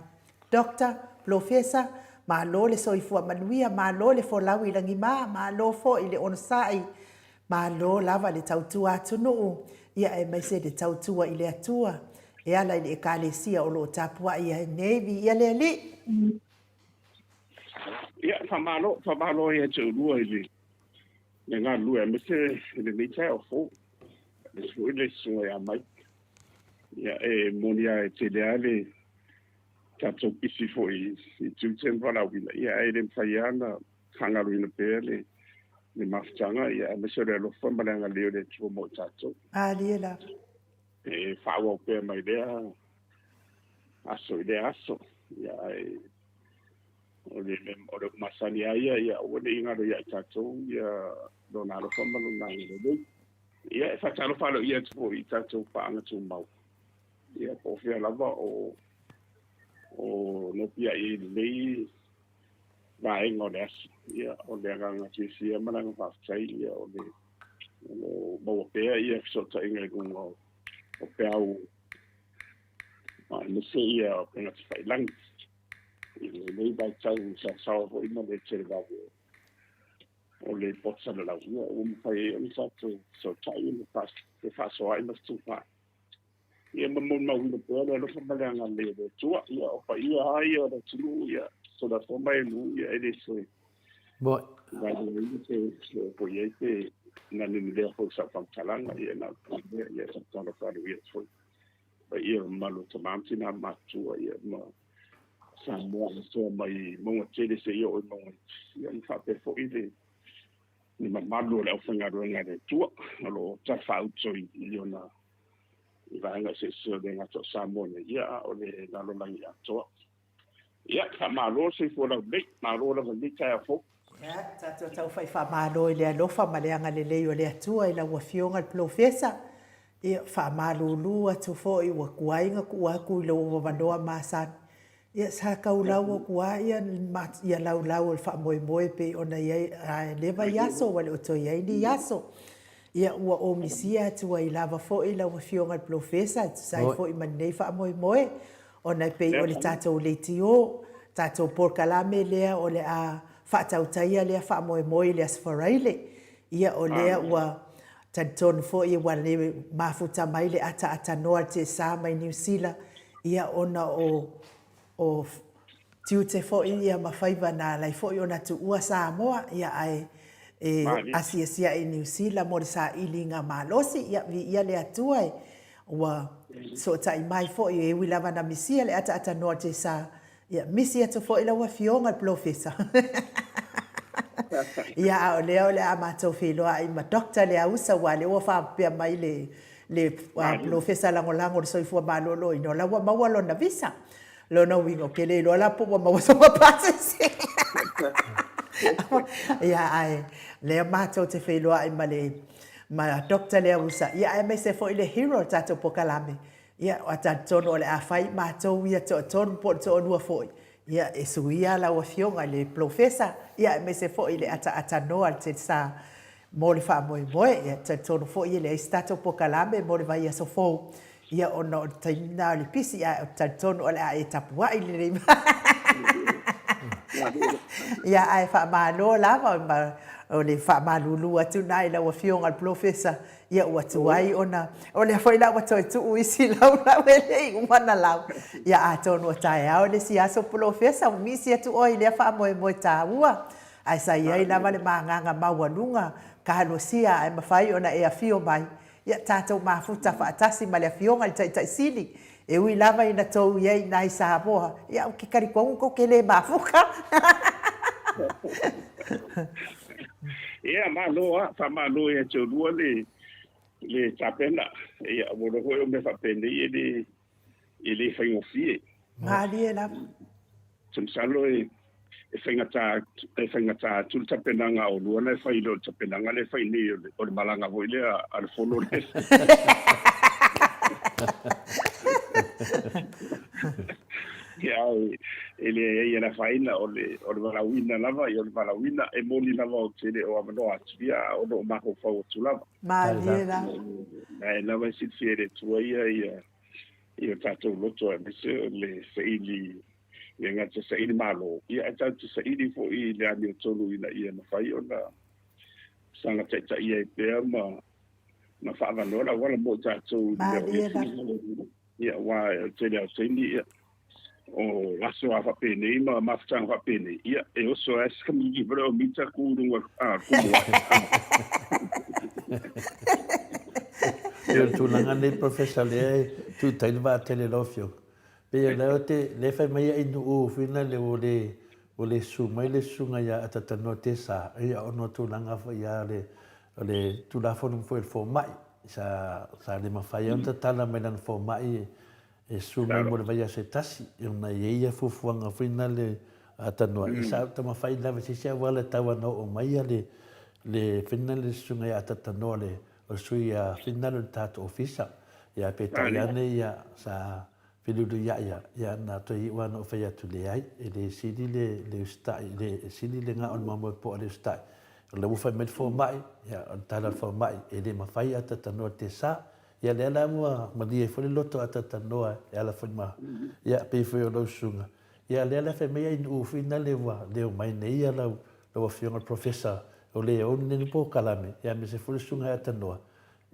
Speaker 1: Doctor, Polofesa, malo le soifua manuia, malo le folau i lagima, malo foi le onosai, malo lava le tautua atunuu, ia aemaise le tautua i le Atua e ala i le Ekalesia o lo o tapuai ai nei. Viia le Alii!
Speaker 4: Ia, faamalo, faamalo ia te oulua i le, le galulue aemaise i lenei taeao fou. Aemaise foi le susuga ia Mike. Ia, e moni lava e tele lava le tatou pisi foi i tiute ma valaauina, ia ae le mafai lava ona Faagaloina pea le le mafutaga, ia, aemaise o le alofa ma le agalelei o le Atua mo i tatou.
Speaker 1: Malie lava.
Speaker 4: E faaauau pea mai lea aso i lea aso, ia, ae o le o le upu masani lava ia, ia aua ne i galo ia i tatou ia Lona alofa ma Lona agalelei. Ia, e faatalofa aloaia atu foi i tatou paaga tumau, ia, po o fea lava o o nopiai ai i lenei vaega o le aso. Ia, o le agaga fiafia ma le agaga faafetai, ia, o le o lo o maua pea ia fesootaiga i luga o, o peau aemaise ia o upega tafailagi i lenei vaitau saosaoa foi ma le televave o le poto salalau, ia, ua mafai ai ona tatou fesootai ma fefaasoaai ma fetufaai. Ia ma molimauina pea le alofa ma le agalelei o le Atua. Ia, o paia lava ia o le atunuu, ia, solafua mai e nuu, ia, e le toe vaevaeina pe oo i ai pe nanenelea foi i sau faamatalaga, ia, na o le pau lea, ia, e tatalo aloaia atu foi paia o mamalu o tama ma tina matutua, ia, ma Samoa atoa mai mauga tele seia oo i mauga iti, ia, ma faapea foi le le mamalu o le aufaigaluega a le Atua o lo o talafaauto i ona i vaega eseese o le gata o Samoa nei, ia, a o le lalolagi atoa. Ia, faamalo le soifua laulelei, malo lava i lenei taeao fou.
Speaker 1: Ia, tatou taufai faamalo i le alofa ma le agalelei o le Atua i lau Afioga le Polofesa. Ia, faamalulu atu foi ua tuai na tuu atu i lou avanoa masani. Ia, sa taulau atu lava ia, ia laulau o le faamoemoe pei ona i ai, a lea vaiaso ua le o toe i ai ni aso. Ia, ua ou misia atu ai lava foi lau Afioga i le Polofesa e tusa ai foi ma lenei faamoemoe, ona e pei o le tatou leitio, tatou polokalame lea o le a faatautaia lea faamoemoe i le Aso Faraile. Ia, o lea ua talitonu foi ua le mafuta mai le ataatanoa le tesa mai Niu Sila, ia ona o o tiute foi ia ma faiva na alai foi ona tuua Samoa, ia ae e asiasi ae i Niu Sila mo le sailiga malosi, ia viia le Atua e ua sootai mai foi e ui lava na misia le ataatanoa o tesa. Ia, misi atu foi lau Afioga le Polofesa. Ia, a o lea o le a matou feiloai ma Doctor Leausa, aua o lea ua faapea mai le, le Polofesa Lagolago o le Soifua Maloloina, o la ua maua lona visa. Lona uiga, ou te le iloa la po ua maua sona pasese. Ia, ae lea matou te feiloai ma le ma Doctor Leausa, ia aemaise foi le hero o le tatou polokalame, Ia, ua talitonu o le a fai matou ia toatolu po o le toalua foi, ia, e suia lau Afioga i le Polofesa, ia, aemaise foi i le ataaatanoa a le Telsa mo le faamoemoe. Ia, talitonu foi e leai se tatou polokalame mo le vaiaso fou, ia, ona o le taimi lena o le pisi, ae ou te talitonu o le a e tapuai lelei mai. Ia, ae faamalo lava, o le faamalulu atu lena i lau Afioga i le Polofesa, Ia ua tuai ona, o lea foi la ua toe tuu isi laulau e le i uma ona lau. Ia atonu o taeao le isi aso polofesa ua misi atu oe i lea faamoemoe taua. Ae sa i ai lava le magaga maualuga kalosia ae mafai ona e afio mai. Ia tatou mafuta faatasi ma le Afioga i le Taitai Sili. E ui lava ina tou i ai i ina i Samoa, ia ou te talitonu tou te le mafuta.
Speaker 4: Ia, malo lava, faamalo ia te oulua le, le tapena. Ia, ua iloa foi o mea faapenei e le, e le faigofie.
Speaker 1: Malie lava.
Speaker 4: Ou te masalo e, e faigata, e faigata atu le tapenaga a oulua na e fai i lo le tapenaga lea e fai nei o le, o le malaga foi lea a le Fono lea. Ia, e, e leai e le afaina, o le, o le valaauina lava, ia o le valaauina, e moni lava ou te le o avanoa atu, ia, a o lo o mafaufau atu lava.
Speaker 1: Malie lava.
Speaker 4: Na e lava e silafia e le Atua ia, ia, i o tatou loto aemaise o le saili le gata saili malo, ia ae tatou te saili foi i le amiotonu ina ia mafai ona saga taitaia ai pea ma ma faaavanoa le auala mo i tatou i le mea o
Speaker 1: Malie lava.
Speaker 4: Ia, aua o le tele lava o taimi, ia, o aso lava faapenei ma mafutaga faapenei, ia, e oso ai se kamiki foi lea o mita ku i luga o kumu ae.
Speaker 2: Pei o le tulaga lenei Professor lea e tuutai le vaatele i lau Afioga. Pei o lea te, lea e fai mai ai nuu foi na le ua le Ua le susu mai le susuga ia Atatanoa Tesa, ia ona o tulaga foi ia o le, o le Tulafono foi a le fomai, sa, sa le mafai ai ona tatala mai lana fomai e susu mai mo le vaiaso e tasi, ona e i ai ia fuafuaga foi na le Atanoa, ia sa taumafai lava i se isi auala e tau ana oo mai ia le, le foi na le susuga ia Atatanoa le, o le sui a foi na le o le tatou ofisa. Ia peitai ane ia sa Feluuluiai ia, ia na toe iu lava na ou fai atu, Leai, e le sili le, le usitai, le, e sili le gao o le mamoe poa i le usitai. O lea ua fai mai le fomai, ia, o le tala a le fomai, e le mafai atatanoa i le tesa. Ia lea la ua malie ai foi le loto atatanoa e ala foi ma, ia, pei foi o lau susuga. Ia lea la fai mai ai nuu foi nale ua leo mai nei ia lau, lau afioga i le Professor o le ou lenei polokalame, ia aemaise foi le susuga ia Atanoa,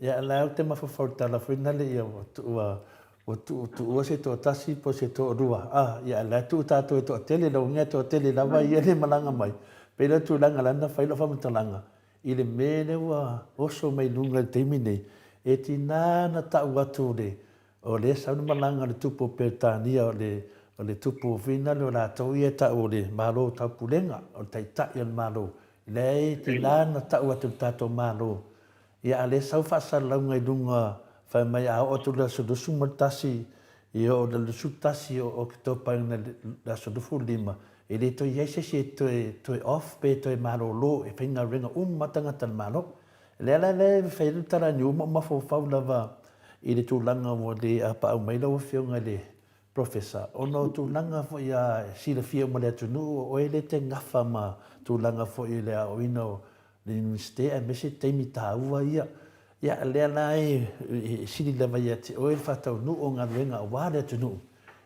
Speaker 2: Ia la ou te mafaufau i le tala foi nale ia ua ua ua tuu tuua se toatasi po o se toalua a ia la e tuu tatou e toatele lau mea toatele lava ia le malaga mai. Pei la tulaga la na fai lau faamatalaga i le mea lea ua oso mai luga i le taimi nei e tiga na tau atu le o lea sau le malaga a le tupu o Peretania o le o le tupu foi nale o latou ia e tau o le Malo o Taupulega o le Taitai o le Malo lea e tiga na tau atu i le tatou Malo Ia a lea sau faasalalauga i luga fai mai a oo atu i le aso 21 ia oo i le 21 o Oketopa i le aso 25 e le toe i ai se isi e toe toe off pe toe malolo e faigaluega uma tagata a le Malo. O lea la e fai ai le tala a Niu ma ou mafaufau lava i le tulaga ua le apaau mai lau Afioga i le Professor ona o tulaga foi a silafia uma e le atunuu o oe lea e te gafa ma tulaga foi i le aoaoina o le Iunivesite aemaise taimi taua ia. Ia lea la e sili lava ia te oe le faataunuu o galuega aua le atunuu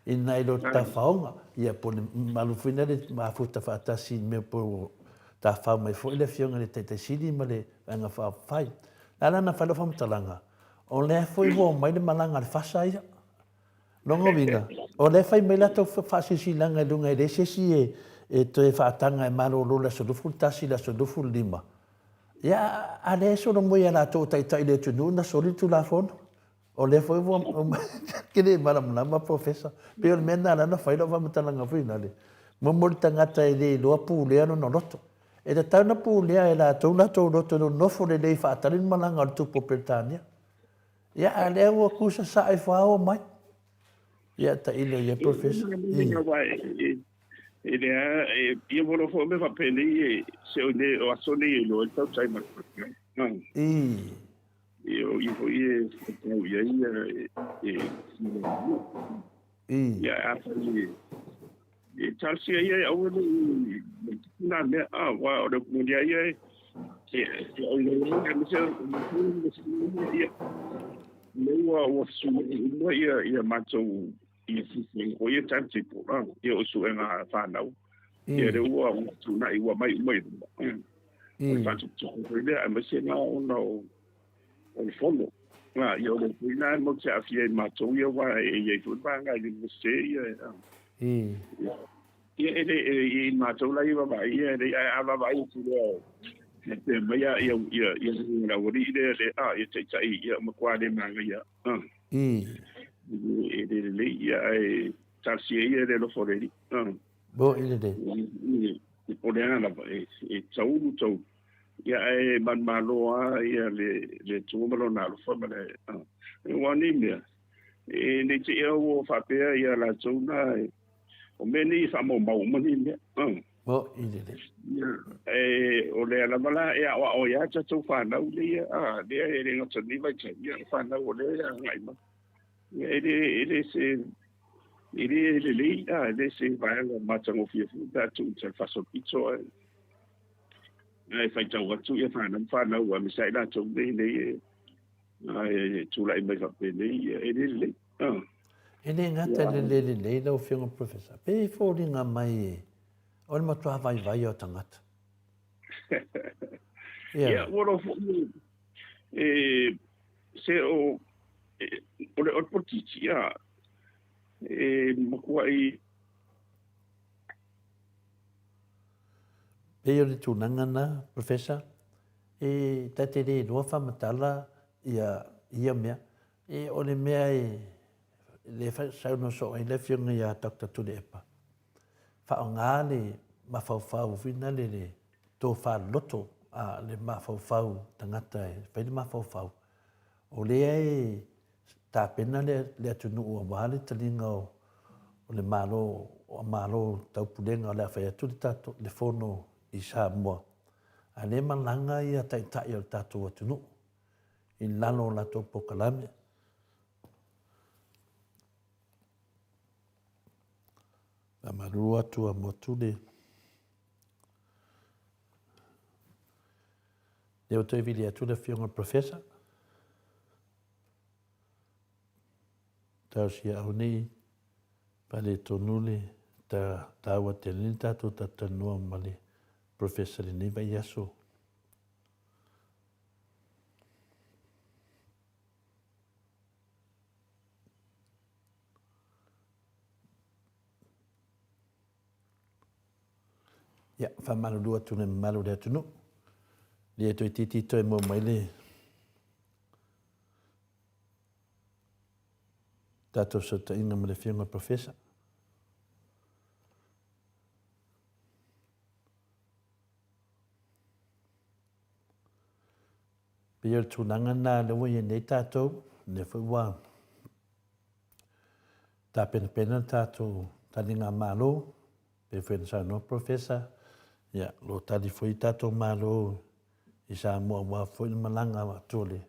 Speaker 2: ina i lo tafaoga ia po o le malu foi lea mafuta faatasi i le mea po o tafao mai foi le afioga i le Taitai Sili ma le Vaega Faaupufai. O le a la na fai lau faamatalaga, o lea foi ua omai le malaga a le FASA ia. Lona uiga, o lea e fai mai latou faasilasilaga i luga e leai se isi e toe faataga e malolo i le aso 21 i le aso 25. Ia, a lea e solomua ia latou o taitai o le atunuu na soli le Tulafono. O lea foi ua ke le malamalama Professor. Pei o le mea lena la na fai lau faamatalaga foi lale. Momo le tagata e le iloa pulea lona loto. E tatau ona pulea e latou latou loto e nonofo lelei faatali le malaga a le Tupu o Peretania. Ia, a lea ua tu sasaa ifo lava o mai. Ia, tailo ia, Professor.
Speaker 4: E lea, e ia volo fo me faapeni e se o ne o aso nei e loa e tautai ma
Speaker 2: I.
Speaker 4: E o i foi e tau ia ia e
Speaker 2: I.
Speaker 4: Ia a fai E talosia ia e aua ne i tupu nā mea, ā, aua o le upu moni a ia e, e, e oi nei ai, aemaise o matou e fesuiai ia, lea ua, ua fesuiai uma ia, ia matou, ia fuafuaga foi ia timetable, ā, ia o suega a whānau, ia lea ua, ua tūnai, ua mai uma i luma, ā, o le whātukutuku foi lea, aemaise nā ona o, o le fono. Nā, ia o le pui nā e mau te awhia i mātou ia wā e i ai foi wā ngā i universite ia e a. Ia, ia e le, e i mātou la i wawa ia e le, a a wawa i tu lea e te mai a ia, ia, ia ia la wari i lea le, a, ia taitai ia ma kwa le mānga ia, a. E le le le ia e talosia ia le lofo le li, a.
Speaker 2: Bo i le le.
Speaker 4: I o le aga lava e, e taulu taulu. Ia ae manumalo lava ia le le Atua ma lona alofa ma le aua nei mea e nei te ia ua faapea ia latou na o mea nei e faamaumau uma nei mea.
Speaker 2: Mo i le le.
Speaker 4: Ia e o lea lava la e aoao ai lava tatou fanau lea a lea e le gata i lenei vaitaimi a o fanau o lea e agai mai. Ia e le e le se e le lelei a e le se vaega matagofie foi pe a tuu i le faasolopito ae Ae faitau atu ia fanau ma fanau aemaise ai latou nei nei e e tulai mai faapenei ia e le lelei. Ah.
Speaker 2: E le gata i le le lelei lau Afioga Professor, pei e foliga mai o le matua vaivai o tagata.
Speaker 4: Ia, yeah, ua lo foi e se o o le o le politiki ia e makuai
Speaker 2: Pei o le tulaga na, Professor, e ta te le iloa faamatala ia ia mea. E o le mea e le saunoa soo ai le afioga ia Doctor Tuilaepa, faaaoga le mafaufau foi lale le tofa loto a le mafaufau tagata e fai le mafaufau, o lea e tapena le le atunuu aua le taliga o o le Malo o Malo Taupulega o le a fai atu le tatou le fono i Samoa, a lea e malaga ia taitai o le tatou atunuu i lalo o latou polokalame. Faamalulu atu a motu le Lea ua toe vili atu le Afioga i le Professor. Tausia au nei faaletonu le ta taua tele le tatou talatalanoa ma le Professor i lenei vaiaso. Ia, faamalulu atu i le mamalu o le atunuu. Lea toeitiiti toe maua mai le tatou fesootaiga ma le Afioga i le Professor. Pei o le tulaga lena lea ua i ai nei tatou, lea foi ua tapenapena le tatou taliga Malo, pei foi ona saunoa Professor, ia, o lo o tali foi tatou Malo i Samoa aua foi le malaga atu o le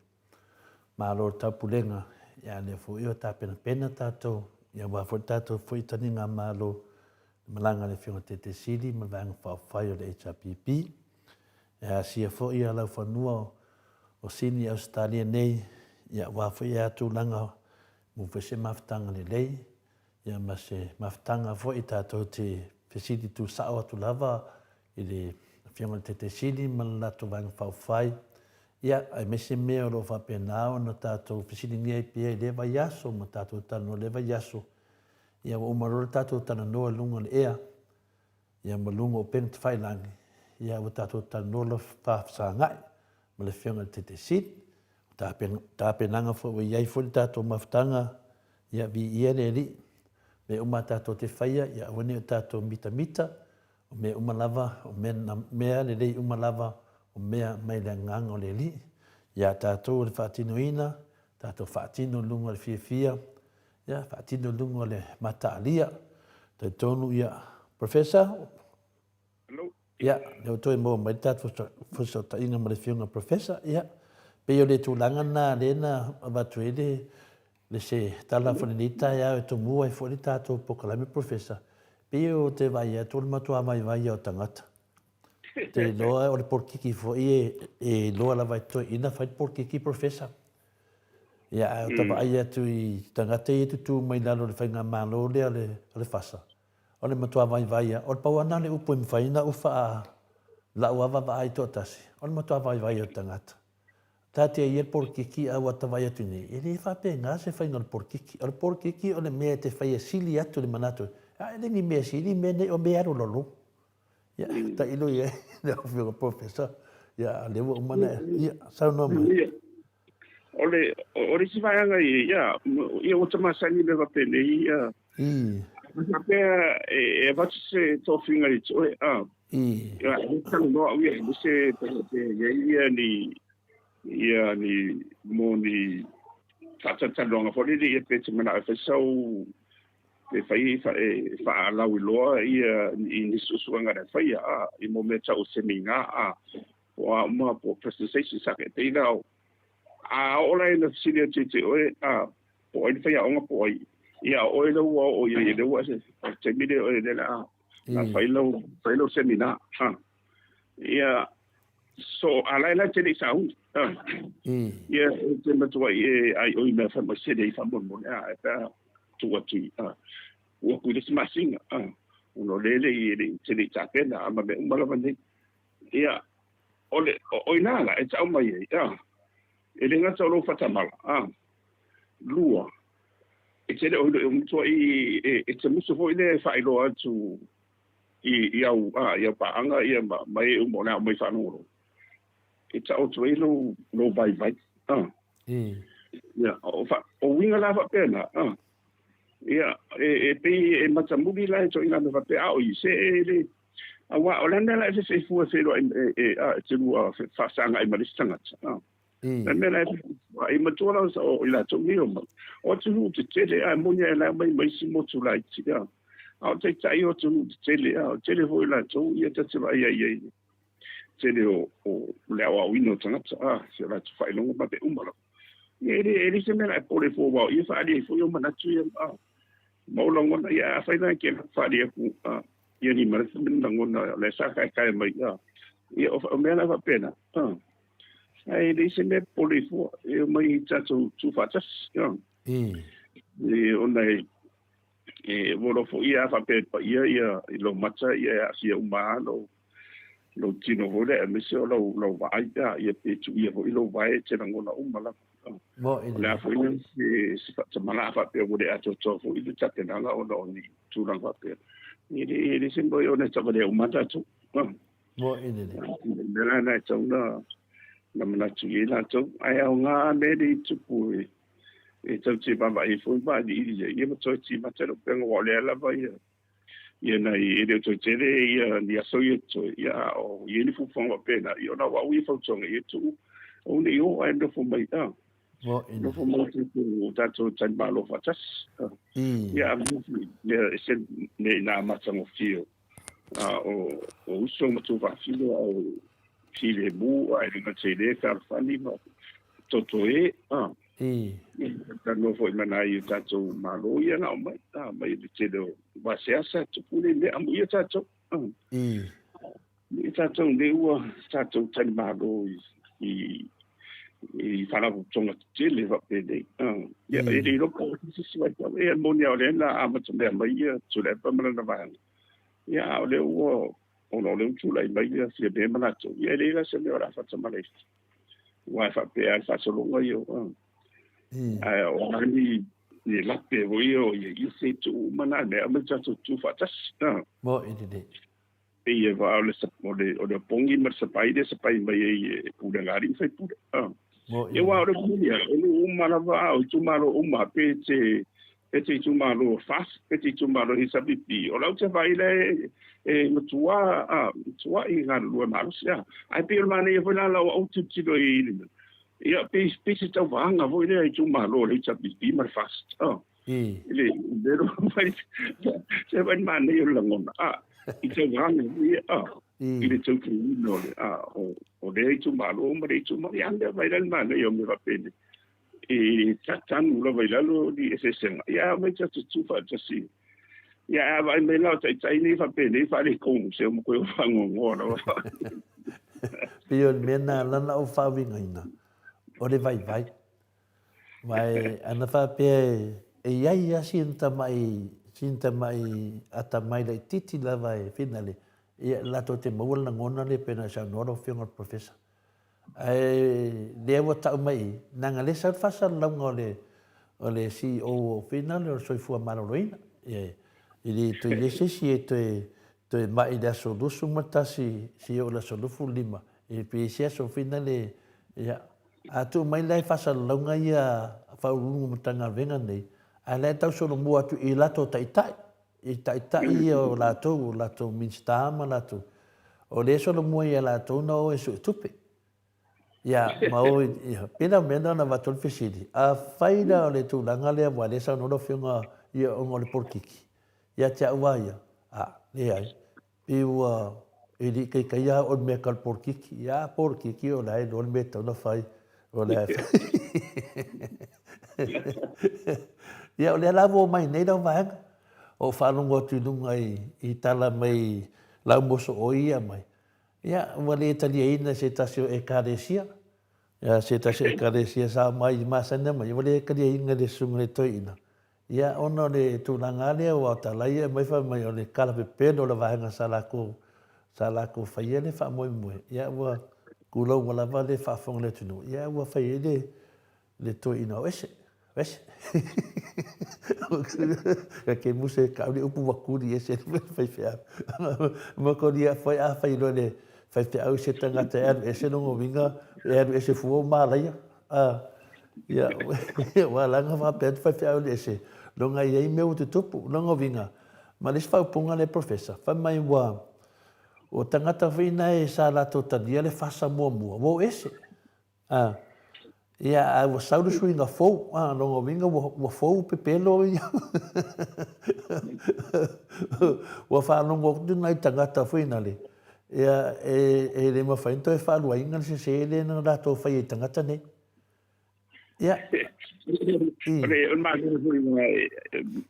Speaker 2: Malo o le Taupulega, ia, a lea foi ua tapenapena tatou, ia, aua foi le tatou foi taliga Malo, le malaga a le Afioga i le Taitai Sili ma le Vaega Faaupufai o le HRPP. E asia foi ia laufanua o Sini i Ausetalia nei, ia aua foi ia tulaga mo foi se mafutaga lelei, ia ma se mafutaga foi tatou te fesili tuusao atu lava i le Afioga i le Taitai Sili ma le latou Vaega Faaupufai, ia aemaise mea o lo o faapena ona tatou fesiligia ai pea i lea vaiaso ma tatou talanoa i lea vaiaso, ia ua uma loa le tatou talanoa i luga o le ea, Ia ma luga o upega tafailagi, ia ua tatou talanoa loa faafesagai ma le Afioga i le Taitai Sili. O tapenaga foi ua i ai foi le tatou mafutaga, ia viia le Alii. Mea uma a tatou te faia, ia aua ne i o tatou mitamita, o mea uma lava, o mea, mea lelei uma lava, o mea mai le agaga o le Alii. Ia tatou o le faatinoina, tatou faatino i luga o le fiafia, Ia, faatino i luga o le mataalia. Talitonu, ia, Professor?
Speaker 4: Hello.
Speaker 2: Ia, lea ua toe maua mai le tatou fesootaiga ma le Afioga i le Professor. Ia, pei o le tulaga lena lea na avatu ai le, le se tala foi lenei taeao e tomua ai foi le tatou polokalame, Professor. Pei ou te vaai atu o le matua vaivai lava o tagata. Te iloa o le polokiki foi e, e iloa lava e toeaiina fai le polokiki, Professor. Ia, ae ota vaai atu i tagata ia e tutū mai lalo o le faigamalo lea o le, o le FASA, o le matua vaivai lava. O le pau lava lena o le upu e mafai ona ou faa, lau lava vaavaai toatasi, o le matua vaivai o le tagata. Taatia ia le polokiki ae ua ta vaai atu nei, e le faapena se faiga o le polokiki. O le polokiki o le mea e te faia e sili atu le manatu, a e le ni mea sili mea nei, o mea e alu lalo. Ia, tailo i ai le Afioga Professor. Ia, a lea ua uma na, ia, saunoa mai.
Speaker 4: Ia, o le, o le isi vaega ia, ia, ia ua ta masani i mea faapenei, ia.
Speaker 2: I.
Speaker 4: Faapea e, e avatu se tofiga i te oe, a.
Speaker 2: I.
Speaker 4: Ia, e talanoa au ia, e se pe i ai ia ni, ia ni, mo ni faatalatalanoaga foi lele, ia pe te manao e fai sau, e fai e faalauiloa ia i ni suesuega na faia a i mo mea tau o semina a po a uma po presentation sa ke pei la a o la ina fesili atu te oe a po ai le faiaoga po ai ia oe le ua o ia le ua se taimi le oe le la a fai lau fai lau semina a ia So, a la e la te le i sauni. Ia, e te matua i e ai oi mea wha mai sere i wha mon a, e pēa tu atu i, a, ua kui le si masinga, a, ono lele i e le te le i tāpena, a ma me uma lava nei. Ia, o le, o, o ina la, e tau mai ai, a, e le ngata o lou whatamala, a, lua, e te le o hilo e umutua i, e, e te musu foi le whailoa atu i, i au, a, i au paaga ia ma, ma e uma o le a aumai faalogologo, e taoto ai lou, lou vaivai. A. Ia, o, fa, o uiga la faapena, a. Ia, e, e pei e matamuli la e toaiga mea faapea, a o i, se e le, Aua o le a le mea la e fefe fua e feiloai e, a, e te lua faafesagai ma le isi tagata, a. Le mea la e fefe fua, e matua la o i latou nei o mai. O atunuu tetele, a, e moni lava e la e omai ma isi motu laiti, a. A o taitai o atunuu tetele, a, o le tele foi o latou, ia ta te vaai ai i ai i le tele o, o le aoaoina o tagata, a, si o latou faailoga ma mea uma lava. Ia, e le, e leai se mea la e pole fua aua o i e faaali ai foi ou manatu ia, a, ma ou lagona, ia, afai la e te alu atu faaali atu, a, ia ni manatu ma ni lagona o lea sa kaekae mai, a, ia, o mea la faapena, a, ae leai se mea e popole ai fua, e omai tatou tuufaatasi, a, e, ona e, e ua iloa foi a faapea e paia ia i lou mata ia e aafia uma lava lou, lou tino foi lea aemaise o lau, lau vaai, a, ia pe tuia foi lou vae e te lagona uma lava.
Speaker 2: O
Speaker 4: le a foi se, se faatamala a faapea ua le atoatoa foi le tapenaga ona o ni tulaga faapea. E le, e le se mea ona e tavalea uma tatou.
Speaker 2: Moe lelei.
Speaker 4: O le mea la lena e tatau ona, ona manatu i ai latou. Ae aoga mea nei e tupu e, e tau te vaavaai ai foi ma vailiili ai, ia ma toe timata le upega, aua o lea lava ia, ia nai, e le o toe tele ia ni aso ia totoe, ia a o i ai ni fuafuaga faapena, ia ona o au ia fautuaga ia tuu, aua ne i o ae nofo mai, a, nofo mai tatou, tatou talimalo faatasi, a, ia a mea e ese mea ina matagofie a o, o uso ma tuafafine a o filemu a e le gata i lea fealofani ma toto e, a. Talanoa foi ma nai o tatou Malo ia na aumai, a, mai le tele o vaseasa tupu nei mea, amuia tatou. Amuia tatou nei ua tatou talimalo i, i, i faalapotopotoga tetele faapenei. Ia, e le iloa po o se isi vaitau. E moni lava o lea na amatamea mai ia Tuilaepa ma lana vaega. Ia, a o lea ua, ona o lea ua tulai mai ia Fiame ma latou, ia e leai la se mea o le a faatamala ai. Aua e faapea lava le faasologa ia o Ae o a ni, ni lape foi ia o ia, ia se tuu uma na mea, aumai tatou tutu faatasi.
Speaker 2: Moe lelei.
Speaker 4: Pei e vaa o le, o le, o le opogi ma le sapai lea e sapai mai ai e pulega a alii ma faipule. Ia aua o le moni lava, o nuu uma lava a o itumalo uma pe te, pe te itumalo FAST, pe te itumalo HRPP, o lau te vaai la e, e matua, a, matuai galulue malosi, a. Ae pei o le manaia foi la lau au tilotilo i le mea, ia, pei, pei se tauvaga foi lea itumalo o le HRPP ma le FAST, a. I le mea mai, se vai manaia o le lagona, a, i tauvaga foi ia, a, i le tautuaina o le, a, o, o lea itumalo ma le itumalo, ia, a mea vai la le manaia o mea faapenei. E tatanu lava i lalo ni eseesega, ia ae aumai tatou tu faatasi. Ia ae a vaai mai la o taitai nei faapenei faaletonu, se ua toe faanoanoa lava.
Speaker 2: Pei o le mea na ala ona ou faauigaina, o le vaivai. Aua ana faapea e i ai lava sina tamai, sina tamai atamai laitiiti lava e finale, ia latou te maua le lagona lea pei ona e saunoa lau Afioga i le Professor. Ae lea ua tau mai i, leaga lea sau le faasalalauga o le o le CEO o Finale o le Soifua Maloloina. Ia, e le toe i ai se isi e toe toe mai i le aso 21 seia oo i le aso 25, e pe i ai se aso Finale, ia. A tuu mai la i faasalalauga ia a Faauluuluga o Matagaluega nei, ae la e tau solomua atu i latou taitai. I taitai ia o latou, o latou Minisita ma latou, o lea e solomua ia latou na o e suetupe. Ia, ma o i, ia, pei la o mea na na avatu ai le fesili, afai la o le tulaga lea aua o lea e saunoa lau Afioga ia ona o le polokiki, ia te au lava ia, a, leai, Pei ua e le i taitaia au o le mea tau polokiki. Ia a polokiki o la e iloa le mea e tatau ona fai. O la e Ia o lea la ua omai nei lau vaega. O faalogo atu i luga i, i tala mai lau mosooi ia mai. Ia ua le taliaina e se tasi o Ekalesia. Ia se tasi o Ekalesia sa omai i masani mai, ua le taliaina e le susuga i le toeaina. Ia, ona o le tulaga lava lea aua o tala ia e aumai fai mai o le kalapepelo o le vaega sa latou, sa latou faia le faamoemoe, ia ua tulou ua lava le faafofoga a le atunuu, ia ua fai ai le, le toeaina o ese, o ese. Ia ke muse kau le upu ua kuli ese le faifeau. Ma ko lia foi a fai loa le faifeau se tagata e alu ese lona uiga, e alu ese fua o malaia. A, ia, ua ala ona faapea atu faifeau i le ese, lona e i ai mea ua tutupu. Lona uiga, ma le isi faaupuga lea Professor, fai mai ua, O tagata foi nae sa latou talia le fasa muamua, ua o ese. A, ia, ae ua sau le suiga fou, a, lona uiga ua, ua fou pepelo ia. Ua faalogo atu nai tagata foi nale, ia, e, e le mafai ona toe faaluaina le sese lea na latou faia i tagata nei. Ia, i.
Speaker 4: O le, o le masani foi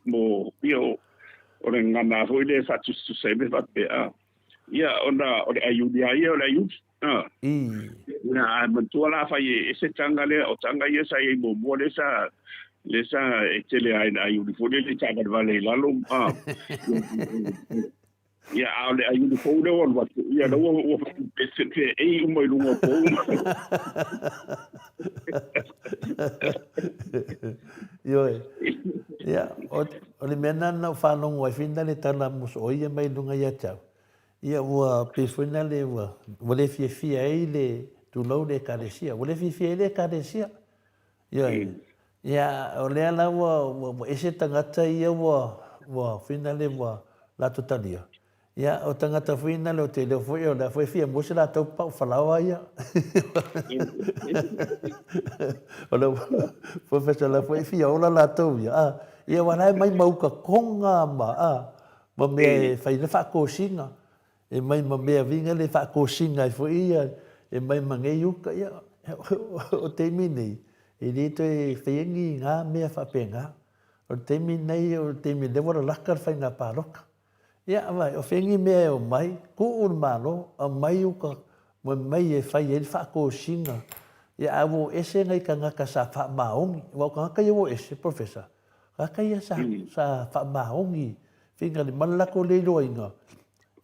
Speaker 4: mo, ia, o le gagana foi lea e faatusatusa ai mea faapea, ia, ona o le aiuli lava ia o le aiuli.
Speaker 2: I.
Speaker 4: Ia, ae manatua la afai e ese taga lea, o taga ia sa i ai muamua lea sa lea sa e tele lava ina aiuli foi lele i taavalevale i lalo, a. Ia, a o le aiuli fou lea ua alu atu, ia lea ua ua feei uma i luga o pou.
Speaker 2: Ioe. Ia, o, o le mea lena na ou faalogo ai foi na le tala mosooi mai luga ia te au. Ia ua pei foi na le ua, ua le fiafia ai le, tulou le Ekalesia, ua le fiafia ai le Ekalesia. Ioe. Ia, o lea la ua, ua, ua ese tagata ia ua, ua foi na le ua latou talia. Ia, o tagata foi na le o te iloa foi o lea foi e fia maua se latou pau falaoa ia. O le professor la foi e fia ola latou ia. A, ia aua la e mai ma uka konga ma, a, ma mea e fai ai le faatosina, e mai ma mea viga le faatosina ai foi ia, e mai ma nei uka, ia, o taimi nei, e le toe faia ni na mea faapena. O le taimi nei, o le taimi lea ua lalaka le faiga palota. Ia, vaai, o fea ni mea e omai, tuu le Malo, aumai uka, ma mai e fai ai le faatosina, ia, ae ua o ese nai tagata sa faamaoni, aua o tagata ia ua o ese, Professor, Tagata ia sa, sa faamaoni faiga le ma le latou le iloaina,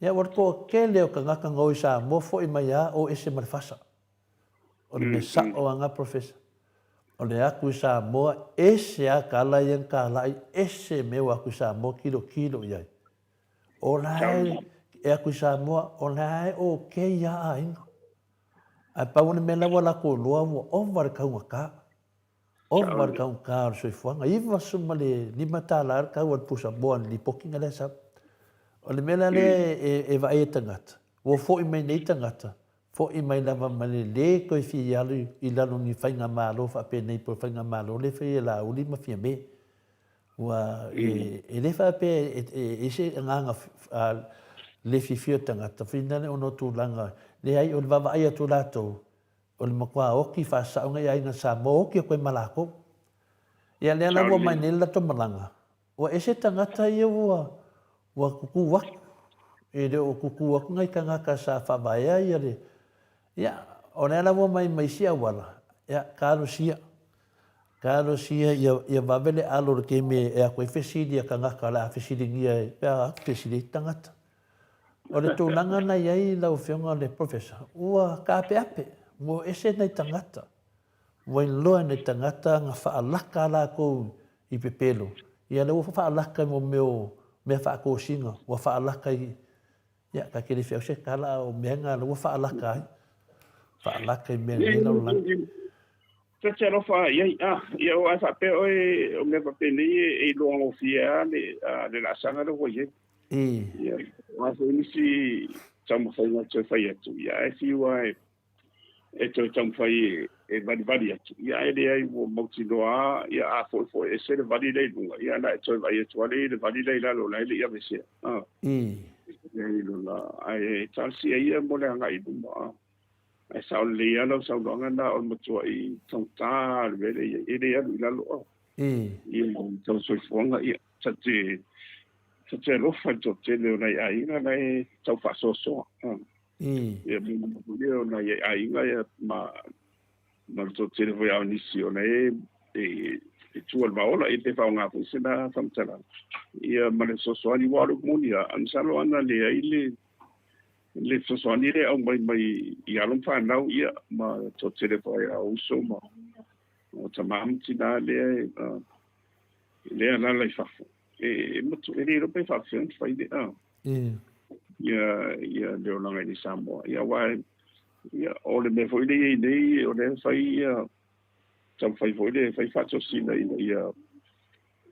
Speaker 2: ia ua le toatele o tagata na o i Samoa foi mai a o ese ma le fasa. O le mea sao a na Professor. O le atu i Samoa, ese a tala ia na talai, ese mea ua atu i Samoa tilotilo i ai. O la e, e atu i Samoa, o la e okay a aiga. Ae pau o le mea la ua latou iloa ua ova le taugata. Ova le taugata o le soifuaga, $95 le tau o le pusa moa i le lipoti na lea sau. O le mea la lea e vaai e tagata, ua foi mai nei tagata, foi mai lava ma le le toe fia alu i lalo o ni faigamalo faapenei po o le faigamalo lea e fai e Laauli ma Fiame. Ua e le faapea e i ai se agaga le fiafia o tagata, finagalo ona o tulaga, leai o le vaavaai atu o latou, O le matua oti faasao nei aiga Samoa oti atu ai ma lakou. Ia lea la ua mai nei le latou malaga, ua ese tagata ia ua ua tutu atu. E le o tutu atu nai tagata sa faavaea ia le ia o lea la ua mai ma isi auala, ia talosia. Talosia ia ia vave le alo o le taimi e atu ai fesili a tagata o le a fesiligia pe a fesili ai tagata. O le tulaga na i ai lau Afioga le Professor, ua taapeape, ua ese nai tagata, ua iloa e nai tagata na faalaka latou i pepelo, ia lea ua faalaka i mea o mea faatosina, ua faalaka i, ia ta te le feau se tala a o mea na lea ua faalaka ai, faalaka i mea nei lalolagi.
Speaker 4: Ta te alofa i ai, a, ia o ae faapea oe o mea faapenei e iloa gofie lava le, le laasaga lea ua i ai. Ia, o a foi nisi taumafaiga e toe fai atu, ia ae fiu lava e, e toe taumafai e, e valivali atu, ia ae leai ua mautinoa lava, ia a foi foi ese le vali lea i luga, ia na e toe vaai atu lava lea i le vali lea i lalo, o la e le i aveesea. A. Leai lona, ae talosia ia mo le agai i luma. A. Ae sao lelei lava lau saunoaga lena o le matuai taugata lava le mea lea i ai, e le alu i lalo a. Ia, tau soifuaga, ia, ta te, ta te alofa i le toatele o nai aiga la e tau faasoasoa. Ia, mo le o nai aiga ia ma, ma le toatele foi o nisi o la e, e, e tua le vaola, ia pe faaaoga foi se na faamatalaga. Ia, ma le fesoasoani, aua o le upu moni lava, masalo ana leai le, le fesoasoani lea e aumai mai i alo ma fanau, ia, ma toatele foi a uso ma o tama ma tina lea e, lea alaala i fafo. E, e, matu, e le iloa pe faapefea ona fai lea. Ia, ia le olaga i Samoa. Ia, aua e, ia, o le mea foi lea e i ai nei, o lea e fai ia, taumafai foi lea e fai faatosina ina ia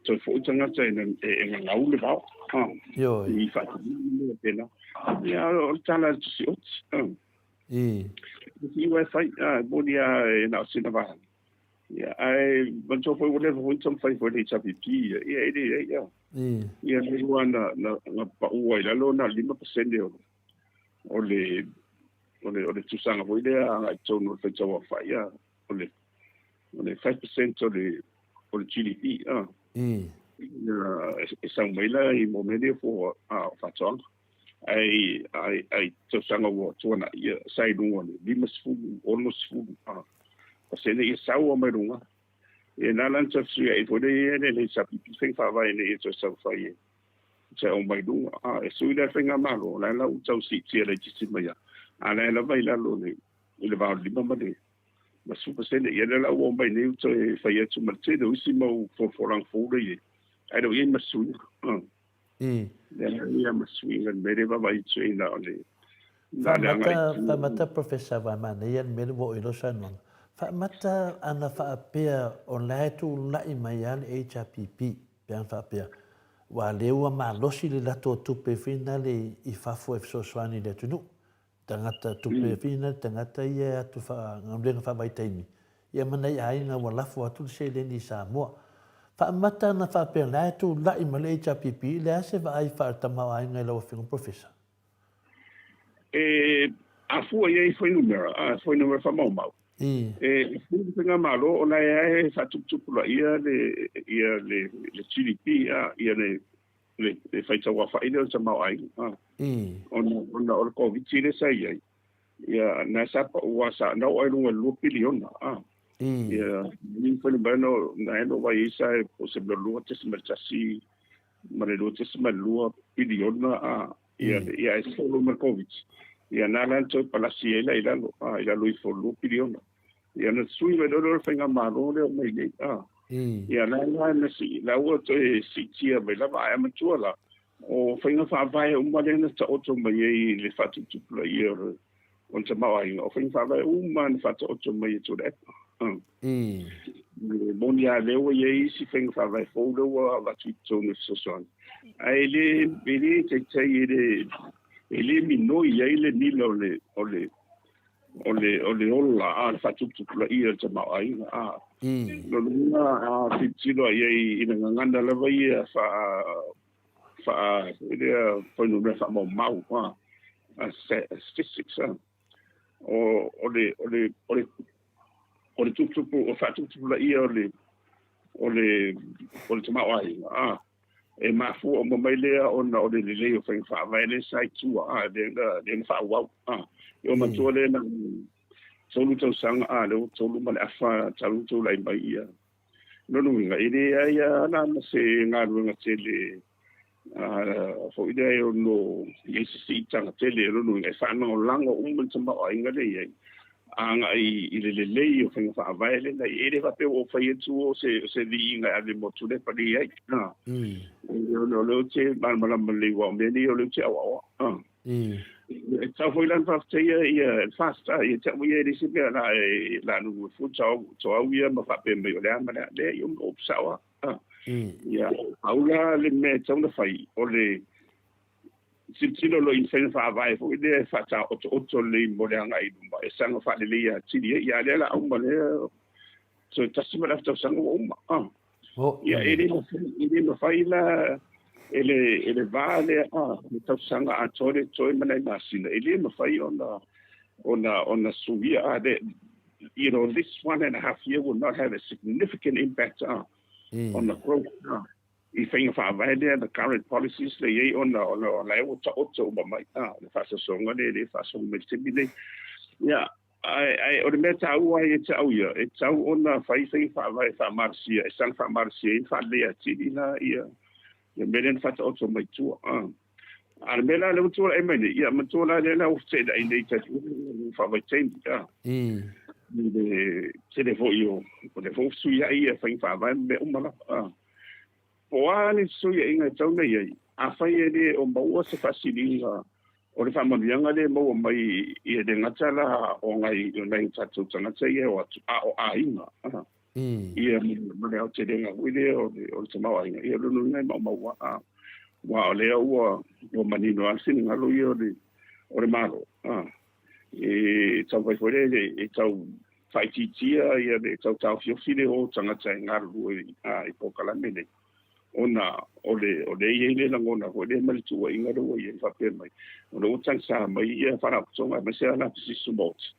Speaker 4: Toe foi tagata e e gagau le vao.
Speaker 2: Ioe.
Speaker 4: I faatinoina mea faapena. Ia, o le tala a le Tusioti.
Speaker 2: I.
Speaker 4: Fiu e fai, e moni lava e na o sina vaega. Ia, ae manatua foi ua leva foi ona taumafai foi le HRPP, ia, e leai, ia.
Speaker 2: I.
Speaker 4: Ia, lea ua na pau ai i lalo na o le 5% o le o le tusaga foi lea agai i totonu o le faitauaofai, ia, o le o le 5% o le GDP a. E sau mai la i mea nei o faatoaga. Ae i tausaga ua tuanai, ia, sa i luga o le 50, 60 a pasene ia sau lava mai luga. Ia na la na toe fesuiai foi lea i le HRPP faiga faavae ina ia toe sau fai e toe ao mai luga. A e sui la le faigamalo, o la e la ua tau siitia laitiiti mai lava, a o la e lava i lalo i le va o le 5 ma le ma 10%. Ia lea la ua omai nei ua toe fai atu ma le tele o isi mau folafolaga fou lea i ai, ae le o i ai ma se suiga. Lea la e i ai ma se suiga i le mea lea e vaavaai atu ai na o le na o le agai i tua.
Speaker 2: Faamata Professor Vaimanaia le mea lea ua oo i lau saunoaga. Faamata ana faapea o la e tulai mai lava le HRPP pe ana faapea aua lea ua malosi le latou tupe foi nale i fafo e fesoasoani i le atunuu. Tagata tupe fina le tagata ia e atu galuega faavaitaimi ia ma nai aiga ua lafo atu le seleni i Samoa. Faamata ana faapea la e tulai mai le HRPP le a se vaai faale-tamaoaiga i lau Afioga Professor?
Speaker 4: E afua i ai fuainumera, fuainumera faamaumau. E fua le faigamalo o la e faatuputupulaia le ia le GDP, ia le le faitauaofai lea o le tamaoaiga, ona o le Koviti lea sa i ai, ia, na sa pau lava, sa na oo lava i luga i le 2 piliona, ia, ni fuainumera na e no vaai ai sa e po o se mea 2.1 ma le 2.2 piliona, ia, ia ae solo ma le Koviti, ia na la na toe palasi ai la i lalo, i lalo ifo o le 2 piliona. Ia na sui mai loa lea o le faigamalo lea o mai nei. Ia la la na si la ua toe siitia mai lava ae matua la o faiga faavae uma lea na taoto mai ai le faatuputupulaia o le o le tamaoaiga, o faiga faavae uma na faataoto mai e Tuilaepa. E moni lava lea ua i ai isi faiga faavae fou lea ua avatu i totonu e fesoasoani, ae le e le taitai e le e le minoi ai le nila o le o le o le o le ola a le faatuputupulaia o le tamaoaiga a. Lona uiga a tilotilo i ai i le gagana lava ia faa faa foi lea fuainumera faamaumau a statistics a o o le o le o le o le tuputupu o faatuputupulaia o le o le o le tamaoaiga a E mafua uma mai lea ona o le lelei o faiga faavae lea sa i tua, a, lea na, lea na faaauau, a. E o matua lea na tolu tausaga, a, lea ua tolu ma le afa talu tulai mai ia. Lona uiga, e leai lava la ma se galuega tele, a, foi lea e ono i ai se siitaga tele. Lona uiga, e faalagolago uma le tamaoaiga lea e i ai agai i le lelei o faiga faavae lea na i ai. E le faapea ua ou fai atu o se, o se viiga e ave mo Tuilaepa, leai. O lea ou te malamalama lelei aua o mea nei o lea ou te aoaoa. E tatau foi la ona faafetaia ia le FAST, ia te au ia e leai se mea la e la nunu e fua toau ia ma faapea mai o le a ma le a. Leai, o upu sao lava. Ia, pau la le mea e tatau ona fai, o le tilotilo loa i faiga faavae foi lea e faataotooto lelei mo le agai i luma e saga faaleleia atili ai. Ia, a lea la uma lea, toe tasi ma le afa tausaga ua uma. Ah. Ia, e le mafai, e le mafai la e le, e le va lea, ah, le tausaga atoa le toe ma nai masina, e le mafai ona, ona, ona suia, ah, le, you know, this 1.5 year will not have a significant impact ah, on the growth. Ah. I faiga faavae lea, the current policies lea i ai ona ona o la e ua taoto uma mai a le faasoasoaga lea e faasoa mai i le taimi nei. Ia, ae ae o le mea taua ai ia te au ia, e tatau ona fai faiga faavae faamalosia, e saga faamalosia ai ma faaleleia atili la ia ia mea lea na faataoto mai tua. A a le mea la lea ua tulai mai nei, ia matua la lea la ua feteenai nei i faavaitaimi, a. I le tele foi o o lea foi ua fesuiai ia faiga faavae ma mea uma lava. A. Po o a ni fesuiaiga e tatau ona i ai, afai e le o maua se faasiliga o le faamanuiaga lea e maua mai e le gata la o nai o nai o tatou tagata ia e o atu, a o aiga. Ia ma le aotelega foi lea o le o le tamaoaiga, ia o lona uiga e maumau a, aua o lea ua ua manino lava le finagalo ia o le o le Malo, a, e taumafai foi lea e tau faaitiitia ia le tau taofiofi le o tagata e galulue i polokalame nei, ona o le o lea e i ai le lagona foi lea ma le tuuaiga lea ua i ai faapea mai, o lea ua tagisa mai ia faalapotopotoga aemaise lava lapisi tumaoti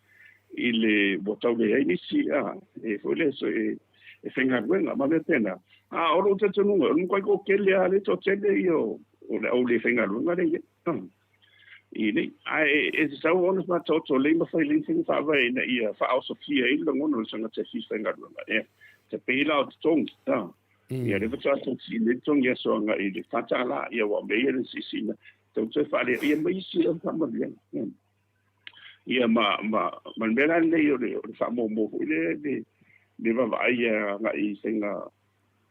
Speaker 4: i le ua tau leai nisi a e foi lea so e e faigaluega ma mea pena. A o lou talitonuga, o le matuai toatele lava le toatele ia o le au le faigaluega lea e i ai i nei. Ae e tatau ona faataoto lelei ma fai lelei faiga faavae ina ia faaosofia ai le lagona o le tagata e fia faigaluega. E te pei la o totogi, a ia lea faatoa tau sii nei totogi aso agai i le $4, ia aua o mea ia le siisiina tau toe faaleaia mai isi faamanuiaga. Ia ma, ma, ma le mea la lenei o le, o le faamuamua foi lea le, le vaavaai agai i faiga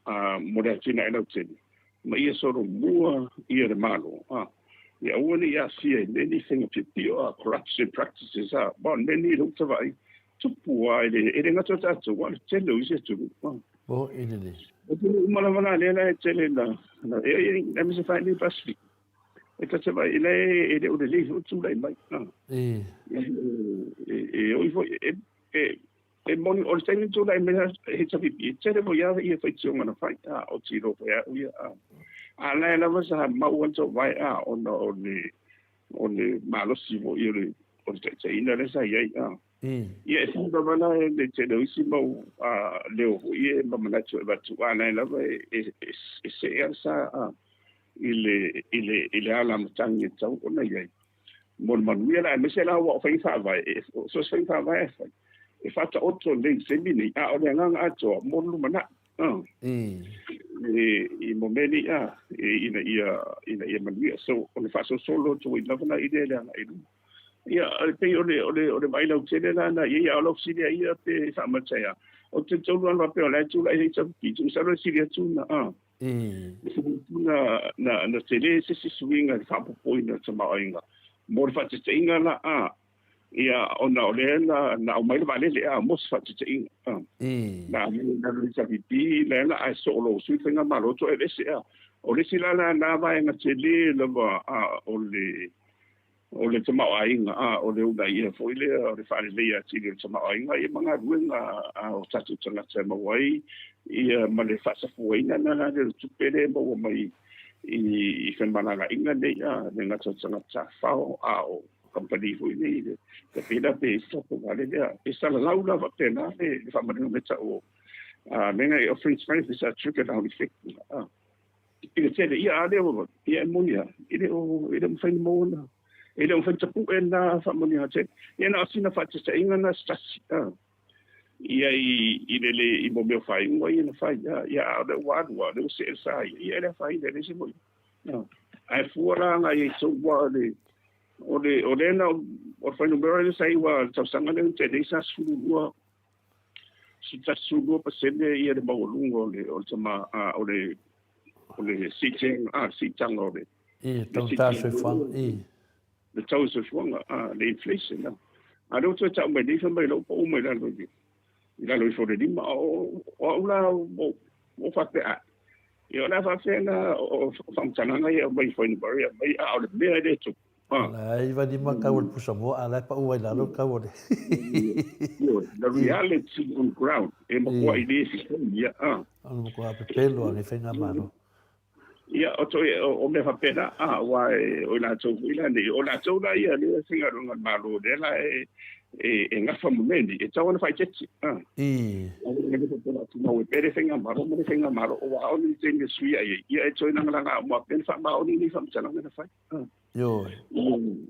Speaker 4: a, mo le atinae lautele, ma ia solomua ia le Malo, a, ia aua ne i aafia i mea nei faiga piopio, a, corruption practices, a, ma o le mea lenei lea ua ta vaai, tupu lava e le, e le gata o tatou, a o le tele o isi atunuu, a.
Speaker 2: Oh, i lelei.
Speaker 4: Atunuu uma lava la lea la e tele na, na, e, e, e, aemaise fai nei Pacific. E ta te vaai, e le, e le o lelei foi tulai mai.
Speaker 2: E.
Speaker 4: E, e oi foi, e, e, e moni, o le taimi tulai mai he HRPP, e tele foi a ia faitioga na fai, a, o tiro foi a uia, a. A la e lava sa mau an tau vai, a, ona o le, o le malosi foi o le, o le taitaiina lea sa i ai, a. Ia, e fai lava la e le tele o isi mau leo foi e ma manatu e avatu, a la e lava e, e, e, e see a sa, a, i le, i le, i le ala matagi e tatau ona i ai. Mo le manuia la, aemaise la ua o faiga faavae, e, so o se faiga faavae e fai, e faataoto lelei i le taimi nei, a o le agaga atoa mo le lumanai. E, i mo mea nei, a, e, ina ia, ina ia manuia. So, o le faasolosolo atu ai lava la i lea le agai i luma. Ia, e pei o le, o le, o le vaai lautele la na i ai, a o lau fesili a ia pe faamata ai a. Ou te talitonu lava faapea o la e tulai ai HRPP, masalo e sili atu na, a. Na, na, na tele se isi suiga i le faaopoopoina o le tamaoaiga mo le faataitaiga la, a, ia, ona o lea na, na aumai le vaalele, a, mo se faataitaiga, a. Na aumai i lalo o le HRPP, lea la ae soo loa ua sui le faigamalo, toe aveese, a. O le isi la lena vaega tele lava, a, o le, o le tamaoaiga, a, o le uunaia foi lea o le faaleleia atili o le tamaoaiga, ia ma galuega a o tatou tagata e maua ai, ia ma le faasafuaina na la lea o le tupe lea e maua mai i, i femalagaaiga nei, a, le gata o tagata tafao, a o kamupani foi nei, le, le pei la pe isi tatou vaalele, a, e salalau la faapena le, le faamanino mea tau o, a, mea e offerings benefits a trickle down effect, a. I le tele, ia, a lea ua, ia e moni lava, e le o, e le o mafai ona maua na, e le o mafai ona tapue na faamanuiaga tele. Ia na o sina faataitaiga na se tasi, a, ia i, i le le, i mo mea o faaiuga ia na fai, a, ia, a o lea ua alu lava, o lea ua see le sa ia, ia e le afaina, e leai se mea. A, ae fua la agai ai tou aua o le, o le, o lea na, o le fuainumera lea sa i ai i le tausaga lea na tea nei sa 12, 12% ia le maualuga o le o le tama a o le o le siitaga a siitaga o le
Speaker 2: I taugata soifuaga i.
Speaker 4: Le tau o soifuaga a le inflation a. A lea ua toe tau mai nei fai mai lou pau mai lalo i i lalo ifo o le lima o o au la o o faapea a. Ia o le a faapefea na o faamatalaga ia e aumai i fuainumera ia aumai a o le mea e le tupu.
Speaker 2: O la e 95 tau o le pusa moa, a o la e pau ai lalo le tau o le.
Speaker 4: Ioe, the reality on ground, e matua i le fesili, a.
Speaker 2: O le matua pepelo a nei faigamalo.
Speaker 4: Ia, o toi, o mea faapena, a, aua e, o i latou foi la nei, o latou la ia lea e faigaluega a le Malo, lea la e, e, e gafa ma mea nei, e tatau ona faaeteete, a. Aua ne i faapea la tumau ai pea le faigamalo ma le faigamalo, aua o ni taimi e suia ai, ia e toe lagalaga uma pea ona faamaoni nei faamatalaga na fai.
Speaker 2: Ioe.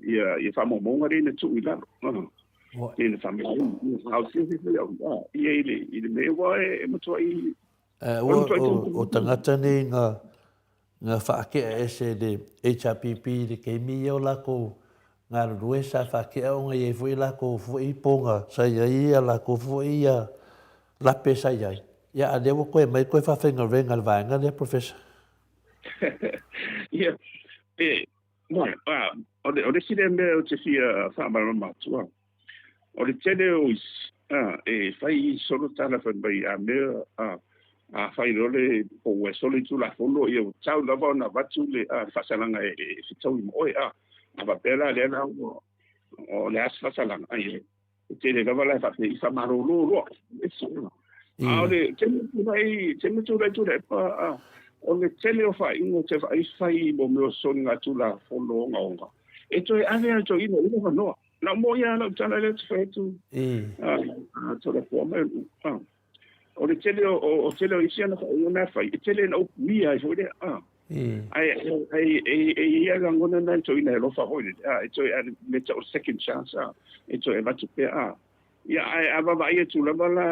Speaker 4: Ia, ia faamaumauga lea ina tuu i lalo. Ia, ina faamaumauga. A o silafia foi au, ia i le, i le mea ua e matuai...
Speaker 2: Ua, o tagata nei na, na faatea ese e le HRPP i le taimi ia o latou galulue sa faatea ona i ai foi latou foi poga sa i ai ia latou foi ia lape sa i ai. Ia a lea ua toe aumai toe faafaigaluega e le vaega lea Professor.
Speaker 4: Ia, e, bueno, a, o le, o le isi lea mea ou te fia faamalamalama atu, a, o le tele o isi, E fai solo tala fai mai a mea a fai loa le po ua e solo i Tulafono ia ua tatau lava ona avatu le faasalaga e fetaui ma oe a faapea la lea la ua o le a se faasalaga ai e tele lava la e faapea i faamalolo loa a o le taimi tulai taimi tulai Tuilaepa o le tele o faaiuga ou te vaai fai mo mea o soligatulafono ogaoga e toe ave lava i toeaina i le avanoa. Lau moʻi lava lau tala lea ou te fai atu Toleafoa mai o le tele o tele o isi ana faaiuga na fai e tele ina upuia ai foi lea ae e i ai lagona na e toeaina e alofa foi lele e toe me tau second chance e toe avatu pea ia ae a vaavaai atu lava la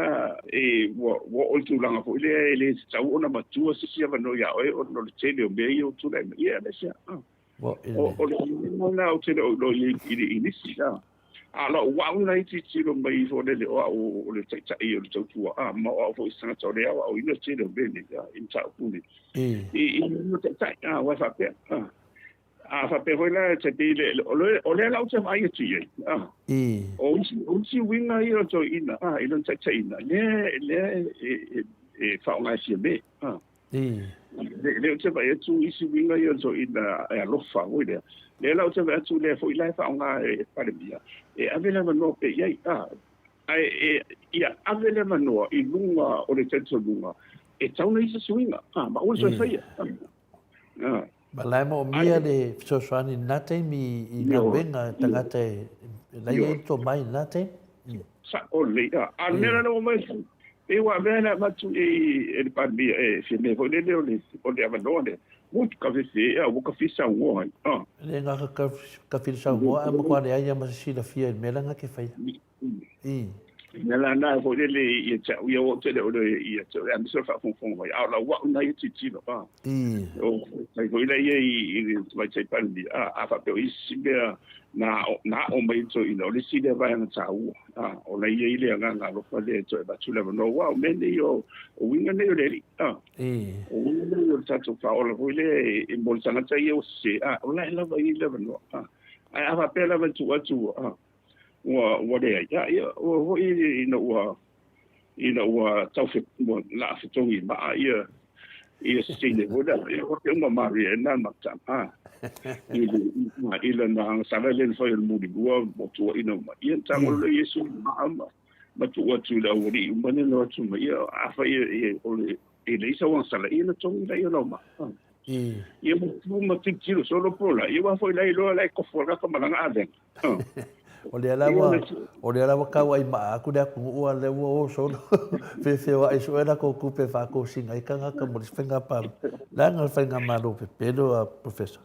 Speaker 4: e ua oo i le tulaga foi lea e le tatau ona matua se isi avanoa ia oe ona o le tele o mea ia ua tulai mai ia aemaise O le mea lena ou te le o iloa i le Inisi, a. A o lau au la e tilotilo mai foi lele o au o le taitai o le tautua, a, ma o au foi o se tagata o le aoaoina le tele o mea nei, a, i mataupu nei. I mea o taitai, a, aua e faapea, a. A faapea foi la, e pei le, o lea la ou te vaai atu i ai, a. O isi, o isi uiga ia o toeaiina, a, i lona taitaiga, lea, lea e faaaoga e Fiame, a. Lea ou te vaai atu isi uiga ia o toeaiina e alofa foi lea. Lea la ou te vaai atu lea foi la e faaaoga e Palemia, e ave le avanoa pea i ai. Ae e, ia ave le avanoa i luga o le talitonuga e tatau ona i ai se suiga, ma aua le toe faia.
Speaker 2: Ma la e moomia le fesoasoani i lena taimi i galuega i tagata e la e i ai le tomai i lena taimi.
Speaker 4: Sa'o lelei. A o le mea la lea ua aumai, pei ua avea le avatu e le Palemia e fia mea foi lele o le avanoa lea, ua ka fefe ea, ua ka fia saunoa ai.
Speaker 2: E le gata ka fia saunoa ae matua leai lava ma se silafia i le mea la na te faia.
Speaker 4: Mea la na foi lele ia te au ia o te le o le ia te au aemaise o le faafogafoga mai a o lau au na ia tilotilo a o tai foi la ia i le Tamaitai Palemia a faapea o isi mea na na aʻo mai toeaiina o le isi lea vaega taua a o la ia i le agaga alofa lea e toe avatu le avanoa aua o mea nei o uiga nei o le Alii a o uiga nei o le tatou faaola foi lea e mo le tagata ia ua sese a o la e lava i le avanoa a ae a faapea lava e tuu atu a ua ua leai ia ia ua foi ina ua ina ua tau fe ua laa fetogi maa ia ia se teine foi lea ia ua te uma marie na mata a i le i le na sala le fai o le mulilua mo tua ina uma ia tango le Iesu maa ma ma tuu atu i le aualii uma le no atu ma ia a fai e o le e leai sau agasala ia na togi laia o lau maa. Ia ma ma tilotilo solo po la ia ua foi la iloa la e kofo la ka malaga avega.
Speaker 2: O lea la ua, o lea la ua kauaʻi maʻa atu le atunuu a lea ua o solo feofeoaʻi sue latou tupe e faatosina ai tagata mo le isi faiga palota. Leaga le faigamalo pepelo a Professor.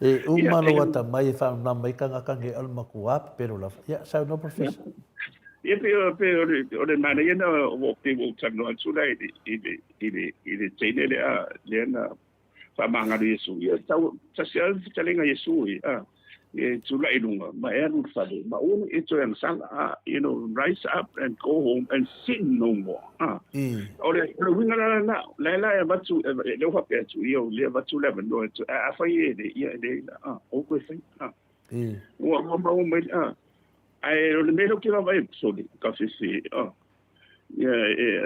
Speaker 2: E uma lou atamai e faamalamalama ai tagata nei o le matua pepelo lava. Ia, saunoa Professor.
Speaker 4: Ia pei o pei o le o le manaia na o pei ua ou talanoa atu la i le i le i le i le teine lea lea na faamagalo Iesu. Ia tau tasi lava le fetalaiga a Iesu e a e tulai i luga ma e alu i le fale ma aua ne i e toe agasala a you know rise up and go home and sin no more a o le o le uiga la lena la la e avatu e lea ua faapea atu ia o lea avatu le avanoa e toe a afai e le ia e leai la a aua toe faia a ua ua maua mai a ae o le mea lea ou te vaavaai atu sole ka fefe a Ia,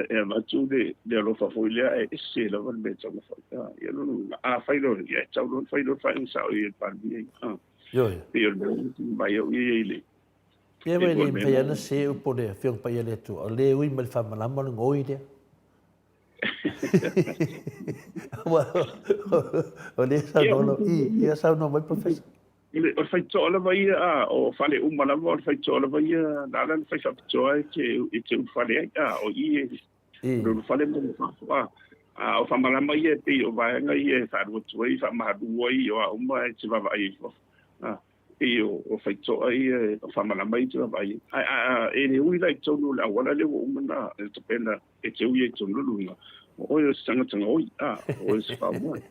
Speaker 4: e avatu le alofa foi lea, ae ese lava le mea e tatau ona fai. Ia lona uiga, a fai loa, ia e tatau loa ona fai loa le faaiuga sao i le Palemia ia.
Speaker 2: Ioe.
Speaker 4: Pei o le mea lea e vaai au ia i le...
Speaker 2: Ia e le mafai lava ona se upu o le Afioga Paia a le Atua, o le ui mai le faamalama o le gaoi lea. Aua o lea e saunoa lau... Ia saunoa mai Professor.
Speaker 4: O le faitotoa lava ia, a, o fale uma lava, o le faitotoa lava ia, na ala ona fai faapitoa e te, e te ulufale ai, a, o i e, o le ulufale ma le fafo, a, a o faamalama ia e pei o vaega ia e faalu atu ai, faamalu ai, o a uma e te vaavaai ai i fafo, a, pei o, o faitotoa ia, o faamalama ia e te vaavaai ai. Ae, a, a, e le ui la i totonu o le auala lea ua uma ona tapena e te ui ai tonu luga, o oe o se tagata gaoi, a, o oe o se faamoe.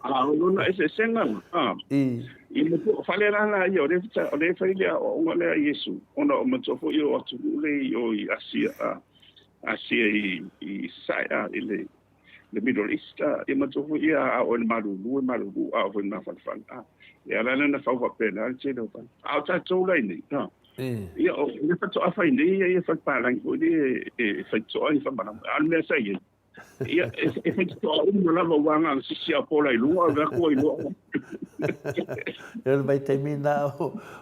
Speaker 4: A o lona eseesega, a, i matua, fale la la ia, o lea, o lea fai le aoaoga lea a Iesu, ona o matua foi o atunuu le i o i Asia, a, Asia i, i Sasae, a, i le, le Middle East, a, ia matua foi ia a o e malulu, e malulu, a o foi mafanafana, a, e ala la na fau faapena le tele o fale. A o tatou la i nei, a, Ia, o le faatoa fai nei ia fale palagi foi lea e faitotoa ni faamalama. A o le mea sa i ai, ia, e faitotoa uma lava aua na ona sisi lava o pola i luga, ave atu ua iloa.
Speaker 2: Ia, o le vaitaimi lena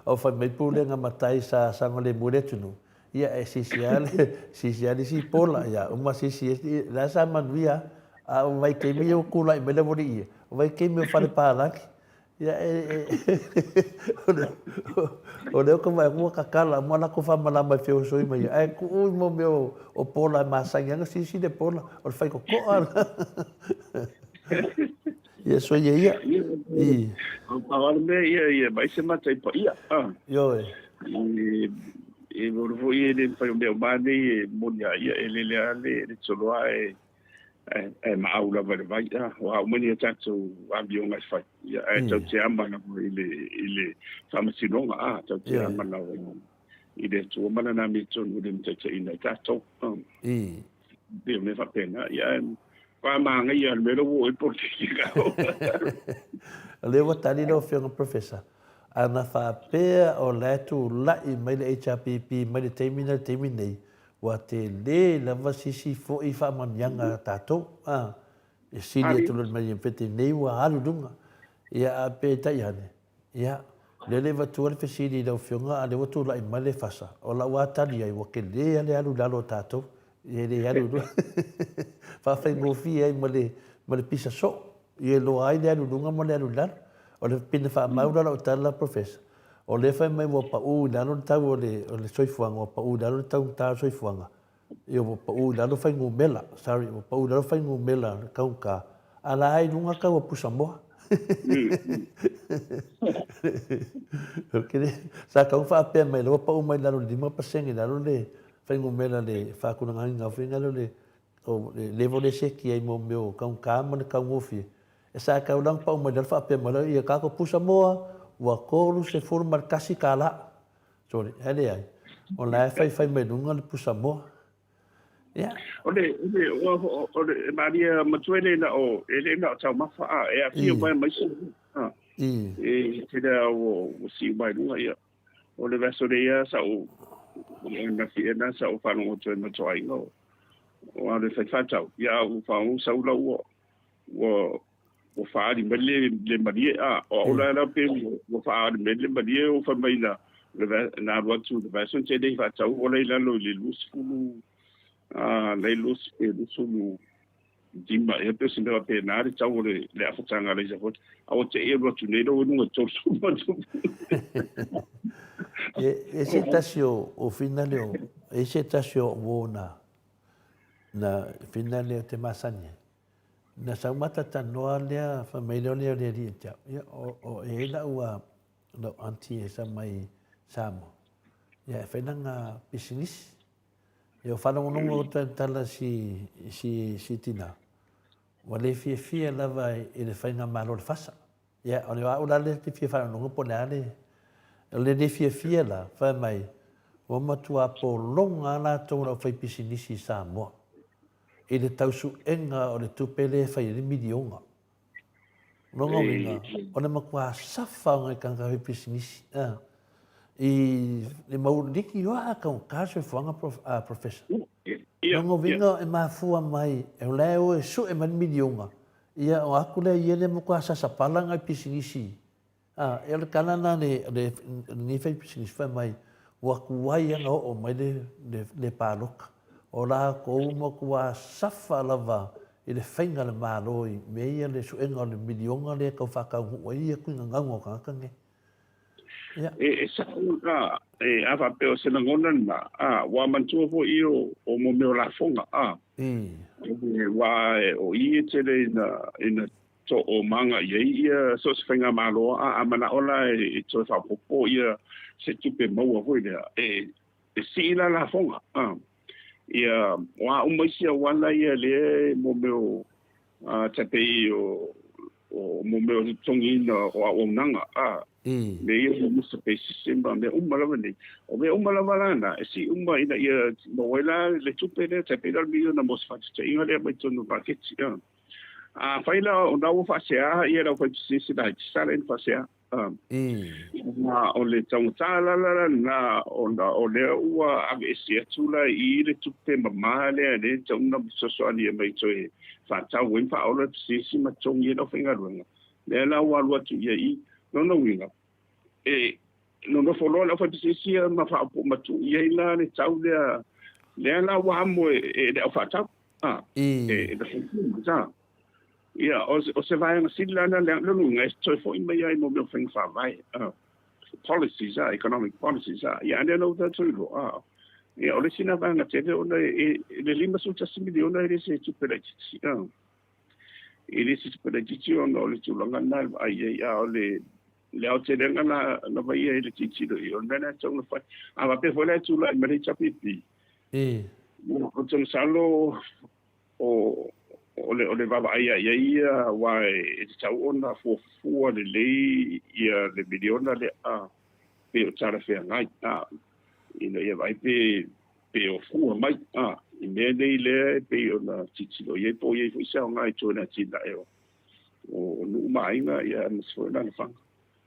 Speaker 2: o fai mai pulega matai sa saogalemu ai le atunuu, ia e sisi lava le, sisi lava le isi pola, ia uma sisi, la sa manuia lava. A o vaitaimi ia ua tulai mai le aualii ia, o vaitaimi o fale palagi. Ia, e, o lea ou te vaai atu ua tatala uma latou faamalama e feosoi mai ai, ae tuu i mea o pola e masani ai ona sisi le pola, o le faitotoa lena. Ia, soia ia.
Speaker 4: I. Pau lava le mea ia, ia vaai se matai paia.
Speaker 2: Ioe.
Speaker 4: E moni foi e le mafai o mea uma nei e moni lava ia, e lele lava le soloa ae ae maau lava i le vai, o a uma ni a tatou amioga e fai, ia, ae tatou te ama lava i le, i le faamasinoga, a, tatou te ama lava i le Atua ma Lana amiotonu i le limataitaiina i tatou. Pei o mea faapena, ia, ae faamagaia le mea lea ua oo i ai polokiki.
Speaker 2: O lea ua tali lau Afioga Professor, ana faapea o la e tulai mai le HRPP mai le taimi lena i le taimi lenei, Ua tele lava sisi foi faamanuiaga a tatou, a, e sili atu loa mai fete nei ua alu i luga. Ia, a peitai ane, ia, lea le avatua le fesili i lau Afioga, a lea ua tulai mai le fasa, o lau lava tali ai, ua tele lava le alu i lalo o tatou, ia e le alu i luga. Faafaigofie ai ma le, ma le pisa soo, ia iloa ai le alu i luga ma le alu i lalo. O le pine faamau la lau tala, Professor, O lea fai mai ua pau i lalo le tau o le soifuaga, ua pau i lalo le taugata o le soifuaga, ia ua pau i lalo fuainumera, sorry, ua pau i lalo fuainumera o le taugata, a la e i luga tau o pusamoa. Sa tau faapea mai, lea ua pau mai i lalo i le 5% i lalo le fuainumera le faatulagaina foi lea o le O le level lea e seki ai mo mea o taugata ma le taugofie, e sa tau la ona pau mai lalo faapea mai loa, ia tatou pusa moa ua $31. Sorry, ae leai, o la e faifai mai luga le pusa moa. Ia.
Speaker 4: O le, o, o le, e malie matua e le na o, e le na o taumafa, a, e aafia mai ma isi, a, e tele lava ua siu mai luga, ia. O le vaiaso nei lava sa ou, na na sa ou faalogo atu ai ma toaiga o, o alu e fai faatau, ia a ua faalogo sau la ua, ua, ua faaali mai le, le malie, a, o au la la pe ua, ua faaali mai le malie ua fai mai na, le, na alu atu le vaiaso na tea nei faatau, o la i lalo i le 20, a, la i 25 ea pe o se mea faapena le tau o le le afataga a Laisa foi. A ua te i alu atu nei lau i luga i 30 ma tupu.
Speaker 2: E, e se tasi o, o whina leo, e se tasi o uo na, na whina leo te masani ai. Na sau matatanoa lea, wha mai leo leo le ri e te au. Ia, o, o e ei lau a, lau auntie e sa mai Samoa. Ia, e whaina ngā pisinisi. Ia o faalogologo atu tala si, si, si tina, ua le fiafia lava i le faigamalo o le fasa. Ia, o le au la lea te fia faalogologo po o le a le, o le le fiafia la, fai mai, ua matua pologa lava latou le aufaipisinisi i Samoa i le tausuega o le tupe lea e fai ai le miliona. Lona uiga, o le matua safa o nai tagata faipisinisi i le mau leitioa a taugata le soifuaga Professor. Lona uiga e mafua mai, o la e o e sue mai le miliona, ia o atu lea ia lea matua sasapala nai pisinisi. A, e o le tala lena a lenei faipisinisi fai mai, ua tuai lava ona oo mai le palota. O latou matua safa lava i le faiga a le Malo i mea ia le suega o le miliona lea e tau faataunuu ai ia tuiga gauga o tagata nei.
Speaker 4: Ia. E sao a, e a faapea o se lagona lena, a, ua manatua foi i o mo mea o lafoga, a. Aua o i e tele ina toomaga i ai ia so o se faigamalo a manao la e toe faaopoopo ia se tupe maua foi lea e sii la lafoga a ia o a uma isi auala ia lea mo mea o tai pei o mo mea o le totogiina o auaunaga a mea ia o muster pay system ma mea uma lava nei. O mea uma lava la na, e sii uma ina ia maua ai la le tupe lea, tai pei la o le miliona mo se faataitaiga lea mai totonu o le paketi. Afai la o na ua faasea ia le aufaipisinisi laiti, sa le ina faasea. Ma o le taugata la la lena ona o lea ua aveese atu la i i le tupe mamā lea lea e tatau ona fesoasoani mai toe faatau ai ma faaola le pisinisi ma totogi ai le aufaigaluega. Lea la ua alu atu i ai i. Lona uiga, e nonofo loa le aufaipisinisi ia ma faaopoo ma tuu i ai la le tau lea, lea la ua amo e le aufaatau, a, e le consumer. Ia, o se vaega sili la lena, lona uiga e toe foi mai ai mo mea o faiga faavae, policies, economic policies, ia a lea la ua tatou iloa, ia o le isi lena vaega tele ona e le $51 miliona e le se tupe laitiiti, e le se tupe laitiiti ona o le tulaga lena e vaai ai, a o le le aotelega lava ia i le tilotilo i o le mea lea e tatau ona fai. A faapea foi la e tulai mai le HRPP, ou te masalo O o le o le vaavaai lava i ai ia aua e tatau ona fuafua lelei ia le miliona lea a pe o talafeagai a ina ia vaai pe pe o fua mai a i mea nei lea e pei ona tilotilo i ai po o i ai foi se aoga i tua i le atinae o o nuu ma aiga ia aemaise foi o alaalafaga.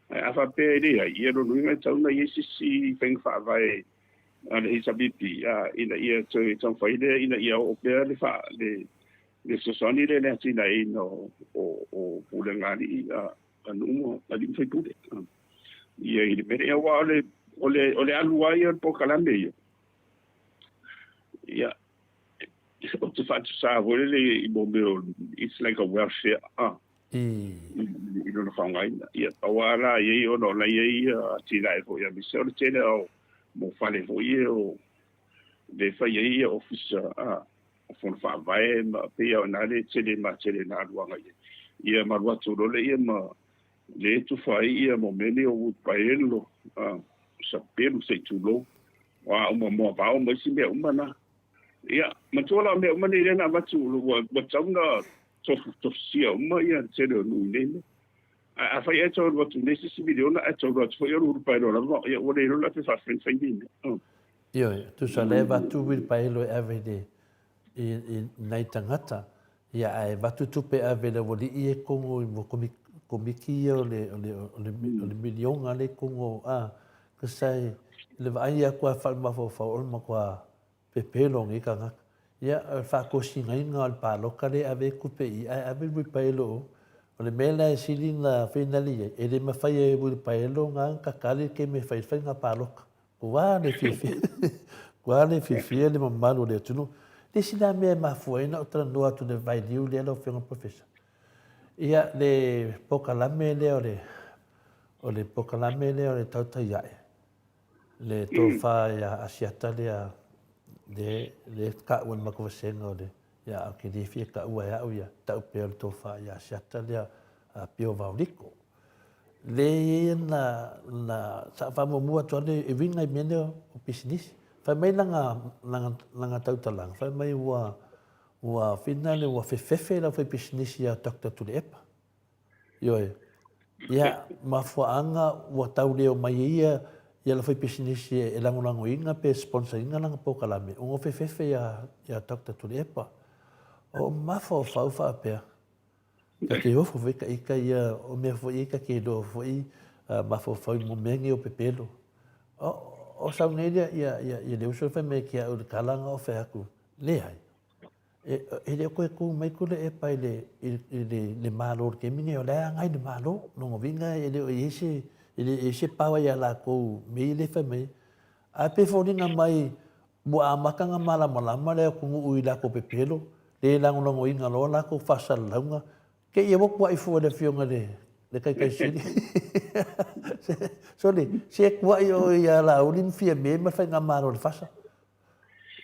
Speaker 4: Ae a faapea e leai, ia lona uiga e tatau ona i ai se isi faiga faavae a le HRPP ina ia toe taumafai lea ina ia oo pea le faa le le fesoasoani lea i le atinaeina o o o pulega a alii a nuu ma alii ma faipule. Ia i le mea lea aua o le o le o le alu lava ia o le polokalame ia, ia ou te faatusa foi lele i mo mea o it's like a welfare i lona faaaogaina. Ia, aua la e i ai ona o la e i ai atinae foi aemaise o le tele o mo fale foi ia o le fai ai ia ofisa a o fono faavae ma pei lava o ina le tele ma tele na alu agai ai. Ia ma alu atu loa lea ma le tufa ai ia mo mea nei o uipaelo, a, sapelu se i tulou, a uma moavao ma isi mea uma na. Ia, matua la o mea uma nei lea na avatu ua tatau ona tofusia uma ia le tele o nuu i nei mea. Ae afai ae tau alu atu nei se isi miliona ae tau alu atu foi alu uilipaelo lava, ia ua le iloa la pe faafefea ona fai nei mea.
Speaker 2: Ioe, tusa lea e avatu uilipaelo e ave i le i nai tagata, ia ae avatu tupe e ave i le aualii ia i totonu i mo komiti ia o le o le o le o le miliona lea i totonu a, cause i le vaai atu lava faale-mafaufau o le matua pepelo o nei tagata. Ia, o le faatosinaina o le palota lea e ave ai tupe i i, ae ave le uilipaelo o. O le mea la e sili ona fainali i ai, e le mafai e uilipaelo na ona tatali le taimi e fai ai le faiga palota. Ua le fiafia, ua le fiafia le mamalu o le atunuu. Le isi la mea e mafua ai ona ou talanoa atu i le vailiu lea lau Afioga i le Professor, ia le polokalame lea o le, o le polokalame lea o le tautai ae, le tofa ia Asiata lea le le taua e le matou vasega o le ia ou te le fia taua e au ia tau pea o le tofa ia Asiata lea a Pio Vaoliko. Le i ai na na sa faamuamua atu ane e uiga i mea nei o pisinisi. Fai mai lana lana lana tautalaga fai mai ua ua whina le ua fefefe le aufaipisinisi ia Doctor Tuilaepa. Ioe. Ia, mafuaaga ua tau leo mai ai ia ia le faipisinisi e lagolagoina pe sponsor ina lana polokalame, ona o fefefe ia ia Doctor Tuilaepa. O mafaufau faapea, ta te ofo foi ta ita ia, o mea foi ia ta te iloa foi mafaufau i mea nei o pepelo. O, o sau nei ia, ia, ia, ia le uso fai mai ki au i le tala na o fai atu, leai. E le o toe tu mai Tuilaepa i le, i le, le Malo i le taimi lenei, o la e agai i le Malo. Lona uiga e le o i ai se, e le o i ai se power ia latou i mea ia lea e fai mai ai. Ae pei e foliga mai ua amata ona malamalama le atunuu i latou pepelo, le lagolagoina loa latou faasalalauga. Te i ua tuai fua i le Afioga i le Taitai Sili. Sole, se tuai oe ia Laauli ma Fiame ma le Faigamalo a le FASA.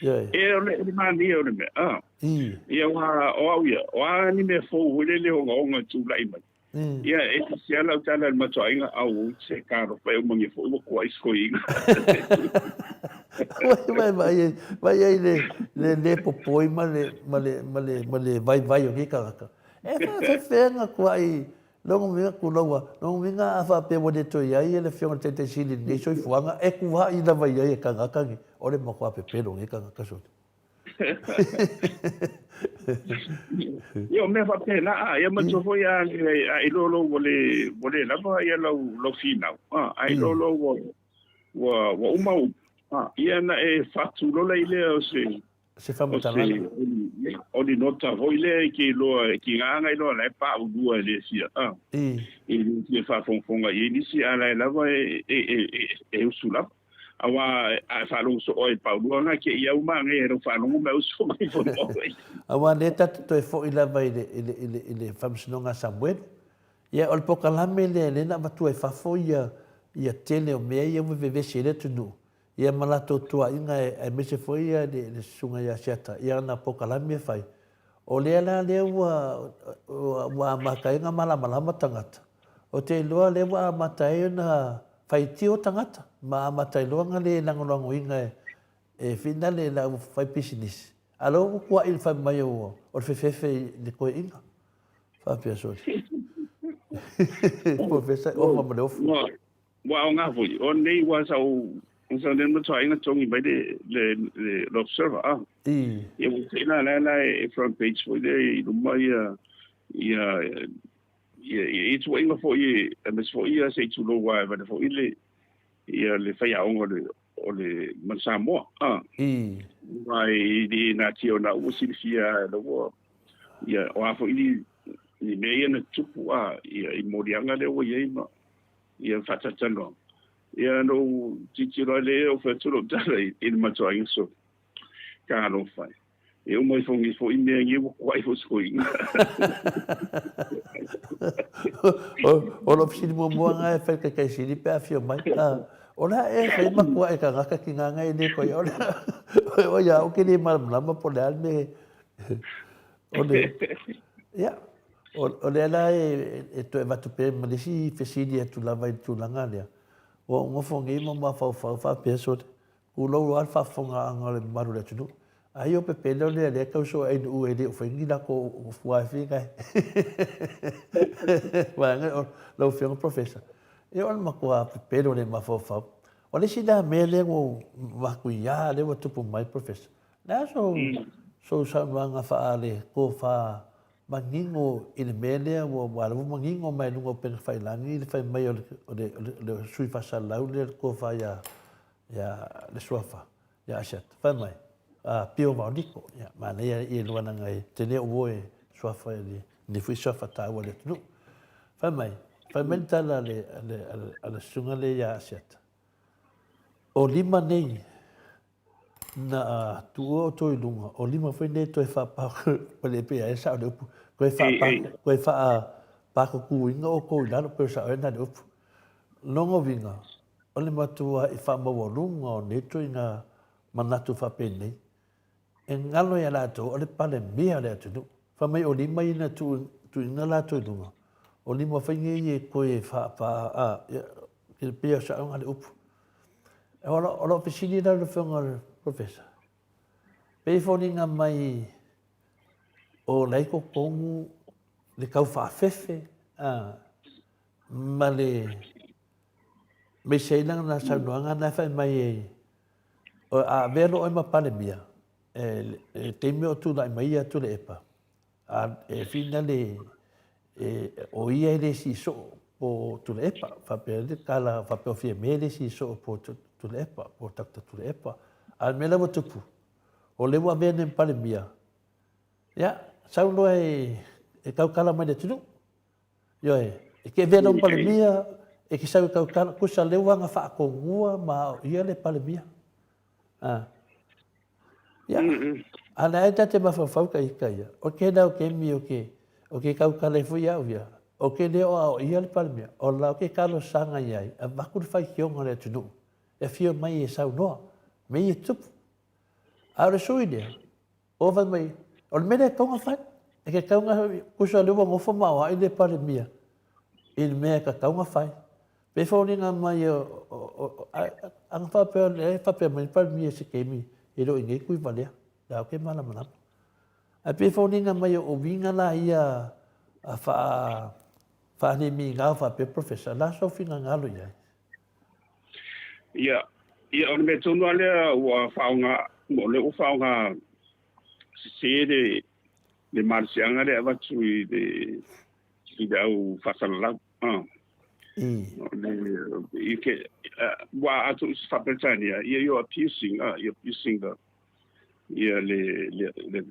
Speaker 4: E o le manaia o le mea, a. Ia aua o au ia, o a ni mea fou foi lele ogaoga e tulai mai. Ia e sisi lava lau tala i le matou aiga, au se talofa e umagia foi ua kuai se toeaina.
Speaker 2: Vai vai ai, vai ai le le le popoi ma le ma le ma le ma le vaivai o nei tagata. E faafefea ona kuai Lona uiga tuloua, lona uiga a faapea ua le toe i ai le Afioga i le Taitai Sili i lenei soifuaga, e kuaʻi lava i ai e tagata nei, o le matua pepelo o nei tagata sole.
Speaker 4: Ia, o mea faapena, a, ia manatua foi a, a e iloa loa ua le, ua le lava ia lau, lau finau, a, a iloa loa ua, ua, ua uma au upu, a, ia ona e faatulola ai lea o se,
Speaker 2: Se faamatalaga.
Speaker 4: O ni nota foi lea e te iloa, e tiga ona iloa la e paulua e le fia, a, e le fia faafogafoga i ai nisi, a la e lava e, e, e, e usu lava. Aua a e faalogo soo ai i le paulua na, te i au manaia i lau faalogo ma e usu mai foi ma oe.
Speaker 2: Aua lea ta te toe foi lava i le, i le, i le, i le faamasinoga a Samuelu. Ia, o le pokalame lea, lea na avatua i fafo ia, ia tele o mea ia ua vevesi ai le atunuu. Ia ma latou tuuaiga aemaise foi ia le susuga ia Asiata i ana polokalame e fai. O lea la lea ua ua amata ai ona malamalama tagata. Ou te iloa lea ua amata ai ona faitio tagata ma amata ai loa ona le lagolagoina e finale le au fai pisinisi. A o lea ua tuuai le fai mai o le fefefe i le toeaina. Faapea sole. Professor, ofa ma le ofa.
Speaker 4: Ua aoga foi, o nei ua sau sau nei matuaiga togi mai le le le observer a. Ia ua tei la la la e front page foi le i luma ia ia ia ia tuuaiga foi aemaise foi ia se i tulou lava e avane foi le ia le faiaoga o le o le ma Samoa a. Aua e le natia ona ua silafia la ua ia o a foi ni ni mea ia na tutupu a ia i moliaga lea ua i ai ma ia faatalatalanoaga. Ia na ou tilotilo lava lea, ou fai atu lou tala i le matuaiga sole, Talofa e, e uma ifo nei foi mea nei ua kuai foi se toeaina.
Speaker 2: O lou fesili muamua lena e fai i le taitaisili pe a afio mai, o le a ea e fai ma kuai tagata ki ngā e le koe o le o ia au ke le malamalama po o le a le mea o le ia O lea la e toe avatu pea ma le isi fesili atu lava i le tulaga lea, ua ou nofo nei ma mafaufau faapea, sole, tulou lava le faafofogaaga o le mamalu o le atunuu, ai o pepelo lea lea e tau sue ainuu e le o fai ni latou fua e fia vaega o lau Afioga Professor. Ia o le matua pepelo le mafaufau. O le isi la mea lea ua ou matuia lea ua tupu mai Professor, le a sou saunoaga faale tofa manino i le mea lea ua ua lava manino mai luga o upega tafailagi le fai mai o le o le o le sui faasalalau lea le tofa ia ia le suafa ia Asiata fai mai a Pio Vaoliko ia manaia ia lua langa e tele o oe suafa e le le foi suafa taua le atunuu fai mai fai mai le tala le le a le susuga lea ia Asiata o lima nei Na tuua outou i luga, o lima foi nei toe faapale pei ai sao le upu, toe toe faapakukūina outou i lalo, pei o sao ai na le upu. Lona uiga, o le matua i faamaualuga o nei ituaiga manatu faapenei, e galo ia latou o le Palemia o le atunuu. Fai mai o lima ia na tuuina latou i luga, o lima foi nei e toe faapa, a, pei o saoga le upu. O lau fesili lau Afioga i le Professor, pei e foliga mai o la e i totonu le tau faafefe ma le aemaise ai lana saunoaga na e fai mai ai, a avea loa oe ma Palemia, le taimi o tulai mai ia Tuilaepa, A e finale e, o ia e le sii soo po Tuilaepa, faapea le tala faapea o Fiame e le sii soo po Tuilaepa, po Doctor Tuilaepa. A o le mea la ua tupu, o lea ua avea nei ma Palemia, ia, sau loa e, e tautala mai le atunuu. Ioe, e te avea loa ma Palemia, e te sau e tautala, tusa lea ua aga faatonua ma aoaia le Palemia. A. Ia, a na e ta te mafaufau ka ika ia, o ke lau ke mi o ke, o ke kaukale foi au ia, o ke leo a o ia le Palemia, o la o ke talosaga iai, avatu le faitioga o le atunuu, e afio mai e saunoa, me ia tupu. A o le sui lea, o fai mai, o le mea lea e tatau ona fai, e ke tatau ona, tusa o lea ua nofo ma aoai le Palemia i le mea e tatau ona fai. Pei foliga mai o, ana faapea o lea e faapea mai le Palemia i se taimi e le o i nei Tuivalea, la ou te malamalama. Ae pei foliga mai o uiga la ia a faa faalemigao faapea Professor, la sou finagalo i ai?
Speaker 4: Ia, ia o le mea tonu lava lea ua faaaoga, o lea ua faaaoga sese le. le malosiaga lea e avatu i le i le au faasalalau. I ke ua atu i se faa-Peretania, ia you're abusing, you're abusing the ia le le le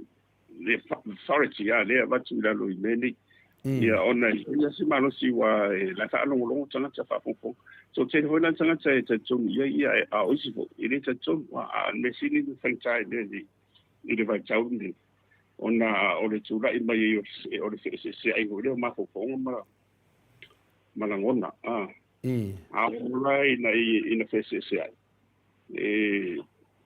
Speaker 4: le authority a lea e avatu i lalo i mea nei. Ia ona e faia se malosi aua e la e faalogologo tagata faafogafoga. So tele foi la tagata e talitonu i ai ia a o isi foi e le talitonu. A o le mea sili ona faigata i mea nei i le vaitau lenei ona o le tulai mai ai o le feeseeseaiga foi lea o mafaufauga ma ma lagona. A a oo la ina ina feeseeseai e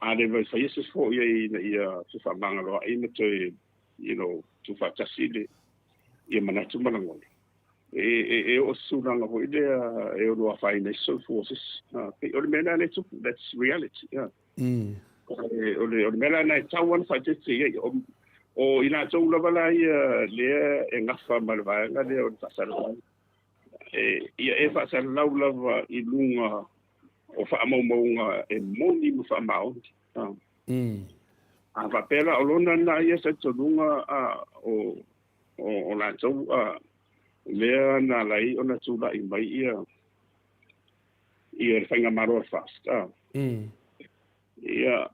Speaker 4: a le faia se fofo i ai ina ia fefaamagaloai ma toe you know, tuufaatasi le ia manatu ma lagona. E, e, e oo se tulaga foi lea e ono afaina ai se soifua o se isi. Pei o le mea lena lea e tupu, that's reality. Yeah. O le, o le, o le mea la lena e tatau lava ona faaeteete i ai. O, o i latou lava la ia lea e gafa ma le vaega lea o le faasalalau, e, ia e faasalalau lava i luga o faamaumauga e moni ma faamaoni. A faapea la o lona lena ia talitonuga a o o, o latou a lea na ala ai ona tulai mai ia ia le faigamalo a le FAST a. Ia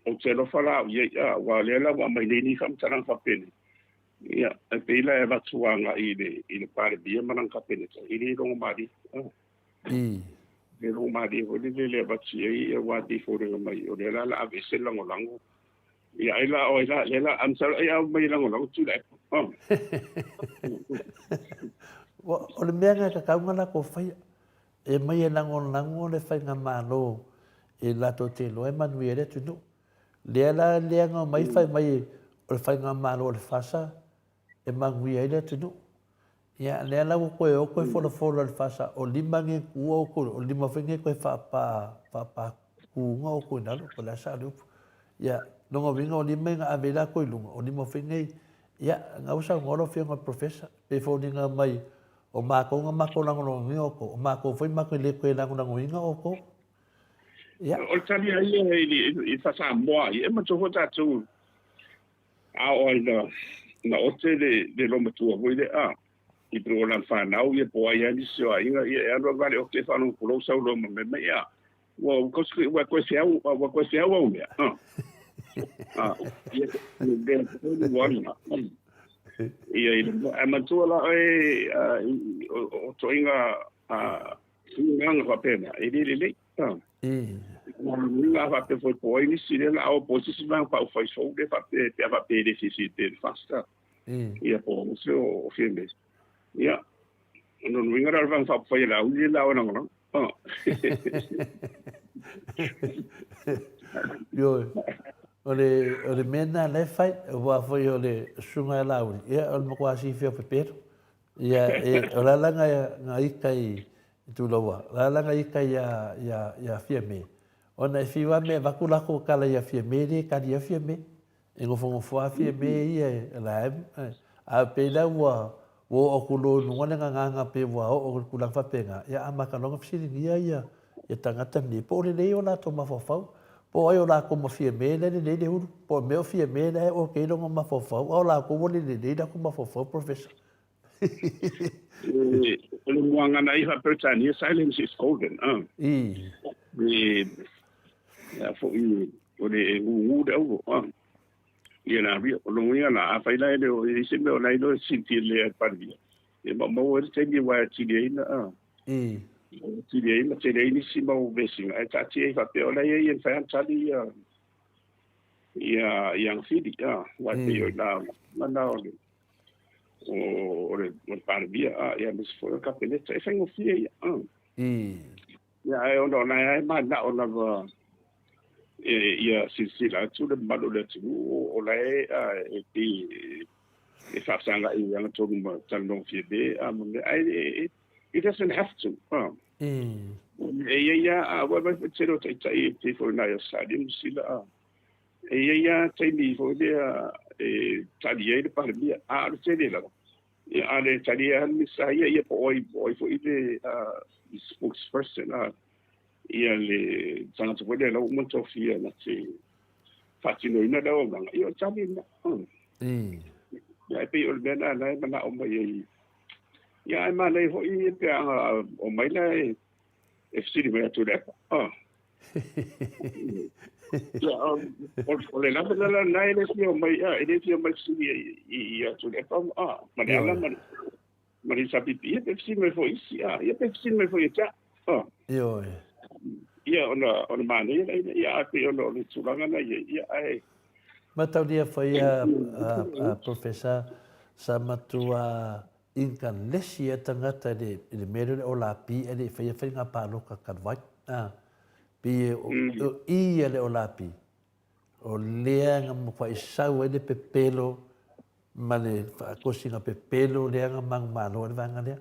Speaker 4: ou te alofa la au i ai a aua o lea la ua aumai nei ni faamatalaga faapenei. Ia e pei la e avatu agai i le i le Palemia ma lana Kapeneta e le logomalie. E logomalie foi lele le avatu i ai aua e pei e foliga mai o lea la o le a aveese le lagolago. Ia ai la o ai la lea la a masalo ai a aumai e lagolago Tuilaepa.
Speaker 2: O le mea lena e tatau ona latou faia, e aumai e lagolago le faigamalo e latou te iloa e manuia ai le atunuu. Lea la lea na omai fai mai o le faigamalo a le FASA e manuia ai le atunuu. Ia, lea la ua toe o toe folafolo e le FASA, o lima nei e tuua outou, o lima foi nei e toe faapa, faapatuga outou i lalo, po o le a sa o le upu. Ia, lona uiga o lima ina ave ai latou i luga, o lima foi nei, ia, na ua saunoa lau Afioga i le Professor, pei e foliga mai o matou na matou lagolagoina outou, o matou foi matou te le toe lagolagoina outou. Ia.
Speaker 4: O le tali lava ia i le faa-Samoa, ia e manatua foi tatou A oo ai ina ote le loomatua foi lea, a, i pei o lana fanau ia po o ai lava nisi o aiga, ia e alu lava le ote e faalogo pulou sau loa ma mea mai, a, ua ua toe feau, ua toe feau au mea, a. A, ia, le ua alu na. Ia, ae manatua la oe, o toaiga, a, tulaga faapena, e le lelei. Uiga a faapea foi po o ai nisi lea o le a o po o se isi vaega faaupufai fou lea faapea pe a faapea e le fiafia i le FAST. Ia po o se o Fiame. Ia, o lona uiga la o le vaega faaupufai a le Laauli lea o le a o e lagolago.
Speaker 2: Ioe. O le, o le mea lena o lea e fai, aua foi o le susuga ia Laauli, ia o le matua silafia o pepelo. Ia, e, o le ala na ita i, i Tuloua, o le ala na ita ia, ia, ia Fiame, ona e fiu lava me avatu latou tala ia Fiame le tali ia Fiame. E nofonofo lava Fiame ia e la e, a pei la ua, ua oo atu loa i luga le gagana pei ua oo i le tulaga faapena, ia amata loa ona fesiligia ia, ia tagata nei, po o lelei o latou mafaufau, po o ai o latou ma Fiame la e lelei le ulu, po o le mea o Fiame la e okay lona mafaufau, a o latou ua le lelei latou mafaufau, Professor.
Speaker 4: O le muagana ai faa-Peretania, silence is golden. E, a foi, o le e gugu le aulo. Ia la ria, o lona uiga la, afai la e le o i ai se mea o la e iloa e silafia lelei e le Palemia, e maumau ai le taimi aua e atili ai na, atili ai ma tele ai nisi mau vesiga, ae taatia ai faapea o la e i ai e mafai lava ona tali ia, ia, ia ana fili, aua e pei o i ina na o le, o le, o le Palemia, ia aemaise foi o le Kapeneta, e faigofie ia. Ia, ae ona o la e manao lava e, ia silasila atu le mamalu o le atunuu, o la e, e pei e faafesagai i agatonu ma talanoa Fiame, a ma mea, ae it doesn't have to. E i ai lava, a vaivai foi le tele o taitai e pei foi nai o Salim ma Sila, a. E i ai lava taimi foi lea e tali ai le Palemia, a o le tele lava, ia, a le tali ai lava le Minisita ia, ia po o ai, po o ai foi le spokesperson, a, ia le tagata foi lea la ua uma ona tofia na te faatinoina le auaunaga, ia o le tali lena. pei o le mea lena e manao mai ai. Ia ae manaia foi pe a omai la e fesili mai atu i le apa. Ah. Ia, o le lava la lena e le fia omai, e le fia omai fesili i atu i le apa, ah, ma le ala ma le ma le HRPP, ia pe fesili mai foi isi, ah, ia pe fesili mai foi ia te au. Ah.
Speaker 2: Ioe.
Speaker 4: Ia, ona, ona manaia lea, ia, ae pei ona o le tulaga na ia, ia, ae...
Speaker 2: Mataulia foi a, a, a Professor sa matua inkalesi ia tagata i le, i le mea lea o le olapi ae le i faia faiga paloka talu ai. A, pei e, o, o i ia le olapi, o lea na matuai sau ai le pepelo ma le faatosiga pepelo lea na manumalo ai le vaega lea.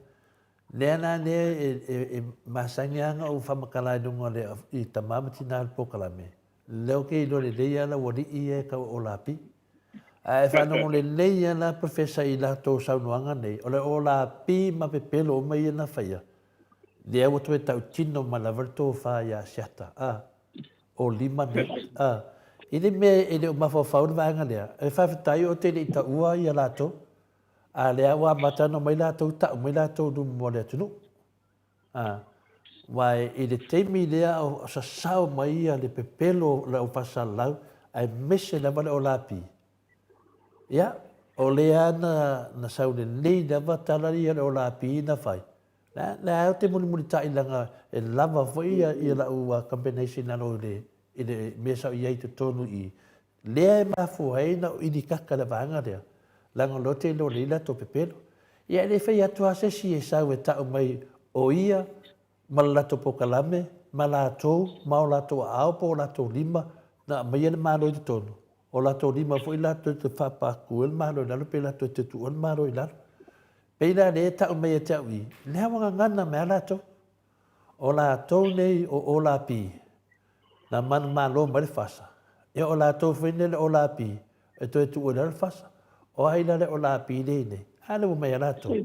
Speaker 2: Lea la lea e, e, e masani lava ona ou faamatala i luga o le, i tama ma tina o le polokalame, lea ou te iloa lelei lava lau alii ia e tau o Olapi. Ae faalogo lelei lava la Professor i latou saunoaga nei, o le Olapi ma pepelo uma ia na faia, lea ua toe tautino mai lava le tofa ia Asiata, a, o lima nei, a. I le mea e le o mafaufau le vaega lea, e faafetai ou te le i taua ia latou, A lea ua amata ona omai latou tau mai latou i luma o le atunuu. A, aua i le taimi lea o sasao mai ia le pepelo o le au faasalalau, aemaise lava le olapi, ia, o lea na, na sau lelei lava tala ia le olapi na fai. La, la ou te mulimulitai leaga e lava foi ia, ia lau combination i lalo i le, i le mea sa ou i ai i totonu i i. Lea e mafua ai na ou ilikaka i le vaega lea, leaga o lea ou te iloa lelei latou pepelo. Ia e le fai atu lava se isi e sau e tau mai o ia ma le latou polokalame ma latou ma o latou aao po o latou lima na aumaia le Malo i totonu, o latou lima foi latou te faapaaku ai le Malo i lalo pe latou te tuua le Malo i lalo. Pei la lea e tau mai ia te au i, lea ua gagana mai lava latou. O latou nei o Olapi, na manumalo mai le fasa. Ia o latou foi nei le Olapi, e toe tuu i lalo le fasa. O ai la le Olapi lea i nei? A lea ua mai ia latou.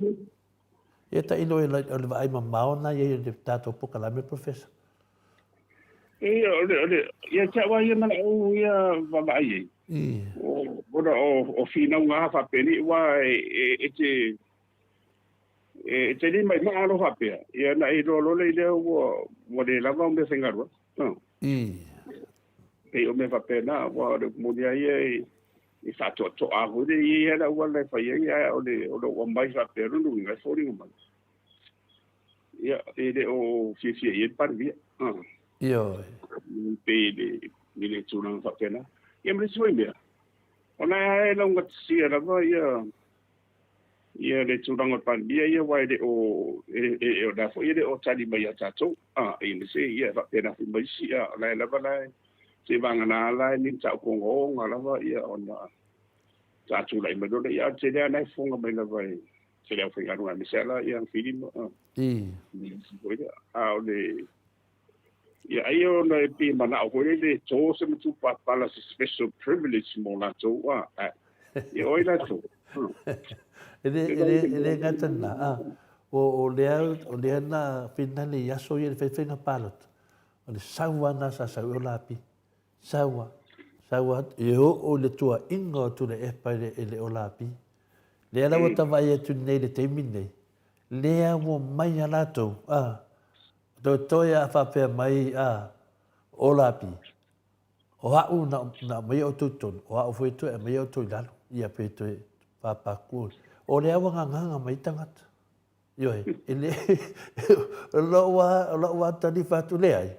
Speaker 2: Ia tailo o le vaai mamao na i ai o le tatou polokalame, Professor.
Speaker 4: Ia, o le, o le, ia te au lava ia manaʻo ia vaavaai ai. O, ona o, o finauga lava faapenei, aua e, e, e te, E te lima i maa alofa pea, ia na e iloa loa lea lea ua, ua le lava o mea faigaluega. No. Pei o mea faapena, ua o le upu moni lava ia e, e faatoatoa foi le ia le auala e fai ai, ae o le, o le ua mai faapea, lona uiga e foliga mai. Ia, e le o fiafia i ai le Palemia. Ah.
Speaker 2: Ioe.
Speaker 4: Pei le, i le tulaga faapena. Ia ma le isi foi mea, ona e laugatasia lava ia, ia le tulaga o le Palemia ia aua e le o e, e, o la foi e le o tali mai ia tatou a e le se ia e faapena foi ma isi a o la e lava la e se vagana la e ni mataupu ogaoga lava ia ona sa tulai mai loa ia a o le tele lava na e fofoga mai lava e se le aufaigaluega aemaise lava la ia Filima a a o le Ia ai ona e pei e manao foi lele e to se matupalapala se special privilege mo latou a, a ia oi latou.
Speaker 2: E le, e le, e le gata lena, a, o, o lea, o lea na finale i aso ia i le faiga palota, o le sau lava lena sa sau ai o Lapi. Sau lava, sau lava, e oo i le tuaiga o Tuilaepa i le, i le Olapi. Lea la ua ta vaai atu nei i le taimi lenei, lea ua omai lava latou, a, Toetoe a faapea mai a o Lapi, o a'u na aumaia outou i totonu, o a'u foi e toe aumaia outou i lalo, ia pe toe papaku. O lea ua gagaga mai tagata. Ioe, e le, o lou a, o lou a talifa atu, leai.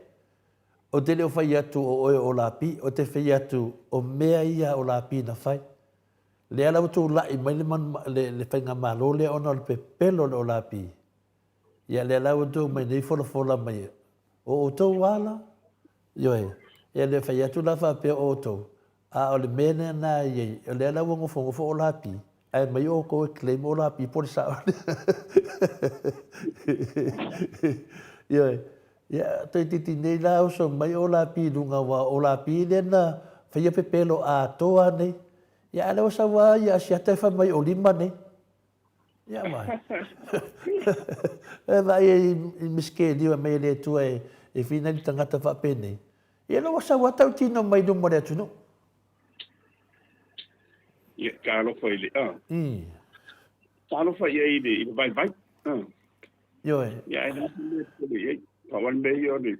Speaker 2: Ou te le o fai atu o oe o Lapi, ou te fai atu o mea ia o Lapi na fai. Lea la ua tulai mai le, le, le faigamalo lea ona o le pepelo o le Olapi. Ia lea la ua outou mai nei folafola mai o outou ala, ioe, ia le fai atu la faapea o outou, a o le mea lea na i ai, o lea la ua nofonofo o Lapi, ae mai outou e claim o Lapi po o le sao lea. Ioe, ia toeitiiti nei la oso mai o Lapi i luga, aua o Lapi lea na faia pepelo atoa nei, ia a o lea ua sau lava ia Asiata e fai mai o lima nei. Ia mai. E vaai ai i misikeliu e mai e le Atua e whina i tagata faapenei. Ia lea ua sau lava tautino mai luma o le atunuu.
Speaker 4: Ia, talofa i le a. Talofa i ai i le, i le vaivai.
Speaker 2: Ioe.
Speaker 4: Ia, ae le mea e i ai. Pau lava le mea ia o le,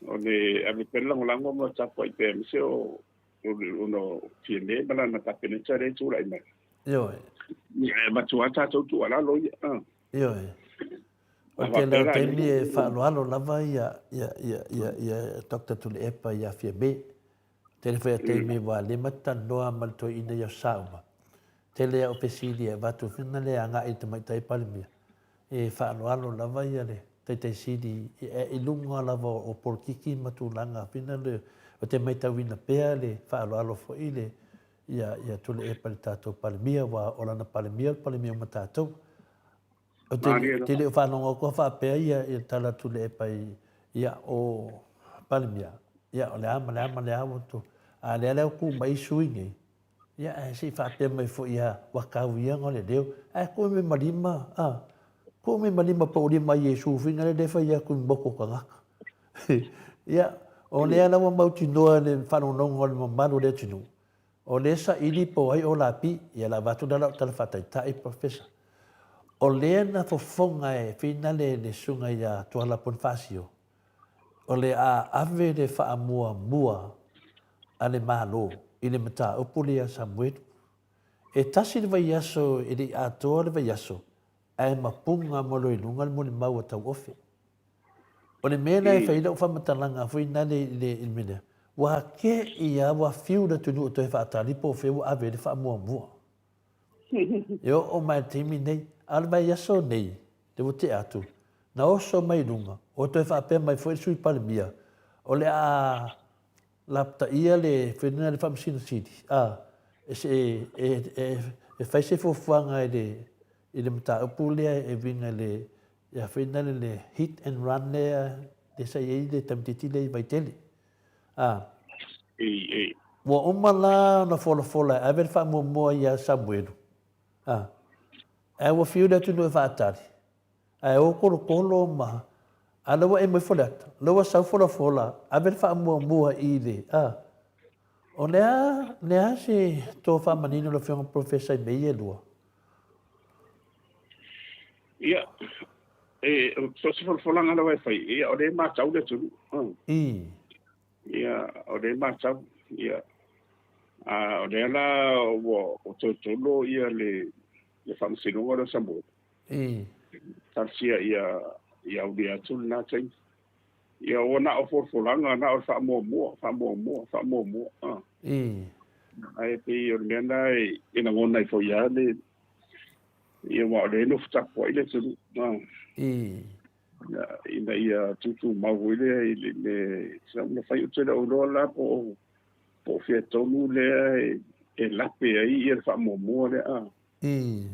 Speaker 4: o le ave pea le lagolago ma tapuai pea aemaise o, ona o Fiame ma lana Kapeneta lea e tulai mai.
Speaker 2: Ioe.
Speaker 4: Ia, ae avatu lava tatou tuualalo ia.
Speaker 2: Ioe. O le tele o taimi e faaaloalo lava ia, ia, ia, ia, ia Doctor Tuilaepa ia Fiame. Tele foi a taimi ua lima te talanoa ma le toeaina ia o Sauma. Tele au fesili e avatu fina le agai i le Tamaitai Palemia. E faaaloalo lava ia le Taitai Sili i luga lava o polokiki ma tulaga fina le o te maitauina pea le faaaloalo foi le ia ia Tuilaepa i le tatou Palemia aua o lana Palemia o le Palemia uma tatou. Ou te, te le o faalogo atu faapea ia, ia tala atu le epa i, ia, o Palemia, ia, o le a ma le a ma le a ua tu. A lea lea ku mai sui nei, ia, ae se i faapea mai foi ia, ua kau ia ngo le leo, ae ku me malima, a, ku me malima po uli mai Iesu finga le le fai atu i moko tagata. Ia, o lea la ua mautinoa le faalogologo a le mamalu o le atunuu, O lea saili po o ai o Lapi, ia la avatu lea lau tala faataitai Professor. O lea na fofoga e finale le susuga ia Tuala Ponifasio, o le a ave le faamuamua a le Malo i le mataupu lea ia Samuelu. E tasi le vaiaso e le i atoa le vaiaso, ae mapuga ma loa i luga le molimau a Tauofe. O le mea lea e fai ai lau faamatalaga foi nale i le mea lea, ua ake'i lava, ua fiu le atunuu e toe faatali po o fea ua ave ai le faamuamua. E oo mai i le taimi nei, a o le vaiaso nei, lea ua tea atu, na oso mai i luga, ua toe faapea mai foi le Sui Palemia, o le a lapataia le faiga le Faamasino Sili, a, e, e, e, e fai se fuafuaga i le, i le mataupu lea e uiga i le Ia fai na le hit and run lea lea sa i ai le tamaitiiti lea i Vaitele. A.
Speaker 4: Ei, ei.
Speaker 2: Ua uma la ona folafola e ave le faamuamua ia Samuelu. A. Ae ua fiu le atunuu e faatali. Ae o kolokolo ma a lea ua emo ifo le ata. Lea ua sau folafola ave le faamuamua i le a. O le a, le a se tofa manino le Afioga Professor i mea ia e lua?
Speaker 4: Ia, e, so se folafolaga lava e fai, ia, o lea e matau le atunuu.
Speaker 2: I.
Speaker 4: Ia, o lea e matau, ia. A, o lea la ua o totolo ia le, le faamasinoga lea o Samoa.
Speaker 2: I.
Speaker 4: Talosia ia, ia aulia atu lena taimi. Ia, ua na o folafolaga, na o le faamuamua, faamuamua, faamuamua.
Speaker 2: I.
Speaker 4: Ae pei o le mea lena e lagona ai foi lava le, Ia, aua o lea e nofo tapuai le atunuu,
Speaker 2: I.
Speaker 4: ina ia tutumau foi lea i le, le na fai ou te le o iloa la po o, po o fea tonu lea e, e lape ai ia le faamuamua lea. A.
Speaker 2: I.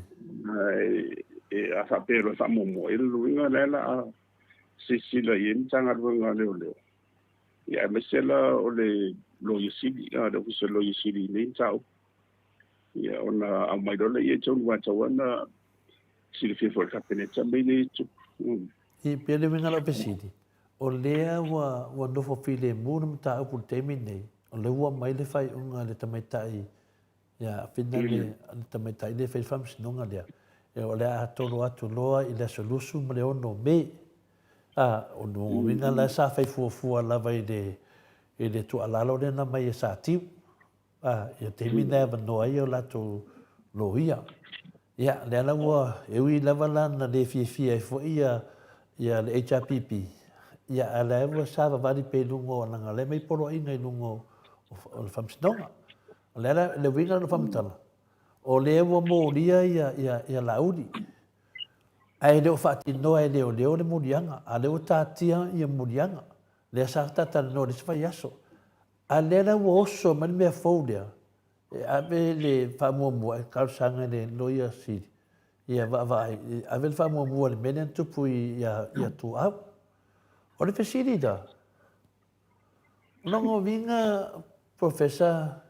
Speaker 4: Ae, e, a faapea loa e faamuamua, ia le uiga lea la a silasila i ai le Matagaluega a Leoleo, ia aemaise la o le Loia Sili, a, le Ofisa o le Loia Sili i nei mataupu. Ia, ona aumai loa lea i totonu aua e tatau lava ona silafia foi e le Kapeneta mea nei e tupu.
Speaker 2: I pei o le uiga o lau fesili, o lea ua, ua nofo filemu le mataupu i le taimi lenei, o lea ua aumai le faaiuga a le tamaitai ia Fina le, le tamaitai lea e fai le faamasinoga lea, ia o le a tolo atu loa i le aso 26 o Me. A, o lona uiga la sa fai fuafua lava i le, i le tuualalo lea na aumai e Satiu. A, ia taimi na e avanoa ai o latou loia. Ia, lea la ua, e ui lava la na le fiafia ai foi ia, ia le HRPP, ia, a lea ua savavali pea i luga o, leaga o lea e aumai poloaiga i luga o, o le faamasinoga. O lea la, le uiga o le faamatala, o lea ua molia ia, ia, ia Laauli, ae le o faatinoa e leoleo le moliaga, a lea ua tatia ia moliaga, lea sa talatalanoa i le isi vaiaso. A lea la ua oso mai le mea fou lea, e ave le faamuamua e talosaga i le Loia Sili, ia vaavaai, e ave le faamuamua i le mea lea na tupu ia Tuau. O le fesili la, o lona uiga Professor,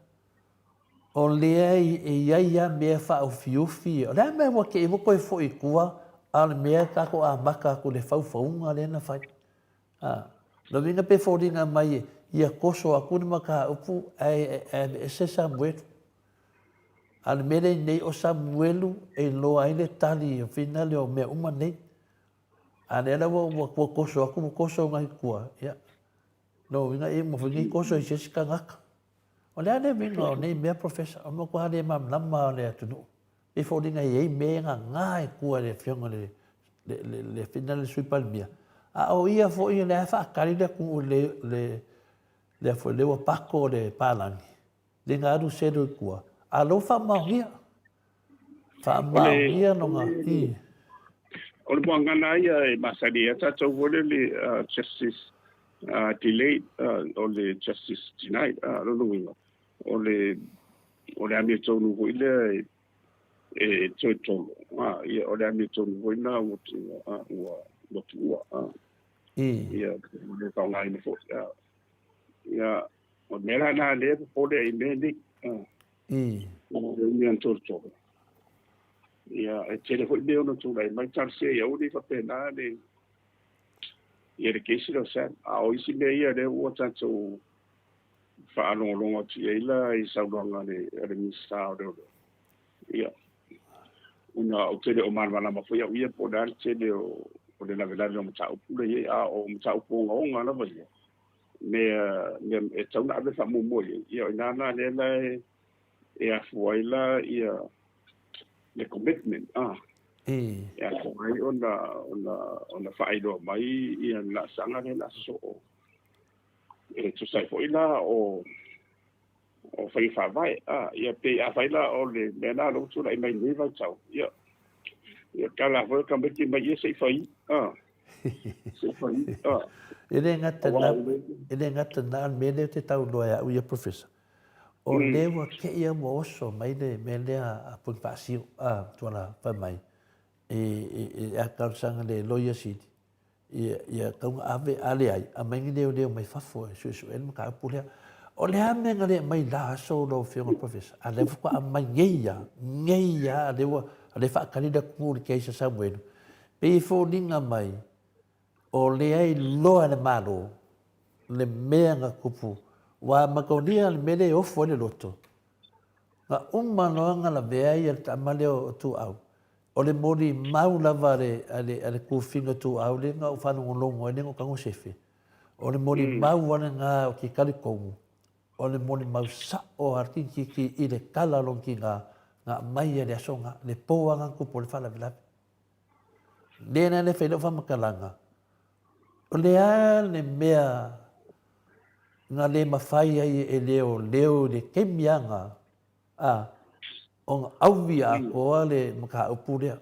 Speaker 2: o lea e i ai lava mea faaufiufi, o le a le mea ua te i ua toe foi i tua, a o le mea tatou amata atu i le faufauga lea na fai. A, lona uiga pe foliga mai ia toso atu le mataupu ae aveese Samuelu. A o le mea lea i nei o Samuelu e iloa ai le tali o finale o mea uma nei. A lea la ua ua ua toso atu ua toso nai tua, ia, lona uiga e uma foi nei toso i se isi tagata. O le a le uiga o nei mea Professor? O le matua le malamalama o le atunuu. E pei e foliga e i ai mea e gaga i tua i le afioga i le le le le afioga i le Sui Palemia, a o ia foi o lea e faatali le atunuu i le le lea foi lea ua pako le palagi, le na alu selu i tua, a lea ua faamaonia. Faamaonia lona i.
Speaker 4: O le muagana ia e masani ai tatou foi lele justice delayed o le justice denied. O lona uiga, o le o le amiotonu foi lea e toe tolo, ia, o le amiotonu foi lena ua ua tuua. Ia, ua le faaaogaina foi. Ia, o le mea la lena lea e popole ai i mea nei. O le umi ona tolotolo. Ia, e tele foi mea e ono tulai mai, talosia ia aua ne i faapena le ia le kesi lea o Sam. A o isi mea ia lea ua tatou faalogologo atu i ai la i saunoaga a le, a le Minisita o Leoleo. Ia, ona ou te le o malamalama foi au ia po o le a le tele o, o le lavelave o mataupu lea e i ai, a o mataupu ogaoga lava ia, mea, mea e tatau ona ave faamuamua i ai. Ia, o i ina la lea la e, e afua ai la ia le commitment, ah, e afua ai ona, ona, ona faailoa mai ia le laasaga lea o le a sosoo. E tusa ai foi la o o faiga faavae. A, ia pei afai la o le mea lena o lea ua tulai mai i lenei vaitau, ia, ia tala foi o tamaiti mai ia se i fai, a, se i fai, a.
Speaker 2: E le gata na, e le gata na o le mea lea ou te tau iloa e au ia Professor, o lea ua te i lava ua oso mai le mea lea a Ponifasio, a, Tuala fai mai, e, e, e a talosaga le Loia Sili, ia, ia tau na ave, a leai, aumai ni leoleo mai fafo e suesue ai le mataupu lea. O le a mea na le aumai i la aso lau Afioga i le Professor? A lea faatoa aumai nei lava, nei lava, a lea ua, a lea e faatali le atunuu i le case a Samuelu. Pei e foliga mai, o lea e iloa e le Malo le mea na tupu, aua mataulia le mea lea e ofo ai le loto, na uma loa ona lavea ia le tama lea o Tuau, O le molimau lava a le, a le, a le kufina ituau lea na ou faalogologo ai lea na ou tago sefe, o le molimau lava lena ou te talitonu, o le molimau sao a le tamaitiiti i le tala a lona tina na aumai ai i le aso lena, le po lava lena na tupu ai le faalavelave. Lea la e fai ai lau faamatalaga, o le a le mea na le mafai ai e leoleo i le taimi lava lena, A, ona auvi atoa le mataupu lea.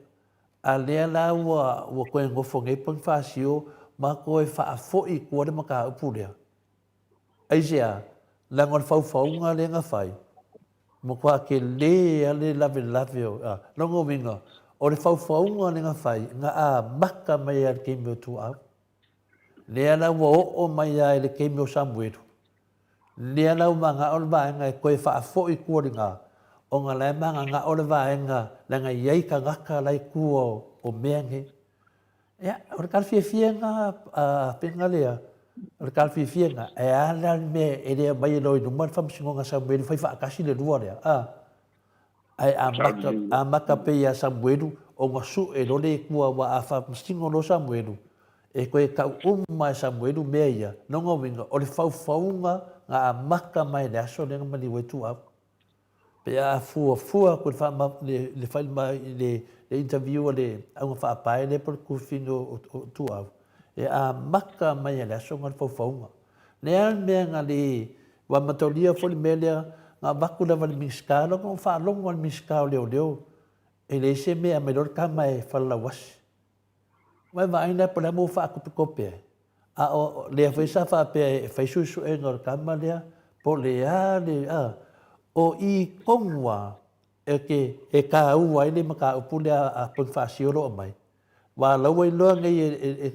Speaker 2: A lea la ua, ua toe nofo nei Ponifasio ma toe faafoi i tua le mataupu lea. Aisea? Leaga o le faufauga lea na fai, matua tele lava le lavelave o, a, lona uiga, o le faufauga lea na fai, na amata mai lava i le taimi o Tuaau. Lea la ua oo mai lava i le taimi o Samuelu, lea la ua manao le vaega e toe faafoi i tua lena, ona la e mananao le vaega leaga e i ai tagata la e i tua o mea nei. Ia, o le tala fiafia lena a Afega lea, o le tala fiafia lena, e a la le mea e le aumaia loa i luma le faamasinoga a Samuelu fai faatasi le lua lea, a? Ae amata, amata pea ia Samuelu ona sue loa le Atua, aua a faamasino loa Samuelu, e toe tau uma e Samuelu mea ia, lona uiga, o le faufauga na amata mai le aso lea na maliu ai Tuau. Pe a fuafua atu i le faama, le, le failima, le, le interview a le auga faapae lea po o le kufini o, o, o Tuau, e amata mai le aso na le faufauga. Le a le mea na le Ua mataulia foi le mea lea, na avatu lava e le Minisita, lona ua faalogo lava le Minisita o Leoleo, e leai se mea e aumai loa le tama e falalauasi. Ua e vaai la po o le a mea ua faatopetope ai? A o lea foi sa faapea e fai suesuega o le tama lea, po o le a le, a, o i tonu lava e te, e taua ai le mataupu lea a Ponifasio o lo o aumai. Aua o la ua iloa nei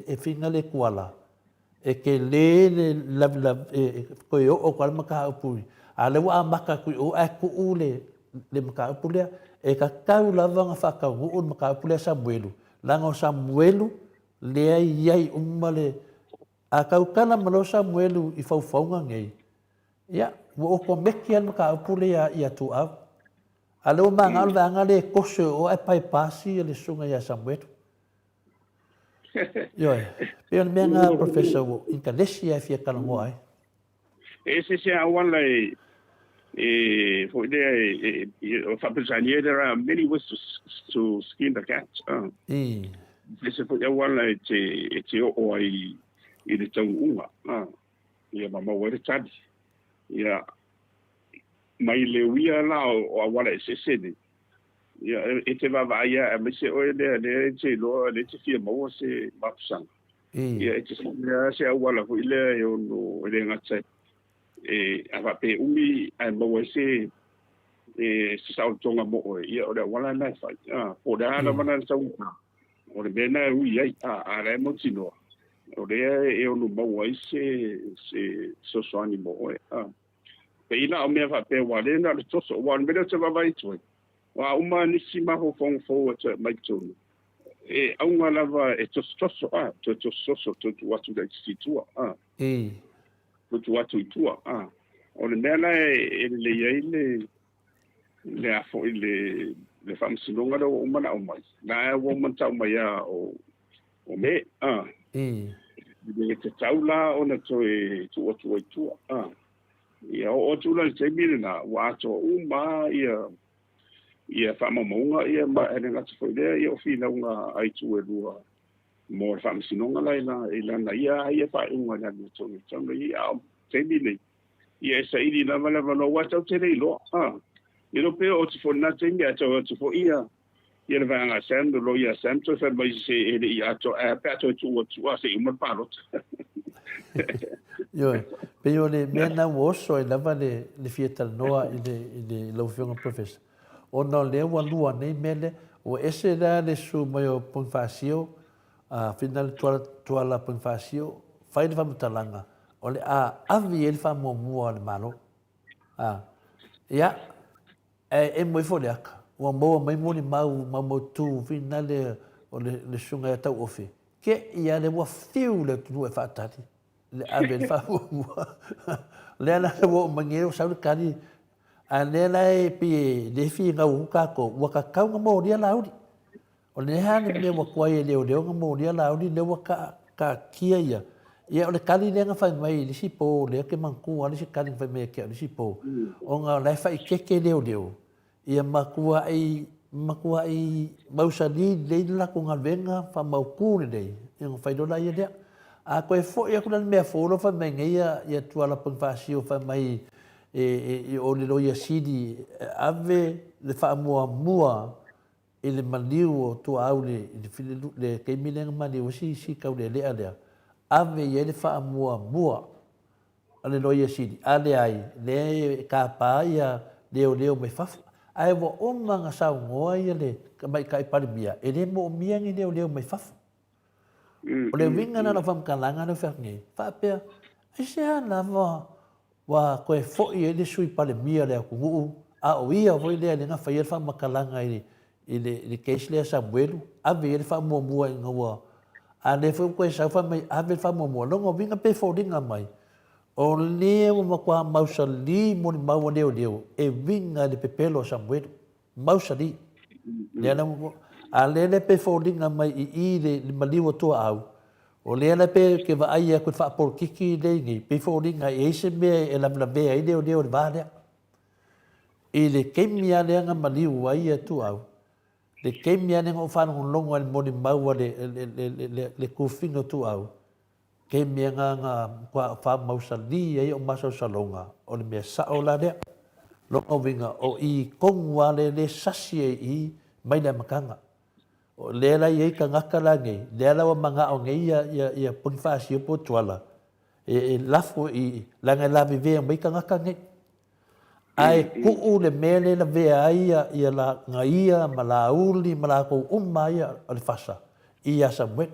Speaker 2: e Fina le Tuala, e tele le lavelave, e toe oo atu lava le mataupu, a o lea ua amata atu i o ae tuu le mataupu lea. E tatau lava ona faataunuu le mataupu lea a Samuelu, leaga o Samuelu lea e i ai uma le... A tautala mai loa Samuelu i faufauga nei, ia, ua okomeki lava le mataupu lea ia Tuau. A o lea ua manao le vaega lea e toso i o ae paepasi le susuga ia Samuelu. Ioe, pei o le mea lena Professor ua intanesi lava e fia talanoa ai.
Speaker 4: E ese se auala e e foi lea e e faa-Peretania there are many ways to, to skin the cat.
Speaker 2: I.
Speaker 4: Ese foi auala e te e te oo ai i le taunuuga. Ia ma maua ai le tali. Ia mai le uia la o auala eseese nei. Ia e te vaavaai lava aemaise oe lea lea e te iloa lea e te fia maua se mapusaga. Ia e te saili lava se auala foi lea e ono e le gata e a faapea e umi ae maua ai se e se saolotoga mo oe, ia o le auala lena e fai. A, po o le a lava lana taugata, o le mea lena e ui ai, a, a o la e mautinoa, o lea e ono maua ai se se fesoasoani mo oe. A. Pei la o mea faapea aua lea na o le toso, aua o le mea lea ou te vaavaai atu ai, o a uma nisi mafaufauga fou e toe aumai i totonu, e auga lava e tosotoso, a, toe tosotoso, toe tuu atu laitiiti i tua, a, toe tuu atu i tua, a. O le mea la e lelei ai le, le a foi le, le faamasinoga lea ua uma ona aumai, la ua uma ona tau mai lava o, o Me, a. E le tatau la ona toe tuu atu ai i tua, a. Ia oo atu la i le taimi lena, ua atoa uma lava ia faamaumauga ia ma e le gata foi i lea, ia o finauga a itu e lua mo le faamasinoga la i lana ia ia faaiuga i le amiotonu e tatau ona i ai. A o le taimi lenei, ia e saili lava le avanoa, aua tatou te le iloa, a. E le iloa pe oo atu foi i lena taimi ae tau atu foi ia Ia le vaega a Sam, le loia a Sam toe fai mai se e le i atoa, ae a pe a toe tuu atu a se i uma le palota.
Speaker 2: Ioe, pei o le mea lena ua oso ai lava le, le fia talanoa i le, i le, lau Afioga Professor, ona o lea ua lua nei mea lea, ua ese la le susu mai o Ponifasio, a Finale Tuala, Tuala Ponifasio, fai le faamatalaga, o le a ave i ai le faamuamua a le Malo. A, ia, Ae emo ifo le aka, ua maua mai molimau maumautu finale o le susuga ia Tauofe, ke ia le ua fiu le atunuu e faatali le ave le faamuamua. Lea la ua oo mai nei ua sau le tali, a lea la e pei e le finau atu tatou, ua tatau ona molia Laauli. O le a le mea ua tuai e leoleo ona molia Laauli lea ua taatia ia. Ia o le tali lea na fai mai i le isi po, lea ou te manatua lava le isi tali na fai mai ia te au i le isi po, ona o la e faaitete leoleo, ia matuai, matuai mausali lelei le latou galuega, faamautu lelei, ia ona fai loa lea lea. A toe foi atu la i le mea fou lea ua fai mai nei ia Tuala Ponifasio fai mai i o le Loia Sili e ave le faamuamua i le maliu o Tuaau i le taimi lea na maliu ai si Taulealea lea, ave i ai le faamuamua a le Loia Sili, a leai, lea e tapa ia leoleo mai fafo. Ae ua uma ona saunoa ia le Tamaitai Palemia, e le moomia ni leoleo mai fafo. O le uiga lena o lau faamatalaga lea ua fai atu nei, faapea, aisea lava ua toe foi ai le Sui Palemia o le atunuu, a o ia foi lea lea na faia le faamatalaga i le case lea a Samuelu, ave i ai le faamuamua ina ua, a lea foi ua toe sau fai mai ave le faamuamua. O lona uiga pe foliga mai, o lea ua matua mausali molimau a leoleo e uiga i le pepelo a Samuelu. Mausali. Lea la, a lea lea pe foliga mai i i le, le maliu o Tuaau, o lea la pe ke vaai atu i le faapolokiki lea i nei, pei foliga e i ai se mea e lavelavea ai leoleo i le va lea. I le taimi lava lea na maliu ai ia Tuaau, le taimi lava lea na ou faalogologo ai i le molimau a le, le, le, le, le, le tufiga o Tuaau, Ke mea nga nga matua faamausali ai o masalosaloga, o le mea sao la lea. Lona uiga, o i tonu lava lea le sasi ai i i mai le amataga. O lea la i ai tagata la nei, lea la ua manao nei ia, ia, ia Ponifasio po o Tuala e, e lafo i, leaga e lavevea mai tagata nei. Ae tuu le mea lea e lavea ai ia, ia la, Gaia ma Laauli ma latou uma ia o le fasa i ia Samuelu.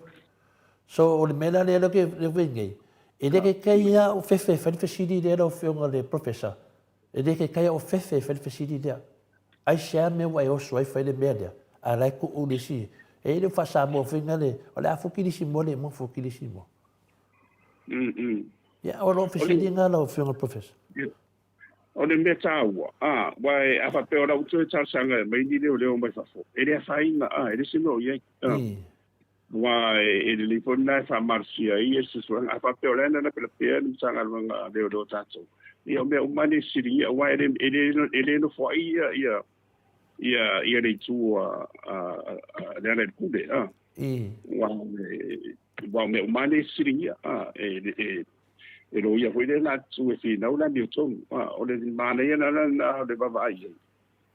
Speaker 2: So o le mea la lea lea ou te nei, e le taitai lava o fefe e fai le fesili lea lau Afioga i le Professor, e le taitai lava o fefe e fai le fesili lea. Aisea mea ua e oso ai fai le mea lea, a o la e tuu le isi, e le o faa-Samoa foi lea, o le a fuki le isi moa le uma fuki le isi moa. Ia, o lou fesili lena lau Afioga i le Professor.
Speaker 4: O le mea taua, a, aua a faapea o la ua toe talosaga e aumai ni leoleo mai fafo, e le afaina, a, e le se mea o i ai. A, aua e lelei foi lena e faamalosia ai ia suesuega. A faapea o la e lapelapea le Matagaluega a Leoleo a tatou, ia o mea uma lava nei e fesiligia, aua e le, e le, e le nofoai ia, ia, ia, ia le itu a, a, a Lealailepule, a. Aua, aua o mea uma lava nei e fesiligia, a, e, e, e loia foi lea na atu e finau le amiotonu. A, o le manaia la lena o le vaavaai i ai,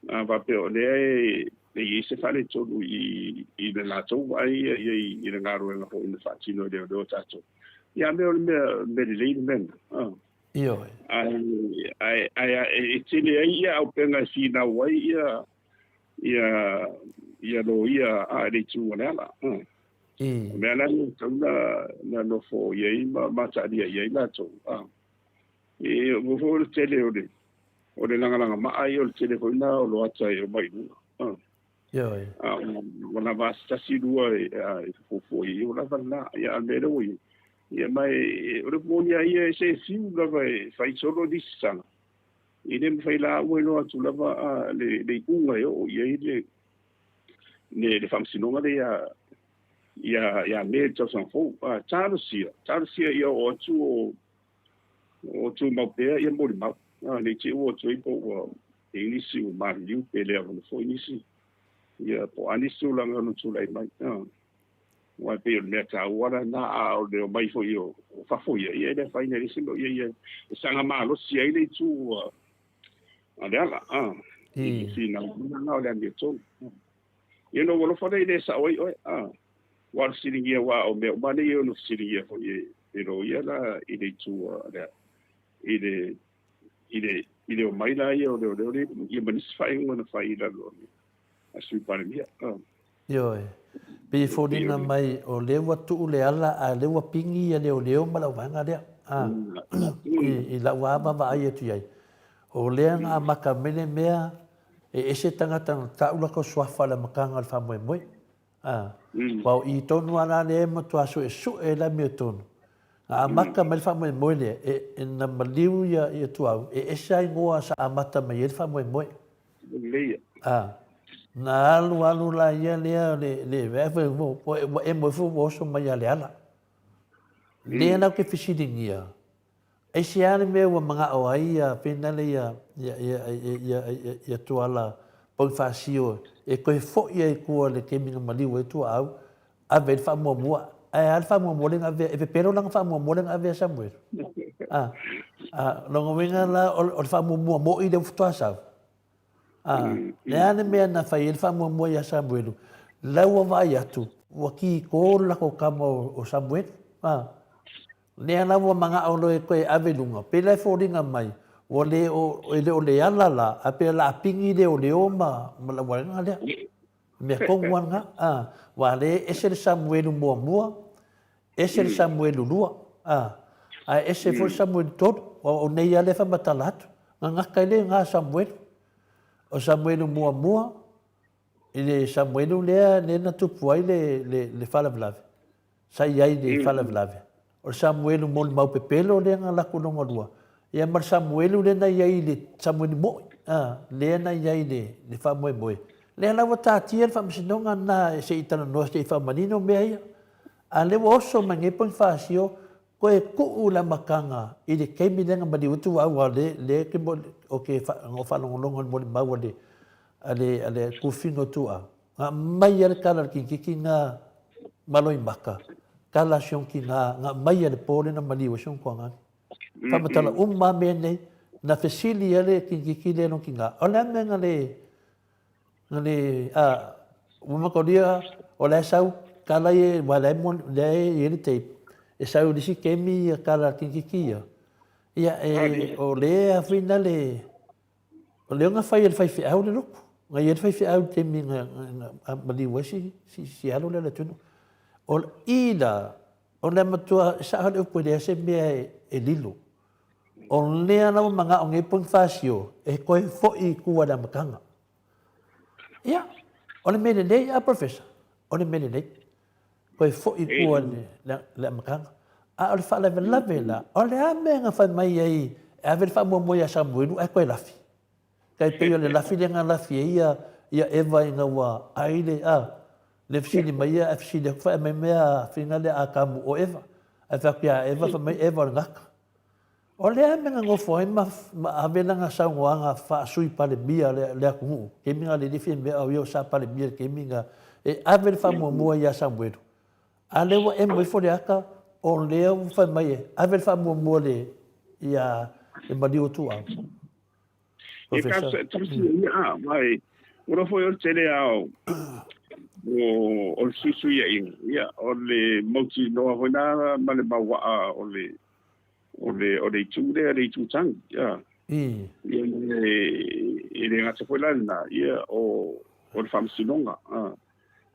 Speaker 4: a faapea o lea e e i ai se faaletonu i i le latou vaai ia i ai i le galuega foi na faatino e leoleo tatou. Ia a mea o le mea mea lelei le mea lena. A.
Speaker 2: Ioe.
Speaker 4: Ae ae ae e tele ai ia auupega e finau ai ia ia ia loia a le itu o Leala. A. O mea la nei e tatau na nofo i ai ma mataalia i ai latou. A. E ua foi o le tele o le o le lagalaga maa ia o le tele foi na o loata e omai i luga. A.
Speaker 2: Ioe.
Speaker 4: A ua lava a se tasi lua e fuafua i ai ua lava lena. Ia a o le mea lea ua i ai, ia ma e o le upu moni lava ia e se fiu lava e fai solo nisi sala, e le mafai la ua iloa atu lava a le le iuga e oo i ai le le, le faamasinoga lea ia, ia, ia Me i le tausaga fou. A, talosia, talosia ia oo atu o, o tumau pea ia molimau. A, ne i te i ua atu ai po ua i ai nisi ua maliliu pe le avanoa foi nisi, ia po o a nisi tulaga ono tulai mai. A, aua e pei o le mea taua lena, a o le omai foi o, o fafo ia, ia e le afaina i le isi mea o ia, ia e saga malosi ai le itu a, a Leala, a, i le finauga lena o le amiotonu. Ia ona ou alofa lea i le sao ai oe, a, aua o le fesiligia, aua o mea uma nei e ono fesiligia foi e, e loia la i le itu a Leala, i le, i le, i le omai la ia o leoleo lea, ia ma nisi faaiuga na fai i lalo o le a Sui Palemia. A.
Speaker 2: Ioe. Pei e foliga mai o lea ua tuu le ala a o lea ua pigi ia leoleo ma le auvaega lea. A. I, i lau lava vaavaai atu i ai. O lea na amata mai le mea e ese tagata na tau latou suafa i le amataga o le faamoemoe. A. Aua o i tonu lava la lea e matua suesue ai le amiotonu. Na amata mai le faamoemoe lea, e, e na maliu ia, ia Tuau, e ese lava igoa sa amata mai ai le faamoemoe.
Speaker 4: Lelei.
Speaker 2: A, na alu alu la ia lea le, le, ua emo ifo ua oso mai ia Leala. Lea la ou te fesiligia, aisea le mea ua manao ai ia Penale ia, ia, ia, ia, ia, ia, ia Tuala Ponifasio e toe foi ai i tua i le taimi na maliu ai Tuaau, ave ai le faamuamua. Ae a le faamuamua lea na avea, e pepelo lana faamuamua lea na avea e Samuelu. A, a, lona uiga la, o le faamuamua moni lea ua faatoa sau. A, le a le mea na fai ai le faamuamua ia Samuelu? La ua vaai atu, ua kiko le latou tama o Samuelu. A, lea la ua manao loa e toe ave i luga, pei la e foliga mai, ua le o, e le o le ala la, ae pei o le a pigi leoleo ma, ma le auvaega lea. Mea tonu lava lena, a, aua o lea e ese le Samuelu muamua, ese le Samuelu lua, a, ae ese foi le Samuelu tolu, aua o nei lava lea e faamatala atu. Gagata ai le iga Samuelu. O Samuelu muamua, i le Samuelu lea lea na tupu ai le, le, le faalavelave, Sa i ai le faalavelave. O le Samuelu molimau pepelo lea na lako lona lua, ia ma le Samuelu lea na i ai i le Samuelu moi, a, lea na i ai i le, le faamoemoe. Lea la ua taatia le faamasinoga lena se i talanoa se i faamanino mea ia. A lea ua oso mai nei Ponifasio, toe tuu le amataga i le taimi lea na maliu ai Tuuau, aua o lea, lea ke o ke na ou faalogologo i le molimau a le, a le, a le Tufina o Tuuau. Na aumai lava le tala a le kirikiti na ma Loimata, tala a si ona tina, na aumai lava i le po lea na maliu ai si ona tuagane. Faamatala uma lava mea nei, na fesili ai le kirikiti lea i lona tina, o le a le mea na le, na le, a, ua mataulia o la e sau tala ia, aua o la e, lea e i ai le tape, e sau i le isi taimi ia tala a le kirikiti ia. Ia, e, o lea foi na le, O lea na fai e le faifeau le lotu. Na i ai le faifeau i le taimi na maliu ai si, si, si alo lea o Leatunuu. O le i la, o le matua, e sao le upu e leai se mea e, e lilo. O lea lava manao nei Ponifasio e toe foi i tua i le amataga. Ia, o le mea lelei a Professor, o le mea lelei. Toe foi i tua i le, le, le amataga. A o le faalavelave la, o le a mea na fai mai ai e E ave le faamuamua ia Samuelu ae toe lafi. Tai pei o le lafi lea na lafi ai ia ia Eva ina ua ai le a le fesili mai ia ae fesili atu fai mai mea fina lea Atamu o Eva. Ae fai atu ia Eva fai mai Eva o le gata. O le a mea na nofo ai ma ma ave lana saunoaga faa-Sui Palemia le le atunuu taimi na le fia mea o ia o sa Palemia i le taimi na e ave le faamuamua ia Samuelu. A lea ua emo ifo le ata, o lea ua fai mai e ave le faamuamua le ia le maliu o Tuuau.
Speaker 4: E tasi ia a mai ua foi o le tele a o o le suisuiaiga ia o le mautinoa foi na ma le mauaa o le o le o le itu lea le itu tagi ia ia e le gata foi la lena ia o o le faamasinoga a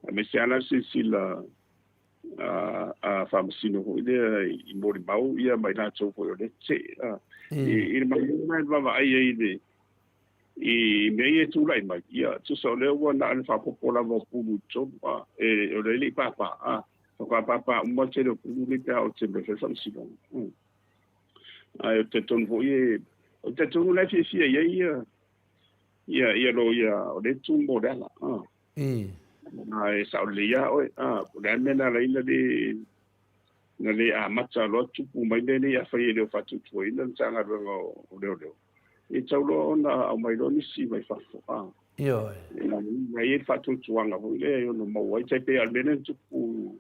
Speaker 4: aemaise lava la le silasila a faamasino foi lea i molimau ia ma i latou foi o lea tetee. I le manaia e vaavaai ai i le i mea ia e tulai mai, ia, tusa o lea ua na o le faaopoopo lava o pulu i totonu, a, e, o lea e le i pāpā, a, faatoa pāpā uma le tele o pulu nei pe a oo i le taimi e fai le faamasinoga. Ae ou te talitonu foi e, ou te talitonu la e fiafia i ai ia, ia, ia loia o lea e tu mo le ala, a. Ae sao lelei lava oe, a, o le a le mea na ala ai na le, na le amata loa tupu mai mea nei afai e le o faatuatuaina le Matagaluega o Leoleo, e tatau loa ona aumai loa nisi mai fafo, a.
Speaker 2: Ioe.
Speaker 4: Na i ai le faatuatuaga foi lea e ono maua ai, tai pei lava o le mea lea na tupu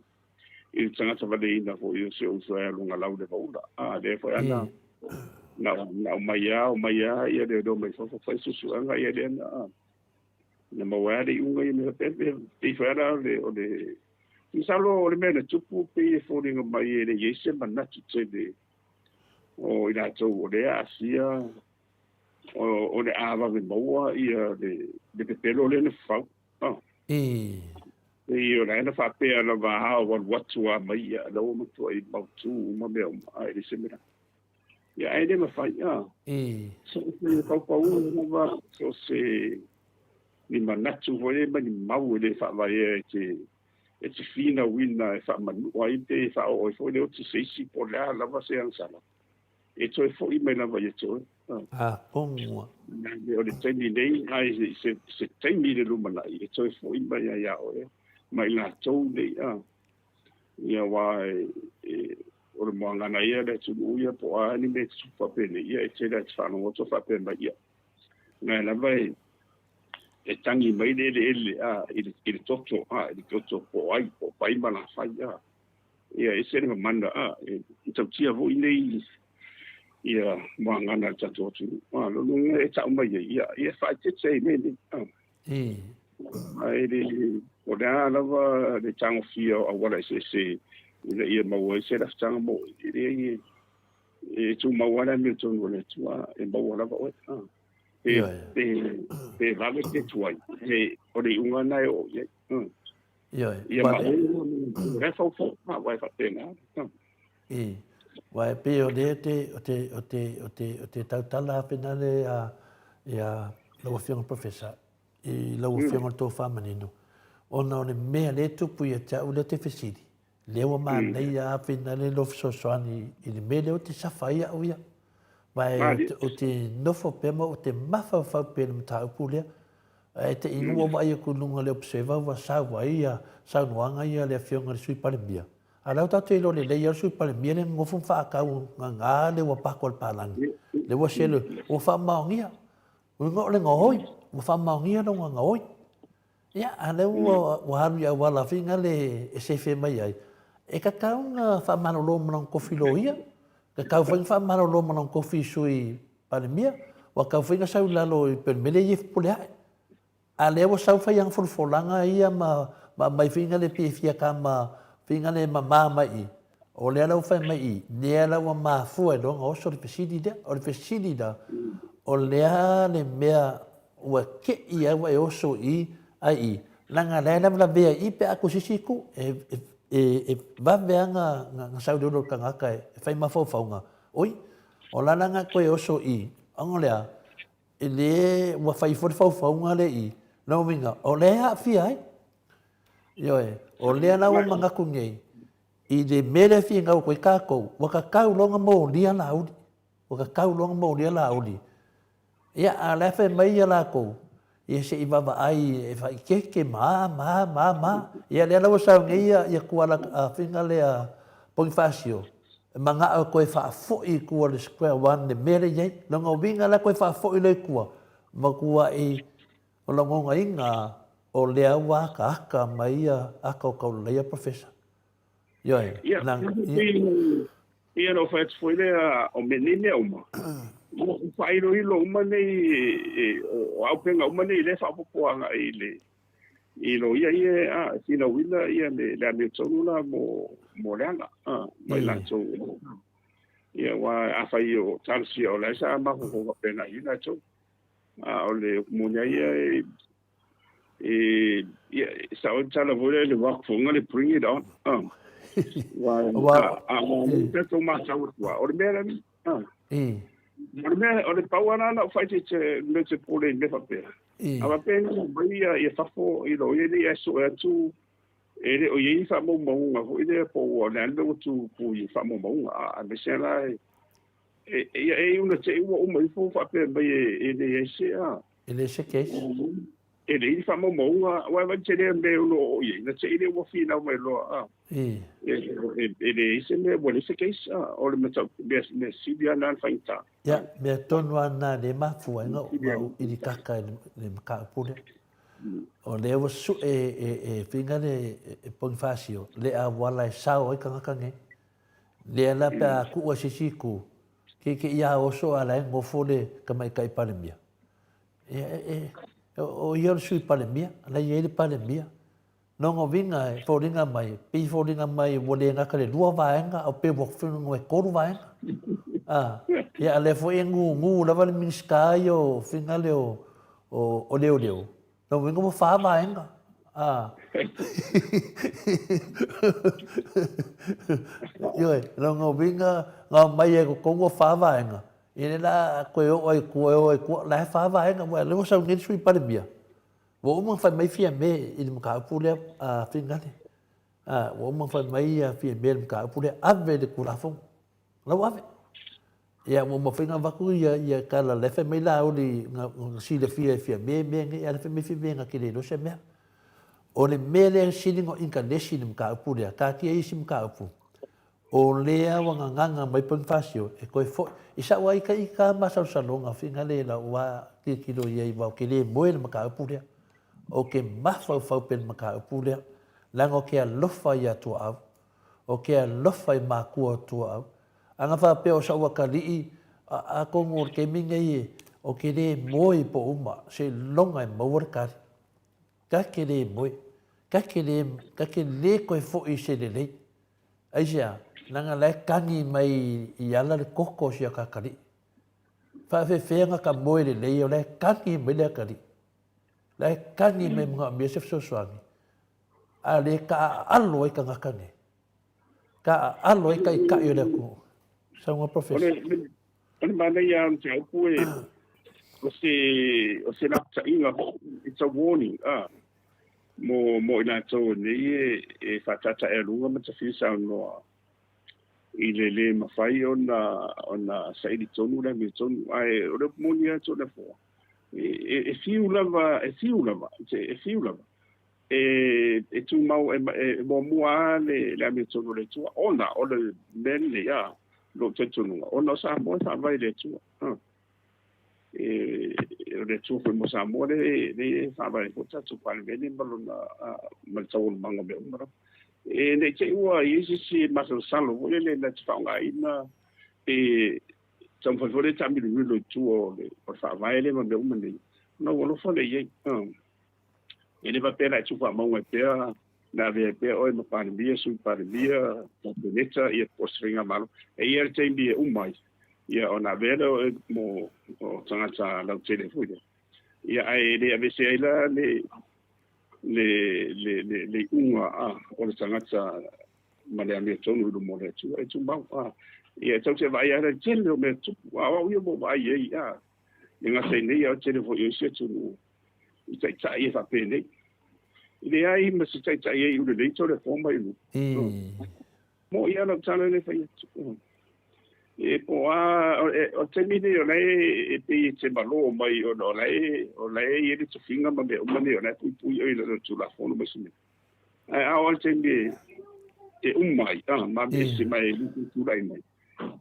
Speaker 4: i le tagata valeina foi o si ou uso ia Lugalau Levaula, a, lea foi lava na, na, na aumai lava, aumai lava ia leoleo mai fafo fai suesuega, ia lea na, Na maua ai le iuga ia mea faapea, pei foi lava o le, o le, masalo o le mea na tupu pei e foliga mai e le i ai se manatu tele o i latou o lea e aafia o, o le a vave maua ia le, le pepelo lea na fafau. Oh. Pei o la na faapea lava a o alu atu lava mai ia, la ua matuai mautu uma mea uma, a e leai se mea. Ia, ae le mafai, a. So o se faufauga lava, so se ni manatu foi ma ni mau e le faavaea e te e te finauina e faamanua ai pe faaoo ai foi le oti se isi po o le a lava se agasala, e toe foi mai lava ia te oe.
Speaker 2: A pongua.
Speaker 4: O le taimi nei, ae se, se taimi i le lumanai, e toe foi mai ai ia oe, ma i latou nei, a. Ia aua e, e, o le moagana ia le atunuu ia po o a ni mea e tutupu faapenei, ia e tele lava i te faalogo atu o faapea mai, ia, na e lava e, e tagi mai le eleele a, i le, i le toto, a, i le toto po o ai, po o pai ma lafai, a. Ia, e ese le mamana, a, e matautia foi nei ia moagana a le tatou atunuu. A, lona uiga e tau mai ai, ia, ia faaeteete ai i mea nei, a. Ae le, o le a lava le tagofia o auala eseese ina ia maua ai se lafutaga moʻi, e leai e, e tumau lava le amiotonu a le Atua, e maua lava oe. A. Pe, pe, pe vave pe tuai, he, o le iuga lena e oo i ai.
Speaker 2: Ioe.
Speaker 4: Ia ma oe, o lea faufau, a, aua e faapena.
Speaker 2: I. Aua e pei o lea te, o te, o te, o te, o te tautala āwhina le a, i a lau Afioga Professor, i lau Afioga le tofa manino, ona o le mea lea e tupu ia te au lea te fesili, lea ua manaia āwhina le lou fesoasoani i le mea lea ou te safa ai au ia. Ma e, ou te nofo pea ma ou te mafaufau pea i le mataupu lea. Ae te i ua vaai atu i luga o le Observer ua sau ai ia saunoaga ia a le Afioga i le Sui Palemia. A o la ua tatou iloa lelei lava le Sui Palemia lea e nonofo ma faatau gaga le ua pako a le palagi. Lea ua selu, ua faamaonia. Uiga o le gaoi, ua faamaonia lona gaoi. Ia, a o lea ua, ua alu i auala fingale e sefe mai ai, e tatau ona faamalolo ma lona tofi loia, tatau foi ona faamalolo ma lona tofi Sui Palemia, ua tatau foi ona sau i lalo i pei o le mea lea e i ai Fepuleai. A lea ua sau fai ana folafolaga ia ma ma aumai foi le pei e fia kama faiga le mama mai i, o lea la ua fai mai i, lea la ua mafua ai loa ona oso le fesili lea. O le fesili la, o le a le mea ua te'i ai ua e oso i ai i, leaga la e lavelavea i i pe a atu i se isi itu, e, e, e, e vave lava ona sau i le ulu o le tagata e fai mafaufauga, oi, o la la na toe oso i, ona o le a? E le, ua fai ifo le faufauga lea i, lona uiga, o lea e aafia ai. Ioe, o lea la ua manatu nei, i le mea lea e finau atu ai tatou, ua tatau loa ona molia Laauli. Ua kakau loa ona molia Laauli. Ia, a o la e fai mai ia latou, ia se i vaavaai e faaeteete ma a ma a ma a ma a. Ia lea la ua sau nei ia, ia Tuala finga lea Ponifasio, e manao e toe faafoi i tua le square one le mea lea e i ai. Lona uiga la toe faafoi loa i tua, matuai o lagonaina o lea ua ataata mai ia ata o tauleleia Professor. Ioe,
Speaker 4: Ia,
Speaker 2: na, ia.
Speaker 4: Pei ona ou fai atu foi lea, o mea nei mea uma, ua faailoilo uma nei, o auupega uma nei lea e faaopoopo agai i le i loia ia e finauina ia le amiotonu la mo mo leaga ma i latou. Ia aua afai o talosia o la e sa mafaufau faapena i latou. A o le upu moni lava ia e ia sa o tala foi lea le rock foi le bring it on. Ah. Wa a o le tatou matau atu o le mea lea. Ah. O le mea o le pau ana na fai te te me te pole me faapea. A faapea na mai ia ia fafo i lo ia nei e sue atu e le o i ai ni faamaumauga foi lea po ua o le a le mea ua tupu i faamaumauga a aemaise la e e ia e una te ua uma ifo faapea mai e leai se a
Speaker 2: E le se case.
Speaker 4: E leai ni faamaumauga, aua e vaai tele a mea o lo o i ai, na te i lea ua finau mai loa, a. E leai se mea, ua leai se case, a. O le mataupu, mea, mea sili lava lena na faigata.
Speaker 2: Ia, mea tonu lava lena lea e mafua ai na ou ilikaka i le mataupu lea. O lea ua sue e Figa le Ponifasio le auala e sao ai tagata nei. Lea la pe a tuu ai se isi itu, ke ke ia oso a la e nofo le tamaitai Palemia. Ia, e, e, o ia o le sui Palemia, la e i ai le Palemia. Lona uiga e foliga mai, pei foliga mai ua le gata le lua vaega, a pei ua foliga e tolu vaega. A, ia, a lea foi e gugu lava le Minisita ia o faiga lea o, o, o leoleo. Lona uiga ua fa vaega. A. Ioe, lona uiga, na omai ai i totonu ua fa vaega. Ia lea la a toe oo ai i tua, e o ai i tua, la e fa vaega, aua o lea ua sau nei le Sui Palemia, ua uma ona fai mai Fiame i le mataupu lea a Finagale. A, ua uma ona fai mai Fiame i le mataupu lea, ave le Tulafono. La ua ave. Ia, ua uma foi ona avatu ia, ia tala, la e fai mai Laauli, na, na silafia e Fiame mea nei, a la e fai mai Fiame na te le iloa se mea. O le mea lea e sili ona intanesi i le mataupu lea, taatia isi mataupu, O lea ua gagaga mai Ponifasio e toe foi i sa'u ai ka ika masalosaloga finagale i lau wā tilotilo i ai aua ou te le moe i le mataupu lea. Ou te mafaufau pea i le mataupu lea leaga ou te alofa iā Tuaau. Ou te alofa i makua o Tuaau. A na faapea o sa'u atalii, atonu o le taimi nei ou te le moe i po uma seiloga e maua le tali. Ta te le moe. Ta te le, ta te le toe foi i se lelei. Aisea? Leaga la e kagi mai i ala le koko o si aka atalii. Faafefea na ka moe lelei o la e kagi mai le atalii. La e kagi mai manaomia se fesoasoani. A le taaalo ai tagata nei. Taaalo ai taitai o le atunuu. Saunoa Professor.
Speaker 4: O le manaia o le mataupu e o se o se lapataiga foi, it's a warning ah mo mo i latou nei e e faataataealuga ma tafia saunoa i le le mafai ona ona saili tonu le amiotonu ae o le upu moni lava Toleafoa e, e, e fiu lava e fiu lava e fiu lava e, e tumau e, e muamua lava le, le amiotonu o le Atua ona o le mea lenei a lou talitonuga ona o Samoa e faavae i le Atua. Ah. E, o le Atua foi mo Samoa le, le e faavae foi tatou Palemene ma lona ma le taualumaga o mea uma lava. E ne i te i ua i ai se isi masalosalo foi lele na te faaaogaina pe taumafai foi le taamilomilo i tua o le, o le faavae lea ma mea uma nei, ona ua alofa lea i ai. Ah. E le faapea la e tuufaamauga ai pea na avea ai pea oe ma Palemia, Sui Palemia, Kapeneta, ia po o se faigamalo. E i ai le taimi e uma ai, ia ona avea lea o oe mo o tagata lautele foi lea. Ia ae le aveese ai la le le le le, le iuga a o le tagata ma le amiotonu i luma o le Atua e tumau. A, ia e tatou te vaai lava i le tele o mea tupu, a o au ia ua ou vaai i ai, a, e gata i nei, a o le tele foi o isi atunuu i taitai e faapenei. E leai ma se taitai e iu lelei tau le po mai luga. Mo ia lau tala le fai atu. E po o a, o le taimi lenei o la e pei e te malo mai ona o la e, o la e i ai le tofiga ma mea uma nei o la e puipui oe i lalo o le Tulafono ma isi mea. Ae a oo lava le taimi e uma ai, a, ma ese mai e tulai mai,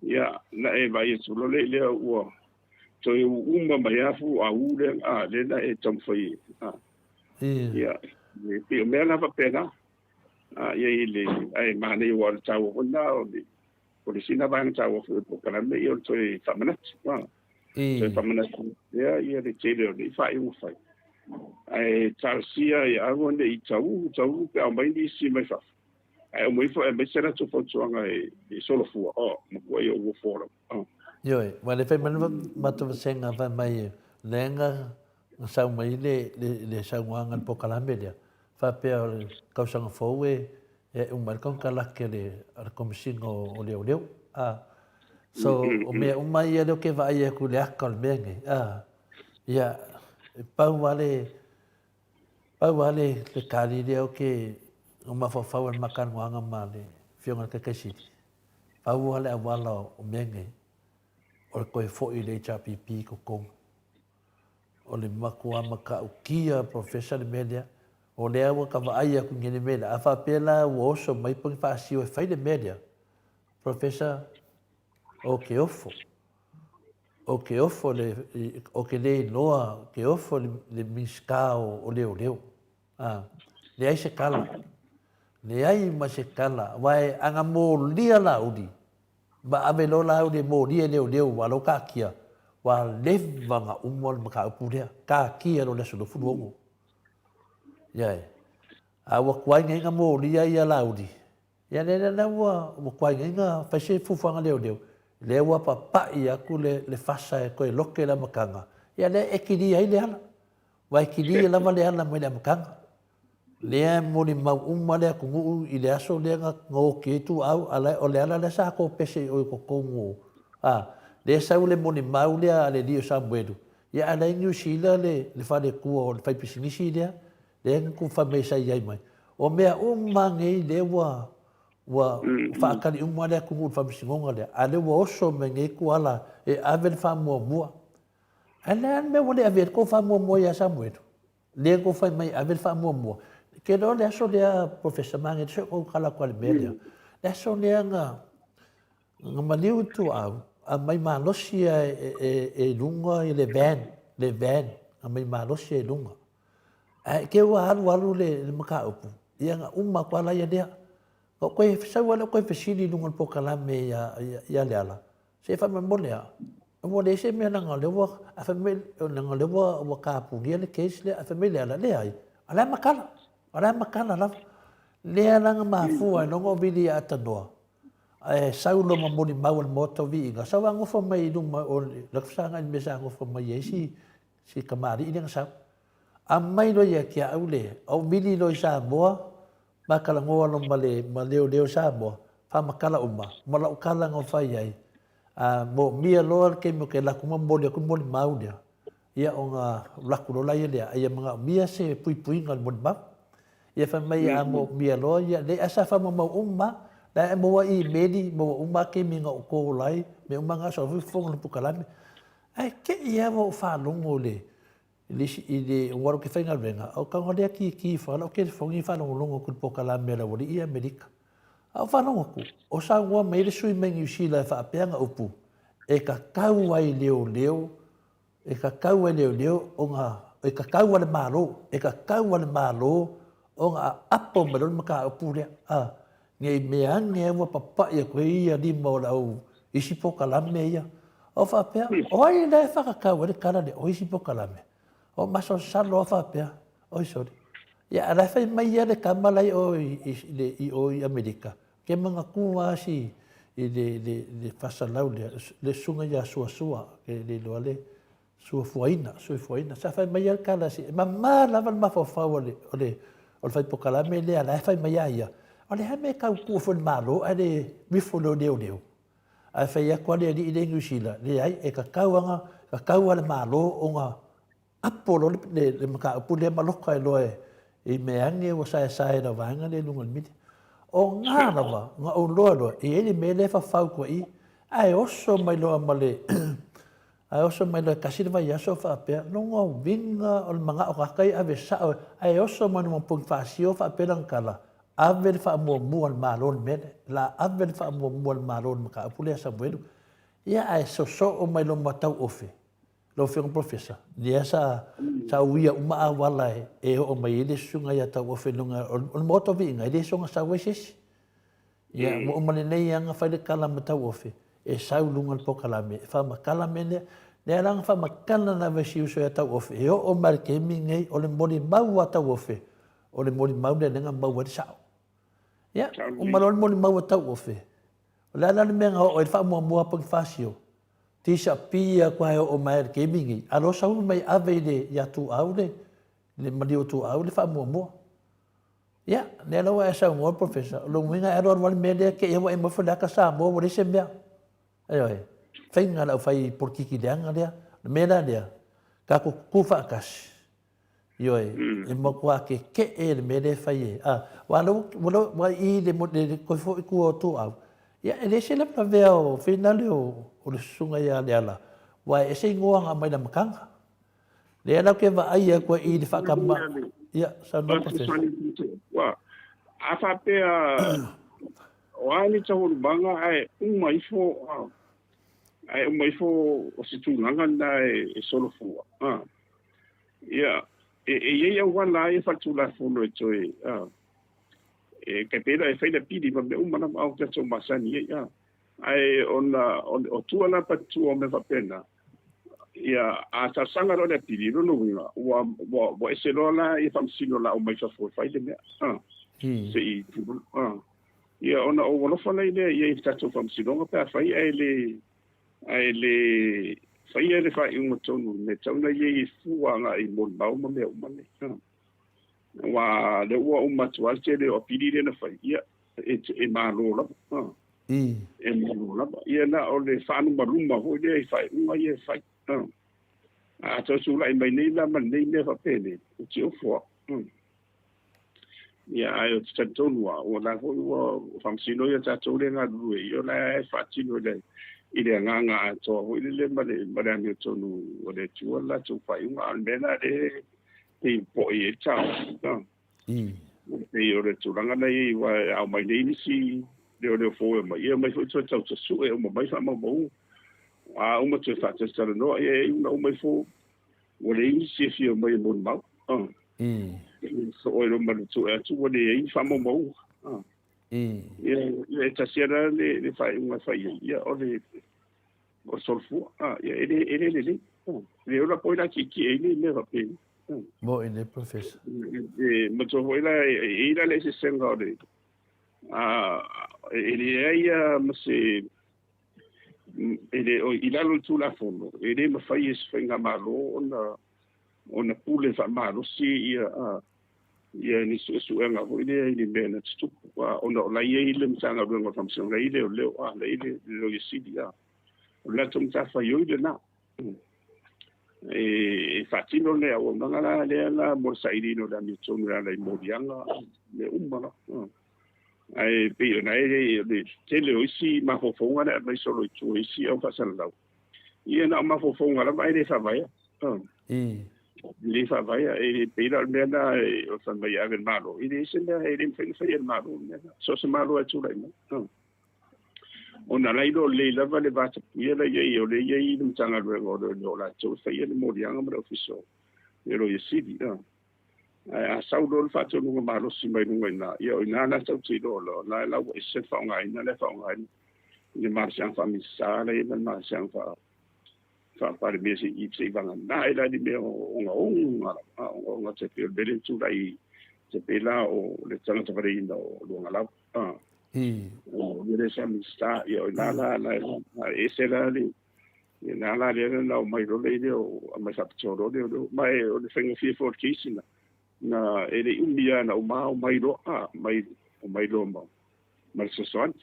Speaker 4: ia, na e vaai atu loa lea ua toe uma mai lava fuauu lea, a, lea na e taumafai, a. Ia, e pei o mea la faapena, a, ia i le, ae manaia aua o le taua foi lena o le, o le isi lena vaega taua foi o le polokalame, ia o le toe faamanatu, a, toe faamanatu pea ia le tele o nei faaiuga fai. Ae talosia ia aua ne i tau, tau pe aumai nisi mai fafo, ae uma ifo e aumai se latou fautuaga e solofua, oh, matua ia ua folau. Oh.
Speaker 2: Ioe, ua le fai mai le matou vasega fai mai lea na sau mai le, le, le saunoaga le polokalame lea, faapea o le tausaga fou e, e uma ai le konekarate a le, a le Komesina o, o Leoleo. A, so, o mea uma ia lea ou te vaai atu i le ata o le mea nei, a, ia, e pau lava le, pau lava le, le tali lea ou te mafaufau ai i le ma talanoaga ma le Afioga i le Taitai Sili, pau lava le auala o mea nei, o le toe foi i le HRPP i totonu. O le matua matautia Professor le mea lea. O lea ua ta vaai atu i le mea lea. A faapea la ua oso mai po o ni faasio e fai le mea lea, Professor, o ke ofo. O ke ofo le, o ke le iloa, ke ofo le, le Minisita o, o Leoleo. A, leai se tala. Leai ma se tala. Aua e ana molia Laauli, Ma ave loa la au le moli e leoleo ua alo taatia, ua leva na uma le mataupu lea, taatia loa le aso 26. Ia e. A ua tuai nei na molia ia Laauli, ia lea la ua, ua tuai nei na fai se fuafuaga leoleo, lea ua papai atu le, le fasa e toe lote le amataga, ia lea e kilia ai Leala. Ua e kilia lava Leala mai le amataga. Lea e molimau uma le atunuu i le aso lea na oti ai tuaau, a o le ala lea sa topese i o i totonu o, a, lea e sau le molimau lea a le alii o Samuelu, ia a la e i Niu Sila le, le faletua o le faipisinisi lea, lea na fai mai sa i ai mai. O mea uma nei lea ua, ua faatali uma le atunuu i le faamasinoga lea, a lea ua oso mai nei Tuala e ave le faamuamua. Ae le a le mea ua le ave ai le tou faamuamua ia Samuelu? Lea tou fai mai ave le faamuamua. Ke loa le aso lea Professor Mange se ou kala atu le mea lea. Le aso lea na na maliu i tuaau, aumai malosi e, e, e luga i le van, le van, aumai malosi e luga. Ae ke ua alu alu le, le mataupu, ia na uma atu ala ia lea. O koe sau ala koe fesili i luga o le polokalame ia, ia, ia Leala, Se faamolemole a, ua leai se mea leaga o lea ua, a fai mai, leaga o lea ua, ua kapunia le case lea, a fai mai Leala, leai, o la e matala, o la e matala lava. Lea la na mafua ai loa ona ou vili ia Atanoa, ae sau loa ma molimau a le Maota o Viiga, sau a nofo mai i luma o le fesagai i le mea sa nofo mai ai si, si tamalii lea na sau. Aumai loa ia te au le, ou vili loa i Samoa, ma talanoa loa ma le ma leoleo Samoa, faamatala uma, ma lau tala na fai ai, a moomia loa le taimi ou te alu atu ma momoli atu le molimau lea, ia ona alu atu loa laia lea, a ia manaomia se puipuiga o le molimau. Ia fai mai a moomia loa, ia leai, ae sa faamaumau uma lava. La e maua imeli, maua uma lava taimi na ou call ai, mea uma na, sa foi fofoga o le pukalame. Ae te i lava ua ou faalogo i le I le isi, i le ua alu ke faigaluega, o ka lea kiki ifo lau telefoni i faalogologo atu i le polokalame a le aualii i Amerika. A o faalogo atu, o saunoa mai le sui mai Niu Sila e faapea ana upu, e tatau ai leoleo, e tatau ai leoleo ona, e tatau a le Malo, e tatau a le Malo ona aapo mai loa le mataupu lea, a, nei mea ane ua papai atu ai ia lima o le au isi polokalame ia. O faapea, o ai la e whakatau ai le tala lea, o isi polokalame. O masalosalo lava faapea, oi sorry. Ia, a la e fai mai ia le tama la i o i, i, i, i o i Amerika, ke manatua lava si i le, le, le fasalau lea, le susuga ia Suasua, ke le iloa le, Suafuaina, suefuaina. Sa fai mai lava le tala e mama lava le mafaufau o le, o le, o le fai polokalame lea, la e fai mai a ia, o le a mea e tau tuu foi le Malo ae le mifo leo leoleo. Ae fai atu a le alii lea i Niu Sila, leai, e tatau aga, tatau a le Malo ona apo loa le, le, le mataupu lea ma loka ai loa e, i mea ane ua saesae i lau vaega lea i luga o le mili. O ngā lava, na ou loa loa, e i ai le mea lea e fafau koe i, Ae oso mai loa ma le ae oso mai loa e tasi le vaiaso faapea, lona uiga o le manao tagata ia ave sao ae oso mai luma Ponifasio faapea lana tala, ave le faamuamua a le Malo i le mea lea, o le a ave le faamuamua a le Malo i le mataupu lea a Samuelu. Ia ae sosoo mai loa ma Tauofe, lau Afioga Polofesa, lea sa sa uia uma auala e oo mai ai le susuga ia Tauofe i luga o le Maota o Viiga, e le soona sau ai se isi. Ia, ua uma lelei lava ona fai le tala ma Tauofe, e sau i luga o le polokalame e faamatala mea lea. Lea la na faamatala lava e si uso ia Tauofe, e oo mai i le taimi lenei, o le molimau a Tauofe, o le molimau lea lea na maua ai le sao. Ia, uma loa le molimau a Tauofe, o le a la le mea na oo ai le faamuamua a Ponifasio? Disappear atu lava e oo mai i le taimi lenei, a loa sau mai ave i le, ia Tuau le, le maliu o Tuau le faamuamua. Ia, lea la ua e saunoa Professor, o lona uiga e alualu lava le mea lea te i ua e nofo i le ata Samoa ua leai se mea. Ioe, faiga a le aufai polokiki leaga lea. O le mea la lea, tatou tutu faatasi, ioe, e matua tetee le mea lea e fai e, a, aua o lea ua i le toe foi i tua o Tuau, ia e leai se lavelavea o finale o le susuga ia Leala, aua e ese igoa na aumai i le amataga. Lea la ou te vaai atu ai i le faatama. Ia, saunoa Professor.
Speaker 4: Ua, a faapea o a ni taualumaga ae uma ifo ae uma ifo o se tulaga lena e solofua. Ia, e i ai auala lava ia faaletulafono e toe e tai pei la e fai le apili ma mea uma lava o tatou masani ai. Ae ona o tua la pa tua o mea faapena, ia, a talosaga loa le apili, lona uiga, ua, ua, ua ese loa la ia faamasino o le a omai fafo e fai le mea, a, se i, a. Ia, ona ou alofa lai lea i ai i le tatou faamasinoga pe afai ae le, ae le faia le faaiuga tonu i le mea e tatau ona i ai e fua agai i molimau ma mea uma nei, a. Aua o lea ua uma atu lava le tele o apili lea na fai, ia, e, e malo lava, a. E malo lava. Ia na o le faalumaluma foi lea i faaiuga ia e fai. A toe tulai mai nei la ma lenei mea faapenei, ou te ofo au. Ia ae ou te talitonu lava, o la foi ua faamasino ia tatou lea e galulue, ia o la e faatino i le agaga atoa foi lele ma le ma le amiotonu o le Atua le latou faaiuga. A o le mea lena lea e pei popoe ai le taofi. Pei o le tulaga lena e i ai, aua e ao mai nei nisi leoleo fou e omai, ia omai foi toe tau tasue uma mai faamaumauga. A uma toe faatalatalanoa, ia e iu ina uma ifo ua leai nisi e fia omai e molimau. So oi loa ma le sue atu ua leai ni faamaumauga. Ia, e tasi lava la le faaiuga e fai ai, ia o le o le solofua. Ia e le, e le lelei. E le ola po ai la tietie ai nei mea faapena.
Speaker 2: Moʻi nei, Professor.
Speaker 4: E manatua foi la, e i ai la le eseesega o le, e leai lava ma se, e le, i lalo o le Tulafono, e le mafai e se faigamalo ona, ona pule faamalosi ia, ia ni suesuega foi lea i le mea na tutupu, ona o la e i ai le Matagaluega o Faamasinoga, la e i ai leoleo, la e i ai le Loia Sili, o le latou matafaioi lena. E faatino le auaunaga la lea la mo le sailiina o le amiotonu e ala i moliaga mea uma la. Ae pei ona e le tele o isi mafaufauga na aumai solo i tua i isi au faasalalau, ia na o mafaufauga lava ae le faavaea. E le faavaea, e pei la o le mea lena o le fai mai e ave i le Malo, e leai se mea e le mafai ona faia e le Malo le mea lena, so o se Malo lava e tulai mai. Ona la iloa lelei lava le vatapuia la i ai, o lea e i ai le Matagaluega o Leoleo o latou e faia le moliaga ma le Ofisa o le Loia Sili. Ae a sau loa le faatonuga malosi mai luga i ina, ia o ina la tatou te iloa loa, o la la ua ese le faaaogaina lea e faaaoga ai le malosiaga faa-Minisita la e i ai ma le malosiaga faa-Palemia se i vagana ai la ni mea ogaoga lava, ogaoga te pei o le mea lea na tulai te pei la o le tagata valeina o Luagalau. O le sa Minisita, ia o ina la, la, e ese la le, ia na la lea na omai loa le o aumai faapitoa loa lea, ma e o le faigofie foi o le case na, na e le i umi lava na uma omai loa, a, mai, omai loa ma, ma le fesoasoani.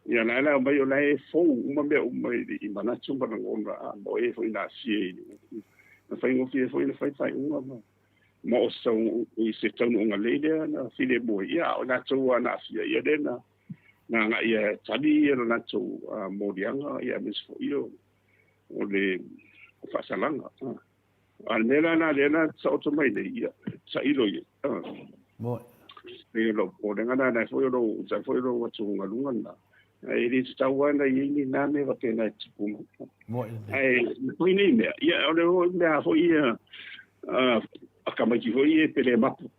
Speaker 4: Ia la la omai o la e fou uma mea uma i manatu ma lagona, a, ma o e foi na aafia i le, na faigofie foi na fai faaiuga ma, ma o se, i se taunuuga lelei lea na filemu ai, ia, a o latou lava na aafia, ia lea na, na agai e tali ia le latou moliaga ia aemaise foi o o le faasalaga. A o le mea la lena lea na taoto mai nei, ia, tailo i ai.
Speaker 2: Moe.
Speaker 4: Pei o lou popolega lena, lena foi o lou, tai foi o lou atugaluga lena. E le tatau lava ona i ai ni na mea faapena e tupu mai.
Speaker 2: Moe lelei.
Speaker 4: Ae foi nei mea, ia, o le mea foi ia, a tamaiti foi ia e pele mapu.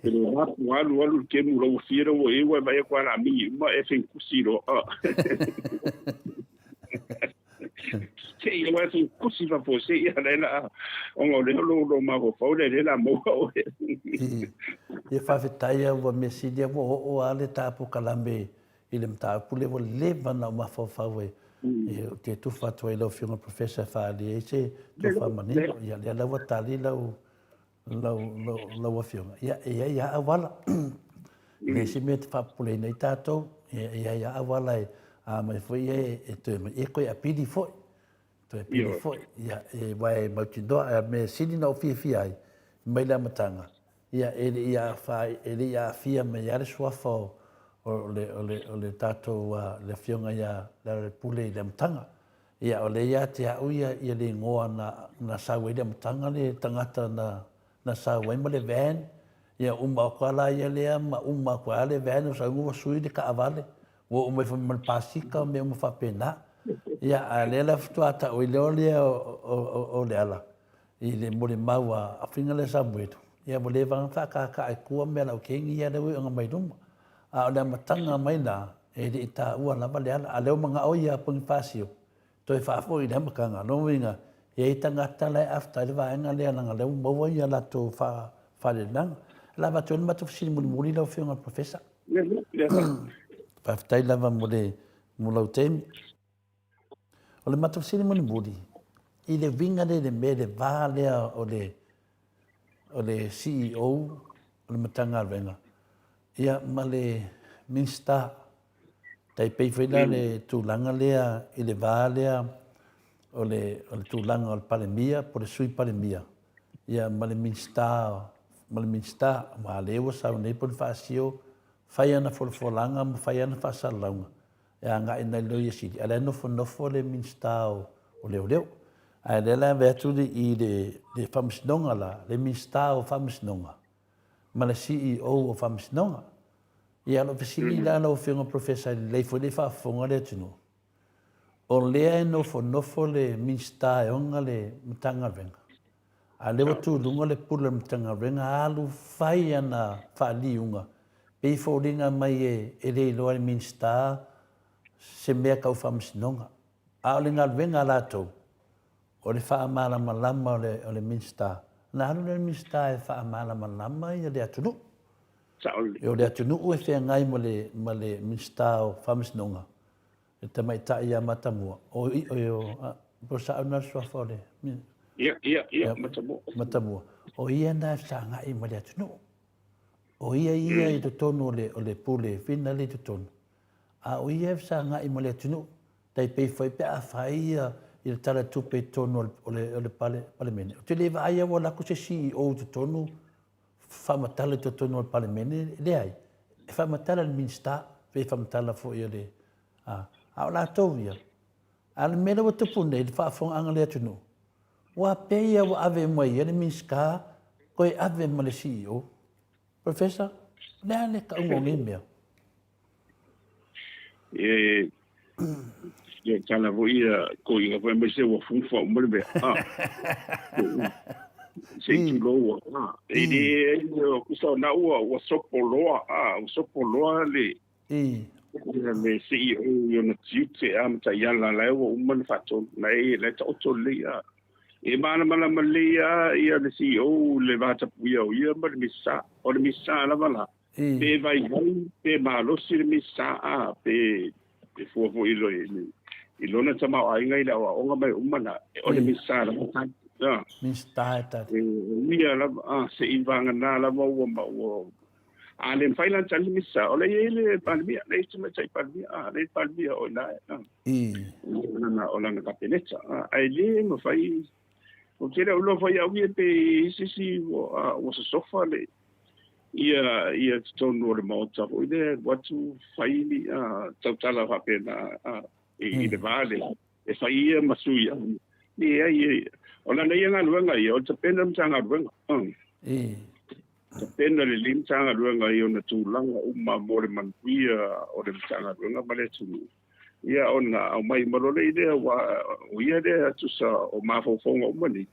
Speaker 4: Pele mapu, alu, alu le kemu lau afia lau e ua e vaai atu lava o le a mingi uma e fenikusi loa. Se i ua e kusi fa se ia le la ona o lea lo lo mafaufau le le la maua oe.
Speaker 2: Ia faafetai a ua mea sili a ua oo a le ta polokalame i le mataupu lea ua leva ona ou mafaufau e ou te tufa atu ai i lau Afioga i le Professor e faaali ai se tofa manino. Ia lea la ua tali lau lau, lau, lau afioga, ia, e i ai lava auala. E leai se mea e te faapopoleina ai tatou, e i ai lava auala e a mai foi ia e toe mai, e toe apili foi, toe apili foi, ia, e, aua e mautinoa, a mea sili na ou fiafia ai, mai le amataga, ia, e le i afa, e le i aafia mai lava le suafa o, o le, o le, o le tatou, le afioga ia Lealailepule i le amataga. Ia, o lea ia te au ia, ia le igoa na, na sau ai le amataga le tagata na, na sau ai ma le van. Ia, uma atu lava la ia lea ma uma atu ai lava le van, o sau ua sui le taavale, ua oo mai foi ma le pasika ma mea uma faapena. Ia, a o lea la faatoa tau ai loa lea o, o, o, o Leala i le molimau a Faiga lea Samuelu, ia ua leva ona faakaakaa i tua mea a lau kengi ia lea ua iuga mai luma. A o le amataga mai la, e le i taua lava Leala, a o lea ua manao ia Ponifasio toe faafoi i le amataga. Lona uiga, e i ai tagata la e afuta ai le vaega lea leaga o lea ua maua ia latou faaleleaga. O le a avatu ai le matou fesili mulimuli lau Afioga i le Professor. Faafetai lava mo le mo lau taimi. O le matou fesili mulimuli, i le uiga lea i le mea i le va lea o le o le CEO o le Matagaluega ia ma le Minisita. Tai pei foi la le tulaga lea i le va lea o le, o le tulaga o le Palemia po o le Sui Palemia ia ma le Minisita ma le Minisita aua lea ua sau nei Ponifasio fai ana folafolaga ma fai ana faasalalauga e agai nai le Loia Sili, a o la e nofonofo le Minisita o Leoleo. Ae o lea la e ave atu i le Faamasinoga la, le Minisita o Faamasinoga ma le CEO o Faamasinoga. Ia, o lau fesili la lau Afioga Professor, e lelei foi le faafofoga le atunuu, o lea e nofonofo le Minisita e ona le Matagaluega, a o lea ua tu i luga le Pule o le Matagaluega alu fai ana faaliuga, pei e foliga mai e le iloa e le Minisita se mea tau faamasinoga. A o le galuega a latou, o le faamalamalama o le Minisita. Ona alu lea o le Minisita e faamalamalama le atunuu. O le atunuu e feagai ma le Minisita o Faamasinoga, le tamaitai ia Matamua. O, o, po o sao lena le suafa o le...
Speaker 4: Ia, ia, ia, Matamua.
Speaker 2: Matamua. O ia na e fesagai ma le atunuu. O ia ia i totonu o le, o le pule whina le i totonu. A o ia e fesagai ma le atunuu. Tai pei foi pe a fai ia i le tala tupe i totonu o le, o le pale, palemene. Ou te le vaai lava ua alu atu se CEO i totonu faamatala i totonu o le Palemene, e leai. E faamatala e le Minisita, pe faamatala foi e le... A, a o latou ia, a o le mea lea ua tupu nei, le faafofogaaga a le atunuu, ua pei lava ua ave mai ia le Minisita, toe ave ma le CEO. Professor, o le a le tauga o nei mea?
Speaker 4: E, ia tala foi ia koiga foi aemaise ua fufa uma le mea. Ah. Se i tulou ua. Ah. E le ai kusa o na ua ua sopo loa. Ah, ua sopo loa le le CEO i ona tiute a ma taiala la ua uma na faatonu. Na e la taoto lelei a. E malamalama lelei a ia le CEO le vatapuia o ia ma le Minisita. O le Minisita lava la. Pe vaivai, pe malosi le Minisita a, pe pe fua foi i, i lona tamaoaiga i le aoaoga mai uma na, o le Minisita lava tali.
Speaker 2: A. Minisita e tali.
Speaker 4: E uia lava, a, se i vagana lava ua, ma, ua, a le mafai la ona tali le Minisita, o la e i ai le Palemia, la e i ai le Tamaitai Palemia, a, la e i ai le Palemia o i ina, a. O lana, o lana Kapeneta, a, ae le mafai, ou te le o iloa foi au ia pe i ai se isi ua, ua sosofa le, Ia ia totonu o le Maota foi lea, alu atu fai ni tautala faapena i le va lea, e fai ia ma sui. Leai, o lana ia galuega ia, o le tapena le Matagaluega. Tapena lelei Matagaluega i ona tulaga uma mo le manuia o le Matagaluega ma le atunuu. Ia ona aumai uma loa lea, aua o ia lea tusa o mafaufauga uma nei,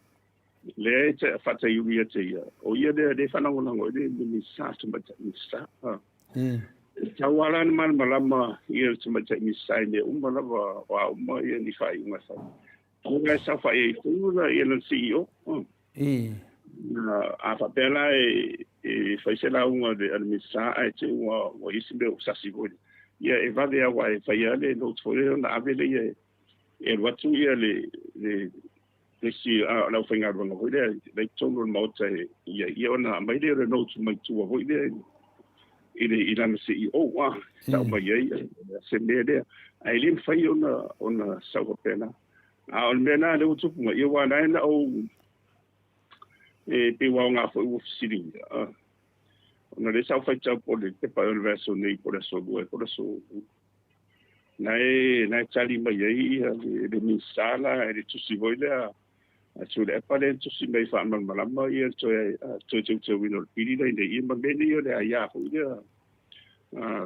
Speaker 4: lea e faataiulu ia te ia, o ia lea lea e faalagolago i le Minisita, Tamaitai Minisita. E tatau lava la ona malamalama ia le Tamaitai Minisita i mea uma lava, o a uma ia ni faaiuga e fai. Aua e saofai ai foi la ia lana CEO. A faapea la e fai se lauga a le Minisita ae te i ua i ai se mea ua sasi foi, ia e vave lava aua e fai lava le note foi lea ona ave lea e alu atu ia le isi o le aufaigaluega foi lea la i totonu o le Maota e ia ia ona aumai lea o le note mai tua foi lea i le i lana CEO a tau mai ai se mea lea, ae le mafai ona sau faapena. A o le mea lena lea ua tupu mai, ia aua la e na ou e pei ua aoga foi ua fesiligia ona lea sa ou faitau po o le pepa o le vaiaso nei po o le aso 2 po o le aso Na e, na e tali mai ai ia le, le Minisita la i le tusi foi lea a Tuilaepa lea na tusi mai faamalamalama ia le toe, toe teuteuina o le pili lea ina ia ma mea nei o le aia foi lea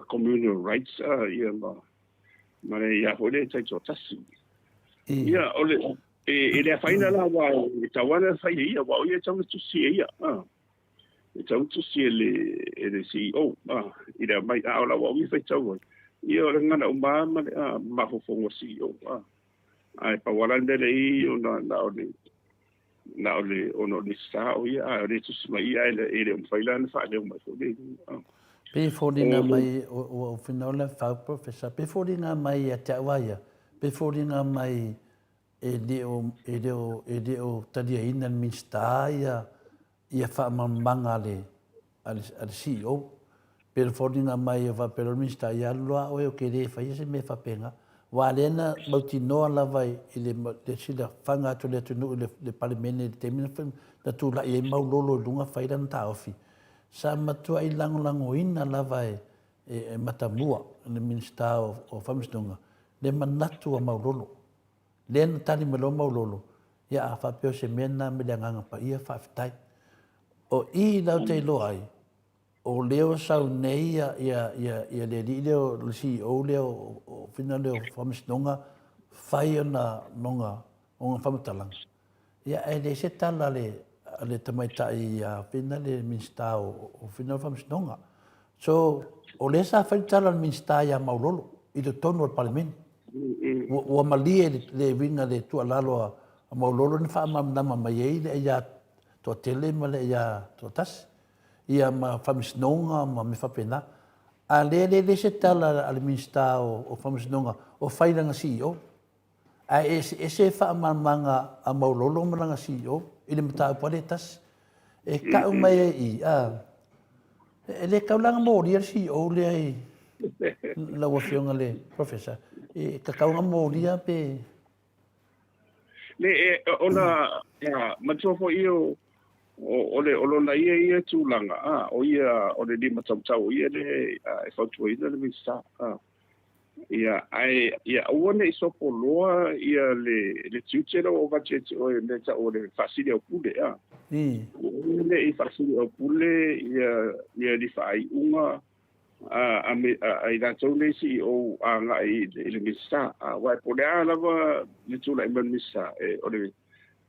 Speaker 4: communal rights ia ma, ma le aia foi lea taitoatasi. Ia, o le, e, e le afaina la aua e tatau lava ona fai e ia, aua o ia e tatau ona tusi e ia. E tatau ona tusi e le, e le CEO i le aumai, a o lau au ia faitau ai, ia o le gagana uma lava ma le mafaufauga o le CEO. Ae pau lava la le mea lea i i ona na o le, na o le, ona o le Minisita o ia, a o lea e tusi mai ia, ae e le o mafai la ona faaleo mai foi le igoa.
Speaker 2: Pei e foliga mai, ua ou finau le fau Professor, pei e foliga mai ia te au lava ia, pei e foliga mai e le o, e le o, e le o taliaina e le Minisita ia, ia faamalamalamaga a le, a le, a le CEO. Pei o le foliga mai o faapea loa le Minisita, ia alu loa oe ou te le faia se mea faapena. Aua lea na mautinoa lava i le, le silafaga atu o le atunuu i le, le Palemene i le taimi na, na tulai ai Maulolo i luga fai lana taofi. Sa matuai lagolagoina lava e, e, e Matamua, le Minisita o, o Faamasinoga, le manatu a Maulolo. Lea na tali mai loa Maulolo, ia a faapea o se mea lena mai le Agaga Paia, faafetai. O i la ou te iloa ai, o lea ua sau nei ia, ia, ia, ia le alii lea o le CEO lea o, o fina lea o Faamasinoga fai ona, ona, ona faamatalaga. Ia ae leai se tala a le, a le tamaitai ia fina le Minisita o, o fina o Faamasinoga. So, o lea sa fai le tala a le Minisita ia Maulolo i totonu o le Palemene. Ua, ua malie le, le uiga le tuualalo a, a Maulolo na faamalamalama mai ai le aia toatele ma le aia toatasi, ia ma Faamasinoga ma mea faapena. A lea le leai se tala a le Minisita o, o Faamasinoga o fai lana CEO. Ae eseese faamalamalamaga a Maulolo ma lana CEO i le mataupu lava lea e tasi. E kau mai ai i, a, e le tau la ona molia le CEO lea i lau Afioga le Professor. E tatau ona molia pe...
Speaker 4: Le, e, ona, a, matua foi ia o, o, le, o lona ia ia tulaga, a, o ia, o le limatautau o ia le e fautuaina le Minisita, a. Ia, ae ia aua ne i sopo loa ia le, le tiute lea ua ou avatu ia te oe i mea tau o le faasili aupule, a. Aua ne i faasili aupule ia, ia ni faaiuga a, a, a, a i latou nei CEO agai i le, i le Minisita. A, aua e po o le a lava le tulai mai o le Minisita, e, o le,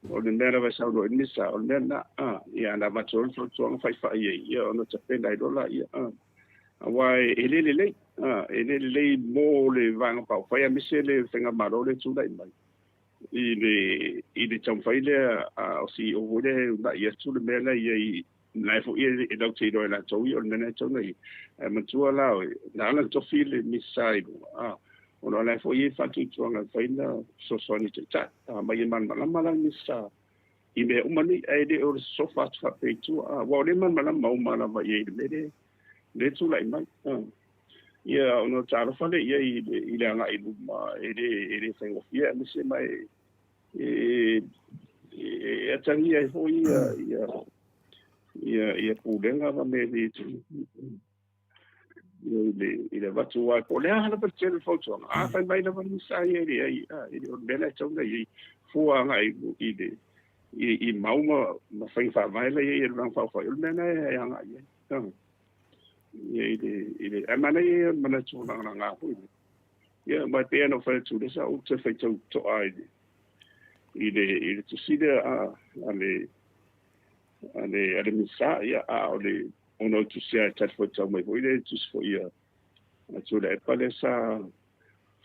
Speaker 4: o le mea lava e saunoa i le Minisita, o le mea lena, a. Ia, ana avatu loa le fautuaga faifai ai, ia ona tapena ai loa laia, a. Aua e le lelei, e le lelei mo le Vaega Faaupufai aemaise le faigamalo lea e tulai mai i le, i le taumafai lea o CEO foi lea e uunai atu le mea la e i ai, la e foi e latou te iloa e latou ia o le mea lena e tatau ona i ai. Ae manatua la oe, na ala ona tofi le Minisita i luga, ona o la e foi e i ai faatuatuaga e mafai ona fesoasoani i Taitai. Aumai e malamalama la le Minisita i mea uma nei, ae le o le sosofa atu faapea i tua, aua o lea e malamalama uma lava i ai i le mea lea e tulai mai. Ia, ona talofa lea i ai i le agai i luma, e le faigofie, aemaise ma e atagia ai foi Ia ia pulega ma mea i le i le avatu ai po o le a lava le tele o fautuaga. A fai mai lava le Minisita ia e leai, e le o le mea la e tatau ona i ai, fua agai i le i mau ma faiga faavae la e i ai e le Vaega Faaupufai, o le mea lena e agai i ai. Ia i le i le ae manaia ia o le manatu lagalaga foi lea. Ia ma e pei lava ona ou fai atu, lea sa ou toe faitau totoa i le i le i le tusi lea a le a le a le Minisita, ia a o le ona o le tusi lava e talifuaitau mai foi le tusi foi a a Tuilaepa lea sa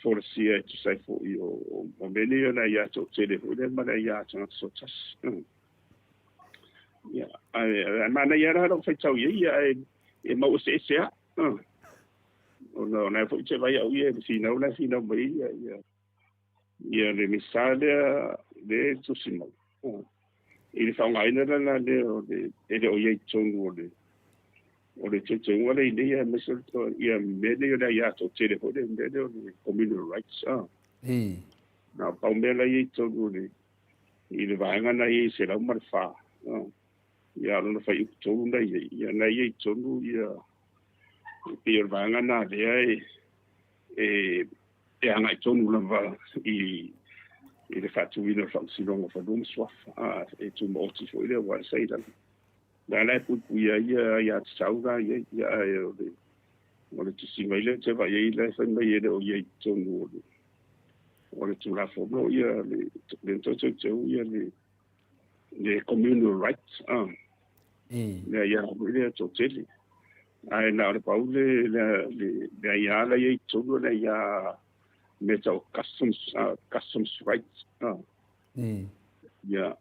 Speaker 4: folasia e tusa ai foi o o mea nei o le aia toatele foi lea ma le aia tagata toatasi. Ia, ae ae manaia la lou faitau i ai, ia ae e mau eseese lava. Ona o lena foi te vaai au ia i le finau la e finau mai ai ia ia ia le Minisita lea lea e tusi mai. I le faaaogaina la la lea o le e le o i ai i totonu o le o le teuteuga lea i nei aemaise o le ia mea nei o le aia toatele foi le mea lea o le communal rights. Na o pau mea la e i ai i totonu o le i le vaega na i ai 104. Ia a o lona fuaiupu 3 na i ai, ia na i ai i totonu ia e pei o le vaega na lea e e e agai tonu lava i i le faatuina o le Faamasinoga o Fanua ma Suafa, a, e tumaoti foi lea aua sa i lalo. La la e puipuia ai ia aiatatau la i ai, ia ae o le o le tusi mai lea ou te vaai ai la e fai mai e le o i ai i totonu o le o le Tulafono ia le le toe teuteu ia le le communal rights, a. Le aia foi lea toatele. Ae na o le pau le le le aia la i ai i totonu o le aia mea tau customs, customs rights. Ia,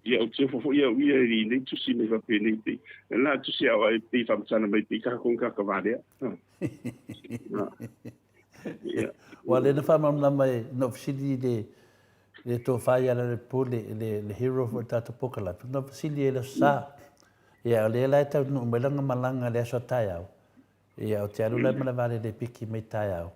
Speaker 4: ia ou te ofo foi au ia i nei tusi mai faapenei pei. Na tusi au ai pei faamatala mai pei kaka kona kaka valea.
Speaker 2: Ia. Ua le na faamalamalama e na ou fesili i le le tofa ia Lealepule, le le hero foi o le tatou pokalape, na ou fesili i ai i le Aso Sa. Ia o lea la e taunuu mai lana malaga i le aso a taeao, ia ou te alu la ma le vaalele e piki mai taeao,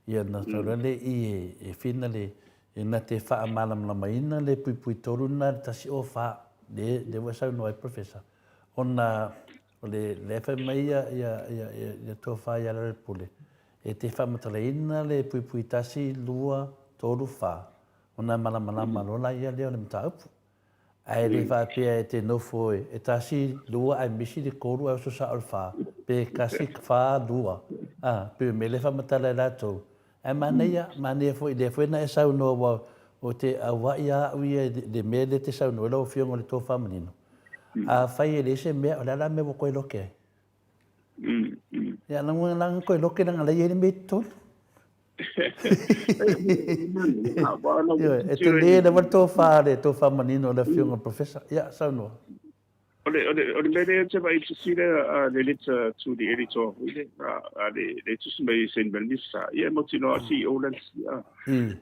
Speaker 2: ia ona tau loa lea i i e Fina le e na te faamalamalamaina le puipui tolu lena le 104, le lea ua e saunoa ai Professor, ona o le lea e fai mai ia ia ia ia tofa ia Lealepule, e te faamatalaina le puipui 1, 2, 3, 4, ona malamalama loa laia lea o le mataupu. Ae le faapea e te nofo e tasi, lua ae misi le tolu ae oso sao le fa, pe tasi, fa, lua. A, pei o le mea lea e faamatala e latou. Ae manaia, manaia foi, lea foi na e saunoa aua ou te auai lava au ia i le mea lea e te saunoa ai lau Afioga o le tofa manino. Afai e leai se mea, o le a la le mea ua toe loke ai? Ia, leaga toe loke leaga o la e i ai le mea i totonu. Ioe, e tele lava le tofa, le tofa manino o le Afioga i le Professor. Ia, saunoa.
Speaker 4: O le, o le, o le mea lea ou te vaai i le tusi lea a le letter to the editor foi lea, a le, le tusi mai e send mai le Minisita, ia e mautinoa lava CEO la le tusi, a.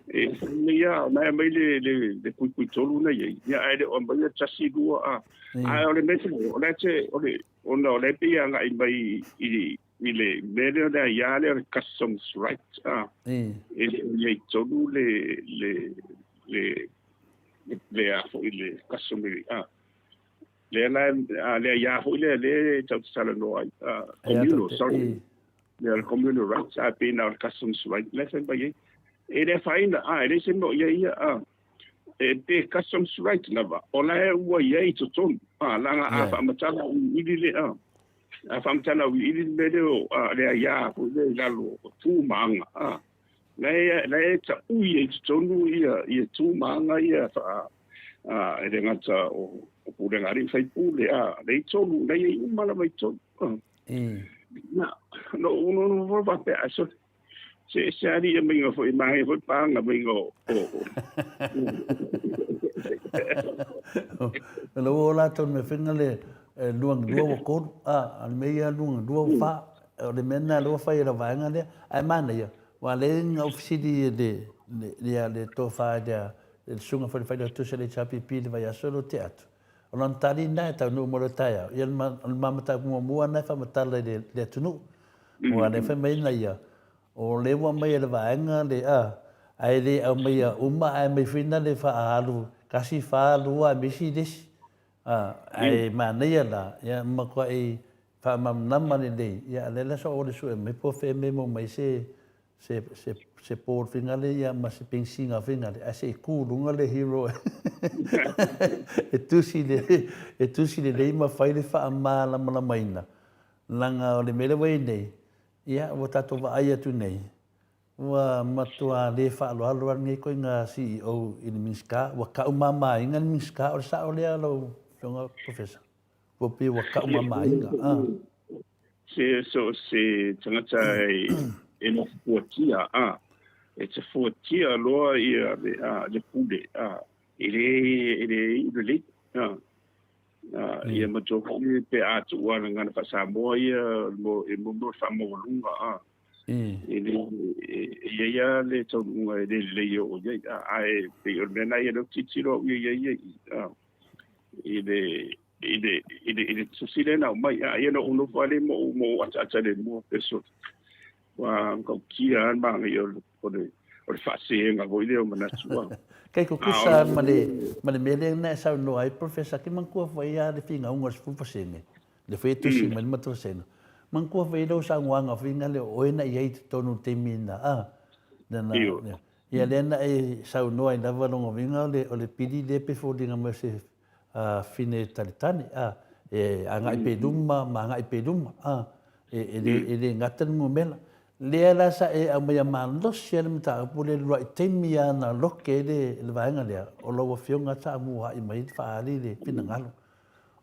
Speaker 4: E fai mai lava, o la e aumai le, le, le puipui tolu na i ai, ia ae le o aumaia tasi, lua, a. Ae o le mea tele, o la e te, o le, ona o la e pei e agai mai i, i le mea lea o le aia lea o le customs right, a, e le o i ai tonu le, le, le, le, a foi le customary, a. Lea la, a, le aia foi lea lea e tatou te talanoa ai, a, communal, sorry. Lea o le communal rights, a, pei na o le customs right, la e fai mai ai. E le afaina, a, e leai se mea o i ai ia, a. E pe customs right lava, o la e ua i ai i totonu, a, leaga a faamatala auiliili le, a. A faamatala auiliili le mea lea o, a, le aia foi lea i lalo o tu ma aga, a. La e, la e taui ai i totonu ia, ia tu ma aga ia faa, a, e le gata o, o pulega a alii ma faipule, a, lea i totonu, la e i ai uma lava i totonu, a. Na, na ou nofonofo foi faapea, ae sole, Se se ali e mainga foi mai foi panga mainga o
Speaker 2: o Lo o la tonu me whenga le luang lua wa kolu a le mea ia luang lua wa fa o le mea na lua whai e la vaenga lea ae mana ia wa le nga ofisili le le le tofa le le sunga fai fai le tusa le HRPP le vai aso lo te atu o lona tali na e taunuu mo le taeao ia le mamatapu muamua na e whamatala i le atunuu Ua le fai mai na ia, o le ua aumai e le vaega le a, ae le aumaia uma ae aumai foi na le faaalu, tasi, fa, lua, ae misi le isi. Ae manaia la, ia matuai faamalamalama lelei, ia a lea la sa ou alu e sue mai po o fea mea e maua mai ai se se se se board fingale ia ma se penisiga fingale ae se i tu luga le hero e tusi le e tusi lelei ma fai le faamalamalamaina leaga o le mea lea ua i ai nei ia ua tatou vaai atu nei ua matua le faaaloalo lava lenei ituaiga CEO i le Minisita ua tau mamaina le Minisita o le sao lea lau Afioga Professor? Ua pei ua tau mamaina a.
Speaker 4: Se so se tagata e nofo fuatia a e te fuatia loa ia le a le pule a e le e le iu lelei a a ia matua foi pe a tuu a le gagana faa-Samoa ia mo e mo mo le faamaualuga a e le e i ai lava le taunuuga e le lelei e oo i ai a ae pei o le mea lena ia lea ou te tilotilo au ia i ai a i le i le i le i le tusi lea na aumai a ia na ou nofo lava lea ma ou ma ou ataata i le mua peso ua matautia lava le manaia o le o le o le faasega foi lea o manatu a.
Speaker 2: Kei tutusa ma le ma le mea lea na e saunoa ai Professor ki manatua foi a le finauga o le 10%. Le foi e tusi mai le matua sena. Manatua foi lou saunoaga foi na le o oe na i ai i totonu i le taimi na a. Na na ia lea na e saunoa ai lava lona uiga o le o le pili lea pe foliga mai o se fine talitane a e agai pea i luma ma agai pea i luma a e le e le gata le numera. Lea la sa e aumaia malosi ai le mataupu lea i le uluai taimi lava na loke ai le vaega lea, o lau Afioga sa muaai mai faaali le finagalo.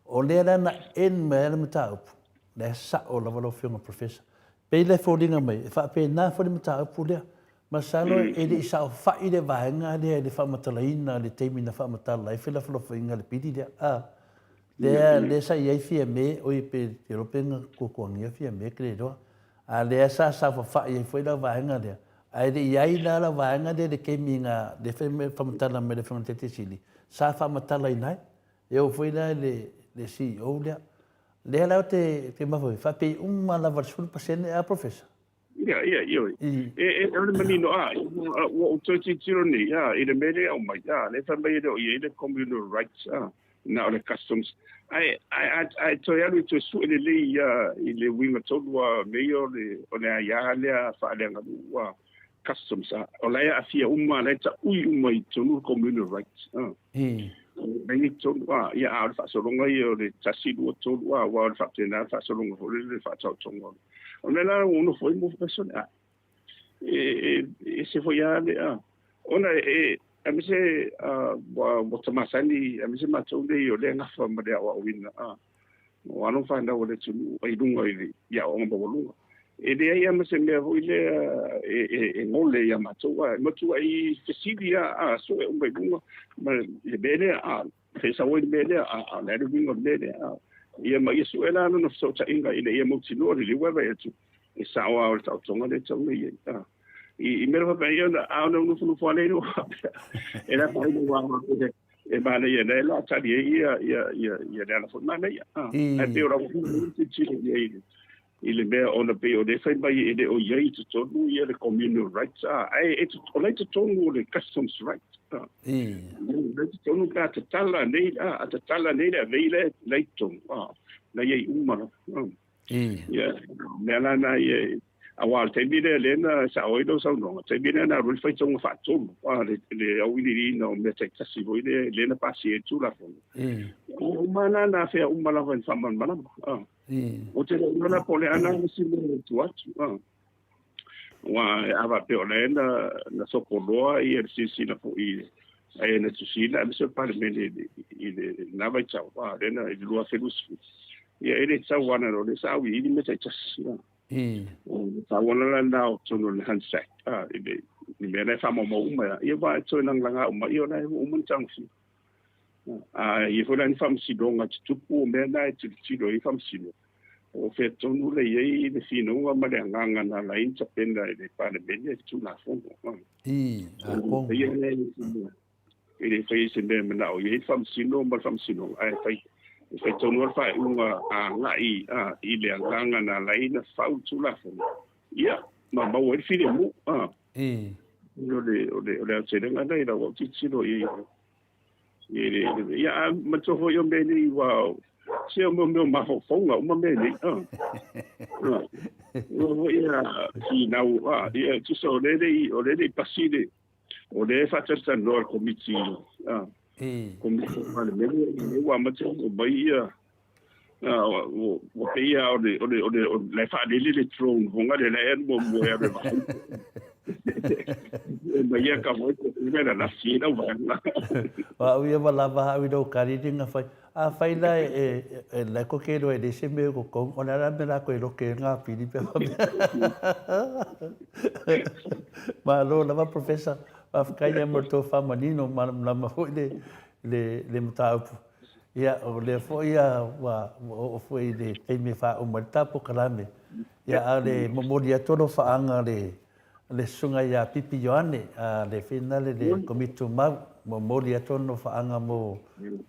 Speaker 2: O lea la na end mai ai le mataupu, lea e sao lava lau Afioga Professor. Pei la e foliga mai, e faapena foi le mataupu lea. Masalo e le i saofai le vaega lea i le faamatalaina i le taimi na faamatala ai felafolafoaiga a le pili lea. A, lea, lea sa i ai Fiame, oi pe te iloa pe na tuatuagia Fiame, ke le iloa. A lea sa saofafai ai foi la vaega lea. Ae le i ai la la vaega lea i le taimi na, lea foi e faamatala mai e le Afioga i le Taitai Sili, sa faamatalaina ai. E oo foi la i le CEO lea. Lea la ou te mafaufau, e faapei uma lava i le 10% a Professor?
Speaker 4: Ia, ia, ioe. E, e, o le manino, a, ua ou toe tilotilo nei, a, i le mea lea e aumai, a, lea e fai mai e le o i ai le communal rights, a, na o le customs. Ae, ae, a, a e toe alu e toe sue lelei, a, i le uiga tonu a mea ia o le, o le aia lea faaleaganuu, a, customs, a, o la e aafia uma, o la e taui uma i totonu le communal rights, a. Nei i totonu, a, ia, a o le faasologa ia o le 1, 2, 3, a, aua o le faapena le faasologa foi lele, le faataotoga o le O le mea la ua nofo ai mo person a e e ese foi a le a ona e aemaise ua ua tamasani aemaise matou nei o lea gafa ma le aoaoina a o alo ma fanau a le atunuu ai luga i le i aoaoga maualuga. E leai lava ma se mea foi lea e e e gole ia matou a e matuai fesili lava a sue uma i luga ma le mea lea a He sau ai le mea lea, a, a o le a le uiga o le mea lea, a. Ia ma ia sue la lona fesootaiga ina ia mautinoa lelei, ua vaai atu, e sao lava o le taotoga lea e tatau ona i ai, a. I, i mea lava faapea, ia ona, a ona nofonofo lava lea i lou faapea, e la faailoa lava e, e manaia lea la tali ai ia, ia, ia, ia le ala foi manaia, a. Ae pei o lau tilotilo i ai i le, i le mea ona pei o lea fai mai e le o i ai i totonu ia le communal rights a ae e o la i totonu o le customs right a o la i totonu pe a tatala nei a a tatala nei le avei la la i totonu a la i ai uma lava ia mea la na ia aua o le taimi lea lea na sao ai lau saunoaga taimi lea na alu ai le faitauga faatolu a le le auiliiliina o mea taitasi foi lea lea na pasia ai le Tulafono o uma la na afea uma lava i le faamalamalama a Ou te le iloa la po o le a la nisi mea e tuu atu. Aua a faapea o la e na, na sopoloa ia le silasila foi a e na tusiina aemaise o le Palemene i le, i lena vaitau, a lea na i le 2020. Ia e le tatau ana o lea sa auiliili mea taitasi. Tau ana la lena o totonu o le Hansard, i le, i mea la e faamaumau uma. Ia aua e toe lagalaga uma, ia o la e ua uma ona tagofia. A i ai foi la ni faamasinoga tutupu, o mea na e tilotilo i ai faamasino, po o fea tonu la i ai le finauga ma le agaga na ala ai ona tapena e le Palemene le Tulafono.
Speaker 2: I, a kong.
Speaker 4: E le fai ai se mea e manao i ai le faamasino ma le faamasinoga, ae fai, e fai tonu lava le faaiuga agai a, i le agaga na ala ai ona fau le Tulafono, ia, ma maua ai le filemu. A.
Speaker 2: I.
Speaker 4: O le, o le, o le aotelega lena i lau autitilo i ai. I le, ia, a manatua foi o mea nei ua, se o mea o mafaufauga uma mea nei. Ah. Ah. Ua foi ia finau, ah, ia, tusa o lea le o lea le pasi le, o lea e faatalatalanoa le komiti, ah, komiti o Palemene, ua amata ona aumai ia, ua pei lava o le, o le, o le, o la e faalele le drone foga lea, la e alu muamua e alu e vaai. E mai ia ka foi, ko ina la lafi e lau vaega.
Speaker 2: O au ia ua lava au i lou kalili na fai. A fai la e, e, e la ko ke loa e le se mea ko kong, o le ala me la ko e loke e ngā pili pe whamea. Malo lava, Professor. Whawhetai ia mo tō whamanino, malamalama foi le, le, le mataupu. Ia, o lea foi a ua oo foi i le taimi e faauma ai le ta polokalame. Ia, a o le momoli atu o alofaaga a le le Susuga ia Pipi Ioane, a le finale le Komiti Tumau, momoli atu alofaaga mo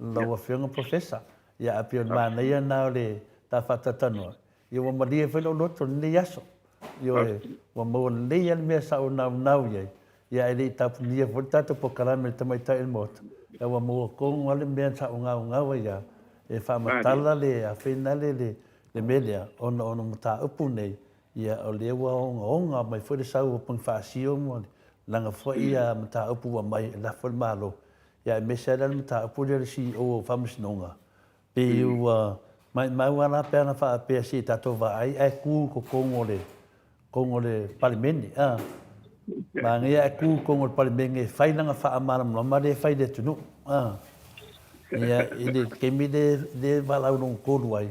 Speaker 2: lau Afioga Professor. Ia, ae pei o le manaia lena o le ta faatalatanoa, Ia ua malie foi lou loto i lenei aso. Ioe, ua maua lelei lava le mea sa ou naunau i ai, ia ae le i tapunia foi le tatou polokalame i le tamaitai o le Maota, ia ua maua tonu lava le mea sa ou gaugau ai lava e faamatala le afeinale le le mea lea, ona o le mataupu nei, ia o lea ua ogaoga mai foi le sau o Ponifasio ma lana foi mataupu ua aumai e lafo i le Malo, ia aemaise lava la le mataupu lea o le CEO o Faamasinoga, Pei ua maimau a la pe ana faapea se i tatou vaai ae tu i totonu o le totonu o le Palemene a. Manaia ae tu i totonu o le Palemene e fai lana faamalamalama lea e fai i le atunuu a. Ia i le taimi lea lea e valaau lona 3 ai,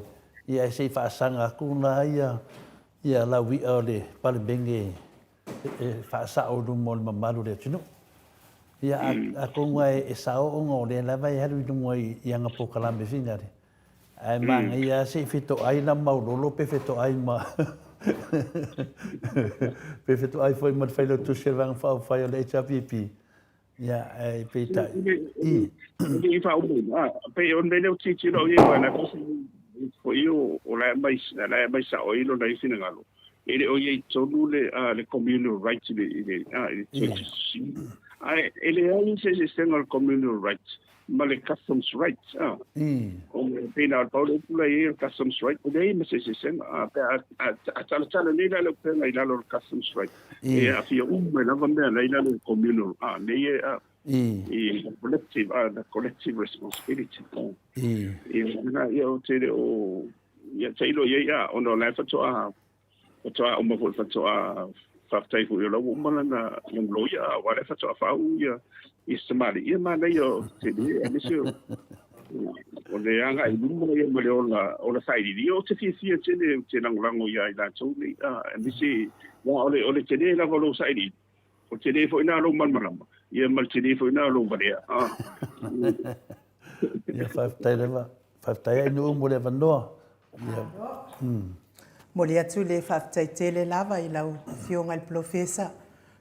Speaker 2: ia ae se i faasaga atu la ia ia laui'a o le Palemene e faasao i luma o le mamalu o le atunuu. Ia, atonu lava e sao ona o lea lava e alu i luga i ana polokalame finale, ae manaia lava se i fetoai la Maulolo pe fetoai ma pe fetoai foi ma le Failautusi o le Vaega Faaupufai o le HRPP. Ia, ae peitai, i.
Speaker 4: E le i faauma, pei o le mea lea ou te tilotilo au i ai, aua o la e foi o la e aumai, o la e aumai sao ai lona ia finagalo. E le o i ai tonu le, le communal right i le, i le, i le churches. Ae e leai se eseesega o le communal right ma le customs right. O le pei na o le pau le upu la e i ai o le customs right, e leai ma se eseesega. A, pe a, a, a talatala nei la le upega i lalo o le customs right, e aafia uma mai lava mea la i lalo o le communal, a, nei e, a, i collective, a, the collective responsibility. I, ia, o te le o, ia, tailo i ai, a, ona o la e faatoa, Faatoa uma foi faatoa faafetai foi o la ua uma lana lana loia aua lea faatoa faauu ia ia si tamalii ia manaia o tele aemaise o o le agai i luma ia ma le ola ola sailiili ia ou te fiafia tele ou te lagolago ia i latou nei a aemaise aua o le o le tele lava o lou sailiili o le tele foi lena o lou malamalama ia ma le tele foi lena o lou valea a
Speaker 2: Ia faafetai lava. Faafetai Ainuu mo le avanoa.
Speaker 1: Ia. Momoli atu le faafetai tele lava i lau Afioga i le Polofesa,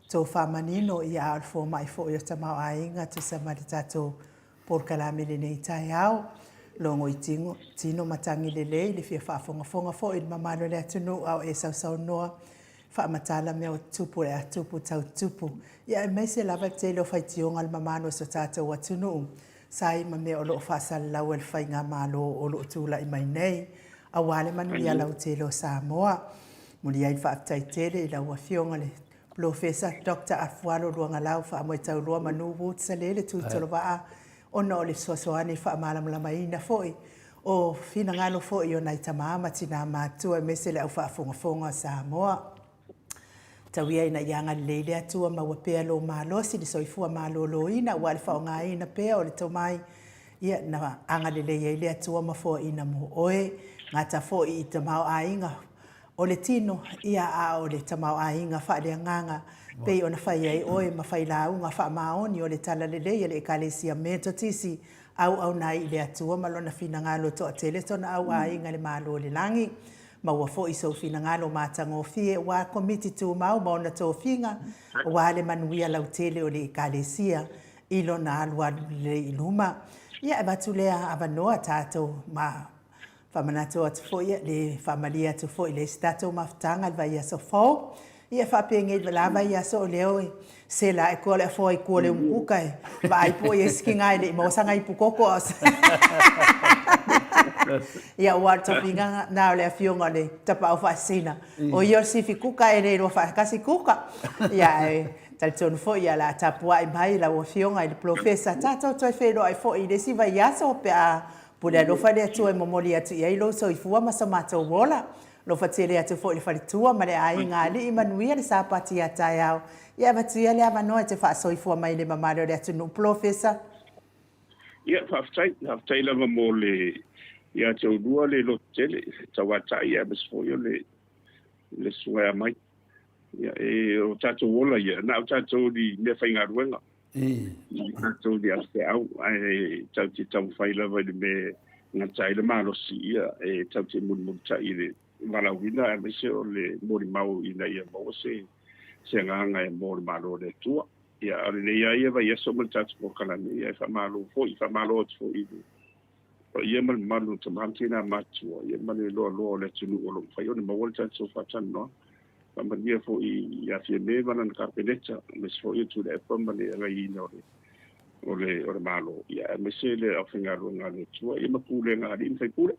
Speaker 1: tou faamanino ia a o le fomai foi o tamaoaiga tusa ma le tatou polokalame i lenei taeao. Logo i tino, tino matagi lelei le fia faafogafoga foi i le mamalu o le atunuu a o e sausaunoa faamatala mea o tupu o le a tupu tau tupu ia aemaise lava le tele o faitioga a le mamalu o so tatou atunuu sa i ma mea o lo o faasalalau e le Faigamalo o lo o tulai mai nei, aua le manuia lautele o Samoa. Momoli ai le faafetai tele i lau Afioga le Polofesa Doctor Afualo Luagalau Faamoetaulua Manu Woods Salele Tuitolovaa ona o le fesoasoani faamalamalamaina foi o finagalo foi o nai tama ma tina matutua aemaise le au faafogafoga a Samoa. Tau ia ina ia agalelei le Atua maua pea lou malosi le soifua maloloina aua le faaaogaina pea o le tomai ia na agalelei ai le Atua ma foaina mo oe. Gata foi i tamaoaiga o le tino ia a o le tamaoaiga faaleagaga pei ona fai ai oe ma failauga faamaoni o le Talalelei a le Ekalesia Metotisi auauna ai i le Atua ma Lona finagalo toatele tona auaiga i le Malo o le Lagi. Maua foi sou finagalo matagofie aua Komiti Tumau ma ona tofiga, aua le manuia lautele o le Ekalesia i lona alualu lelei i luma. Ia, e avatu lea avanoa tatou ma faamanatu atu foi, le faamalie atu foi i le isi tatou mafutaga i le vaiaso fou. Ia faapengei lava ia aso o lea e sela ae koa le afoa i kua o le umukuka e vaai po o i ai se kiga e le i maua sana ipu koko a o se Ia aua o le tofiga na o le afioga o le Tapaau Faasisina o ia o le sifi kuka e le iloa faatasi kuka. Ia ae talitonu foi ia o le a tapuai mai lau afioga i le Polofesa tatou toe feiloai foi i le isi vaiaso pe a pule alofa le Atua e momoli atu i ai lou soifua ma so matou ola. Alofa tele atu foi i le faletua ma le aiga alii manuia le Sapati a taeao. Ia avatu ia le avanoa e te faasoifua mai i le mamalu o le atunuu Polofesa.
Speaker 4: Ia, faafetai, faafetai lava mo le ia te oulua le loto tele tauatai aemaise foi o le le susuga ia Mike. Ia, e, o tatou ola ia, na o tatou ni mea faigaluega. Na o tatou ni alafeau, ae tatou te taumafai lava i le mea e gata ai le malosi, ia, e tatou te mulimulitai i le valaauina aemaise o le molimau ina ia maua se, se agaga e mo le Malo o le Atua. Ia, a o lenei lava ia vaiaso ma le tatou polokalame, ia e faamalo foi, faamalo atu foi i le paia ma le mamalu o tama ma tina matutua, ia ma le loaloa o le atunuu o lo o mafai ona maua le tatou faatalanoaga. Faamanuia foi ia Fiame ma lana Kapeneta, aemaise foi o Tuilaepa ma le agaiina o le, o le, o le Malo, ia aemaise le aufaigaluega a le Atua, ia ma pulega a alii ma faipule.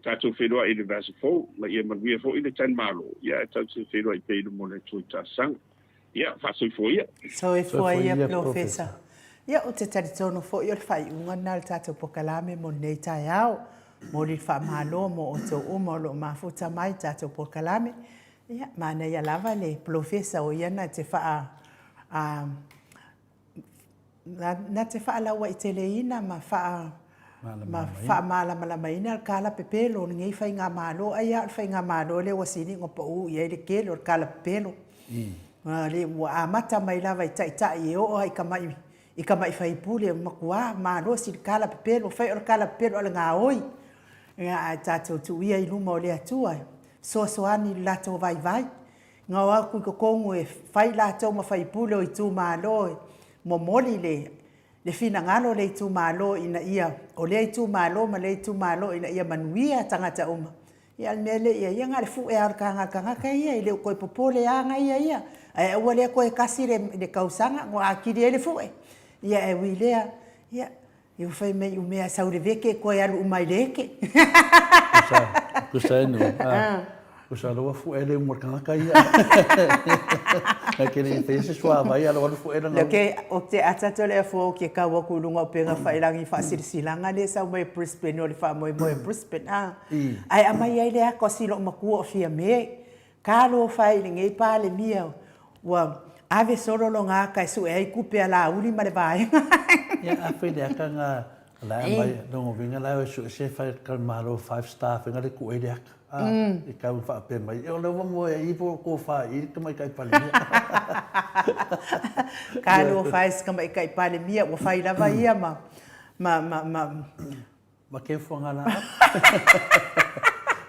Speaker 4: Tatou feiloai i le vaiaso fou, ma ia manuia foi le talimalo, ia ae tatou te feiloai pea i luma o le Atua i talosaga. Ia, faasoifua ia.
Speaker 1: Soifua ia, Polofesa. Ia, ou te talitonu foi o le faaiuga lena o le tatou polokalame mo lenei taeao. Momoli le faamalo mo outou uma o lo o mafuta mai i le tatou polokalame. Ia, manaia lava le Polofesa o ia na te faa, a, na te faalauaiteleina ma faa, ma faamalamalamaina le kalapepelo o lenei faigamalo. Ai lava o le faigamalo lea ua sili ona pau i ai le tele o le kalapepelo. Ua amata mai lava i taitai e oo lava i tamai i tamai faipule, ua matua malosi le kalapepelo, fai o le kalapepelo a le gaoi. Ia, ae tatou tuu ia i luma o le Atua e fesoasoani i le latou vaivai. Na o atu i totonu e fai latou ma faipule o itumalo e momoli le le finagalo o le itumalo ina ia, o lea itumalo ma lea itumalo ina ia manuia tagata uma. Ia a o le mea lea ia ia na o le fue lava o le taga a le tagata ia, e le o toe popole lava na ia ia. Ae aua lea toe tasi le le tausaga ua atili ai le fue. Ia ae ui i lea, ia Ua fai mai umea sau le veke koe alu uma i le eke.
Speaker 2: Kusa, kusa e nu. Ah. Kusa loa fu ele mo tangata ia. Na ke le te se sua vai alo alu fu ele
Speaker 1: ngau. Ke o te ata to le afo ke ka wa ku lunga o penga failangi fa silsilanga le sau mai Brisbane o le fa moi moi Brisbane ah. Ai amai ai le ako silo makua o fia me. Talofa e i lenei Palemia ua ave solo lona aka e sue ai kupe a Laauli ma le vaega.
Speaker 2: Ia afai le aka nga la e mai longa uiga la e sue se fai ka malo five star fai nga le kuʻe le aka a i kau faapea mai e o le ua moe ai po ko fa i le tamaitai Palemia.
Speaker 1: Talofa e si tamaitai Palemia ua fai lava ia ma ma ma ma
Speaker 2: Ma ke fuanga la.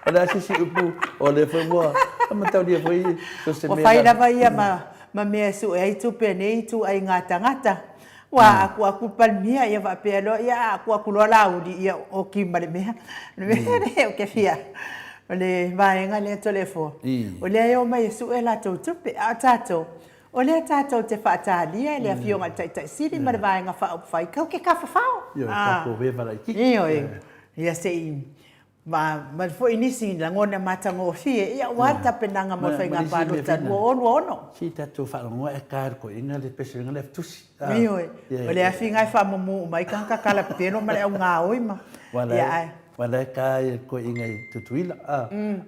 Speaker 2: O le a se isi upu, o lea foi ua mataulia foi so se
Speaker 1: mea.
Speaker 2: Ua
Speaker 1: fai lava ia ma, ma mea e sue ai tupe a nei ituaiga tagata. Ua aku aku Palemia ia faapea loa, ia a aku aku loa Laauli ia oki ma le mea. O le mea lea ou te fia, o le vaega lea Toleafoa, o lea e omai e sue a latou tupe, a o tatou, O lea tatou te faatalia e le Afioga i le Taitai Sili ma le Vaega Faaupufai kau ke tafafao.
Speaker 2: Ioe, tatou veva laitiiti.
Speaker 1: Ioe, ia se i ma foi nisi lagona matagofie, ia aua le tapenaga mo le faiga palota 2026.
Speaker 2: Se i tatou faalogo e ka le koina le peselena le tusi.
Speaker 1: Ioe, o le afiga e faamumu uma ai tagata kalapelo ma le au gaoi ma, ia ae.
Speaker 2: Ua la e ka i le koiina i Tutuila, a,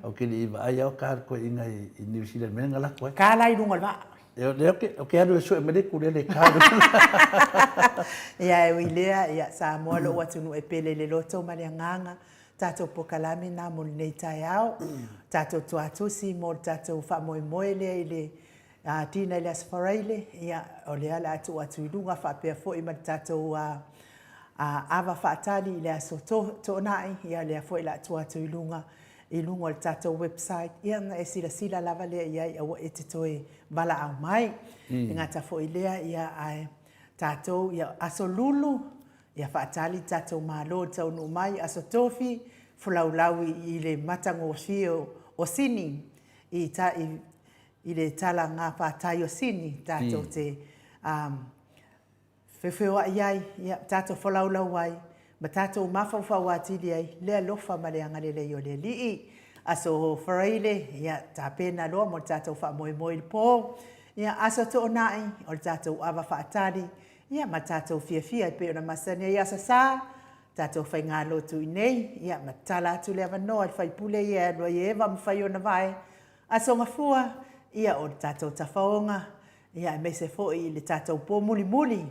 Speaker 2: ou ke le i vaai au ka le koiina i New Zealand mea na lako ai.
Speaker 1: Ka la i luga o le vaa.
Speaker 2: E o lea ou ke alu e sue mai le kulele e ka i luga.
Speaker 1: Ia e ui lea, ia Samoa lou atunuu e pele i le loto ma le agaga, tatou pokalame na mo lenei taeao, tatou tuatusi mo le tatou faamoemoe lea i le A Dina i le Aso Faraile, ia, o lea o le a tuu atu i luga faapea foi ma le tatou ava faatali i le Aso Toonai, ia, lea foi o le a tuu atu i luga, i luga o le tatou website, ia, ona e silasila lava lea i ai, aua e te toe valaau mai. E gata foi i lea, ia, ae tatou, ia, Aso Lulu, ia faatali le tatou Malo i le taunuu mai, Aso Tofi, folaulau i le matagofie o Sini i, i. i le tala gafatai o Sini tatou te feofeoai ai, ia, tatou folaulau ai, ma tatou mafaufau atili ai le alofa ma le agalelei o le Alii. Aso Faraile, ia, tapena loa mo le tatou faamoemoe i le po. Ia, Aso Toonai, o le tatou ava faatali, ia, ma tatou fiafia e pei ona masani ai Aso Sa, tatou faigalotu i nei, ia, ma tala atu le avanoa i le faipule ia e alu ai e eva ma fai ona vae. Aso Gafua, ia, o le tatou tafaoga, ia, aemaise foi i le tatou po mulimuli,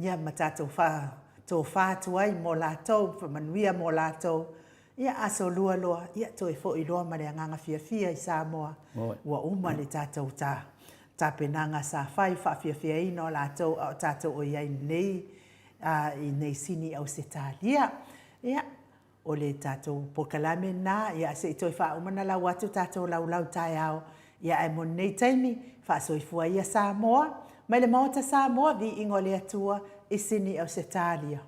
Speaker 1: ia, ma tatou faatofa atu ai mo latou, faamanuia mo latou, ia, aso lua loa, ia, toe foi loa ma le agaga fiafia i Samoa, ua uma le tatou ta, tapenaga sa fai, faafiafiaina o latou a o tatou o i ai nei i nei Sini Ausetalia. Ia, O le tatou polokalame lena, ia se i toe faauma ona lau atu tatou laulau taeao. Ia ae mo lenei taimi, faasoifua ia Samoa, mai le Maota Samoa, viiga o le Atua i Sini Ausetalia.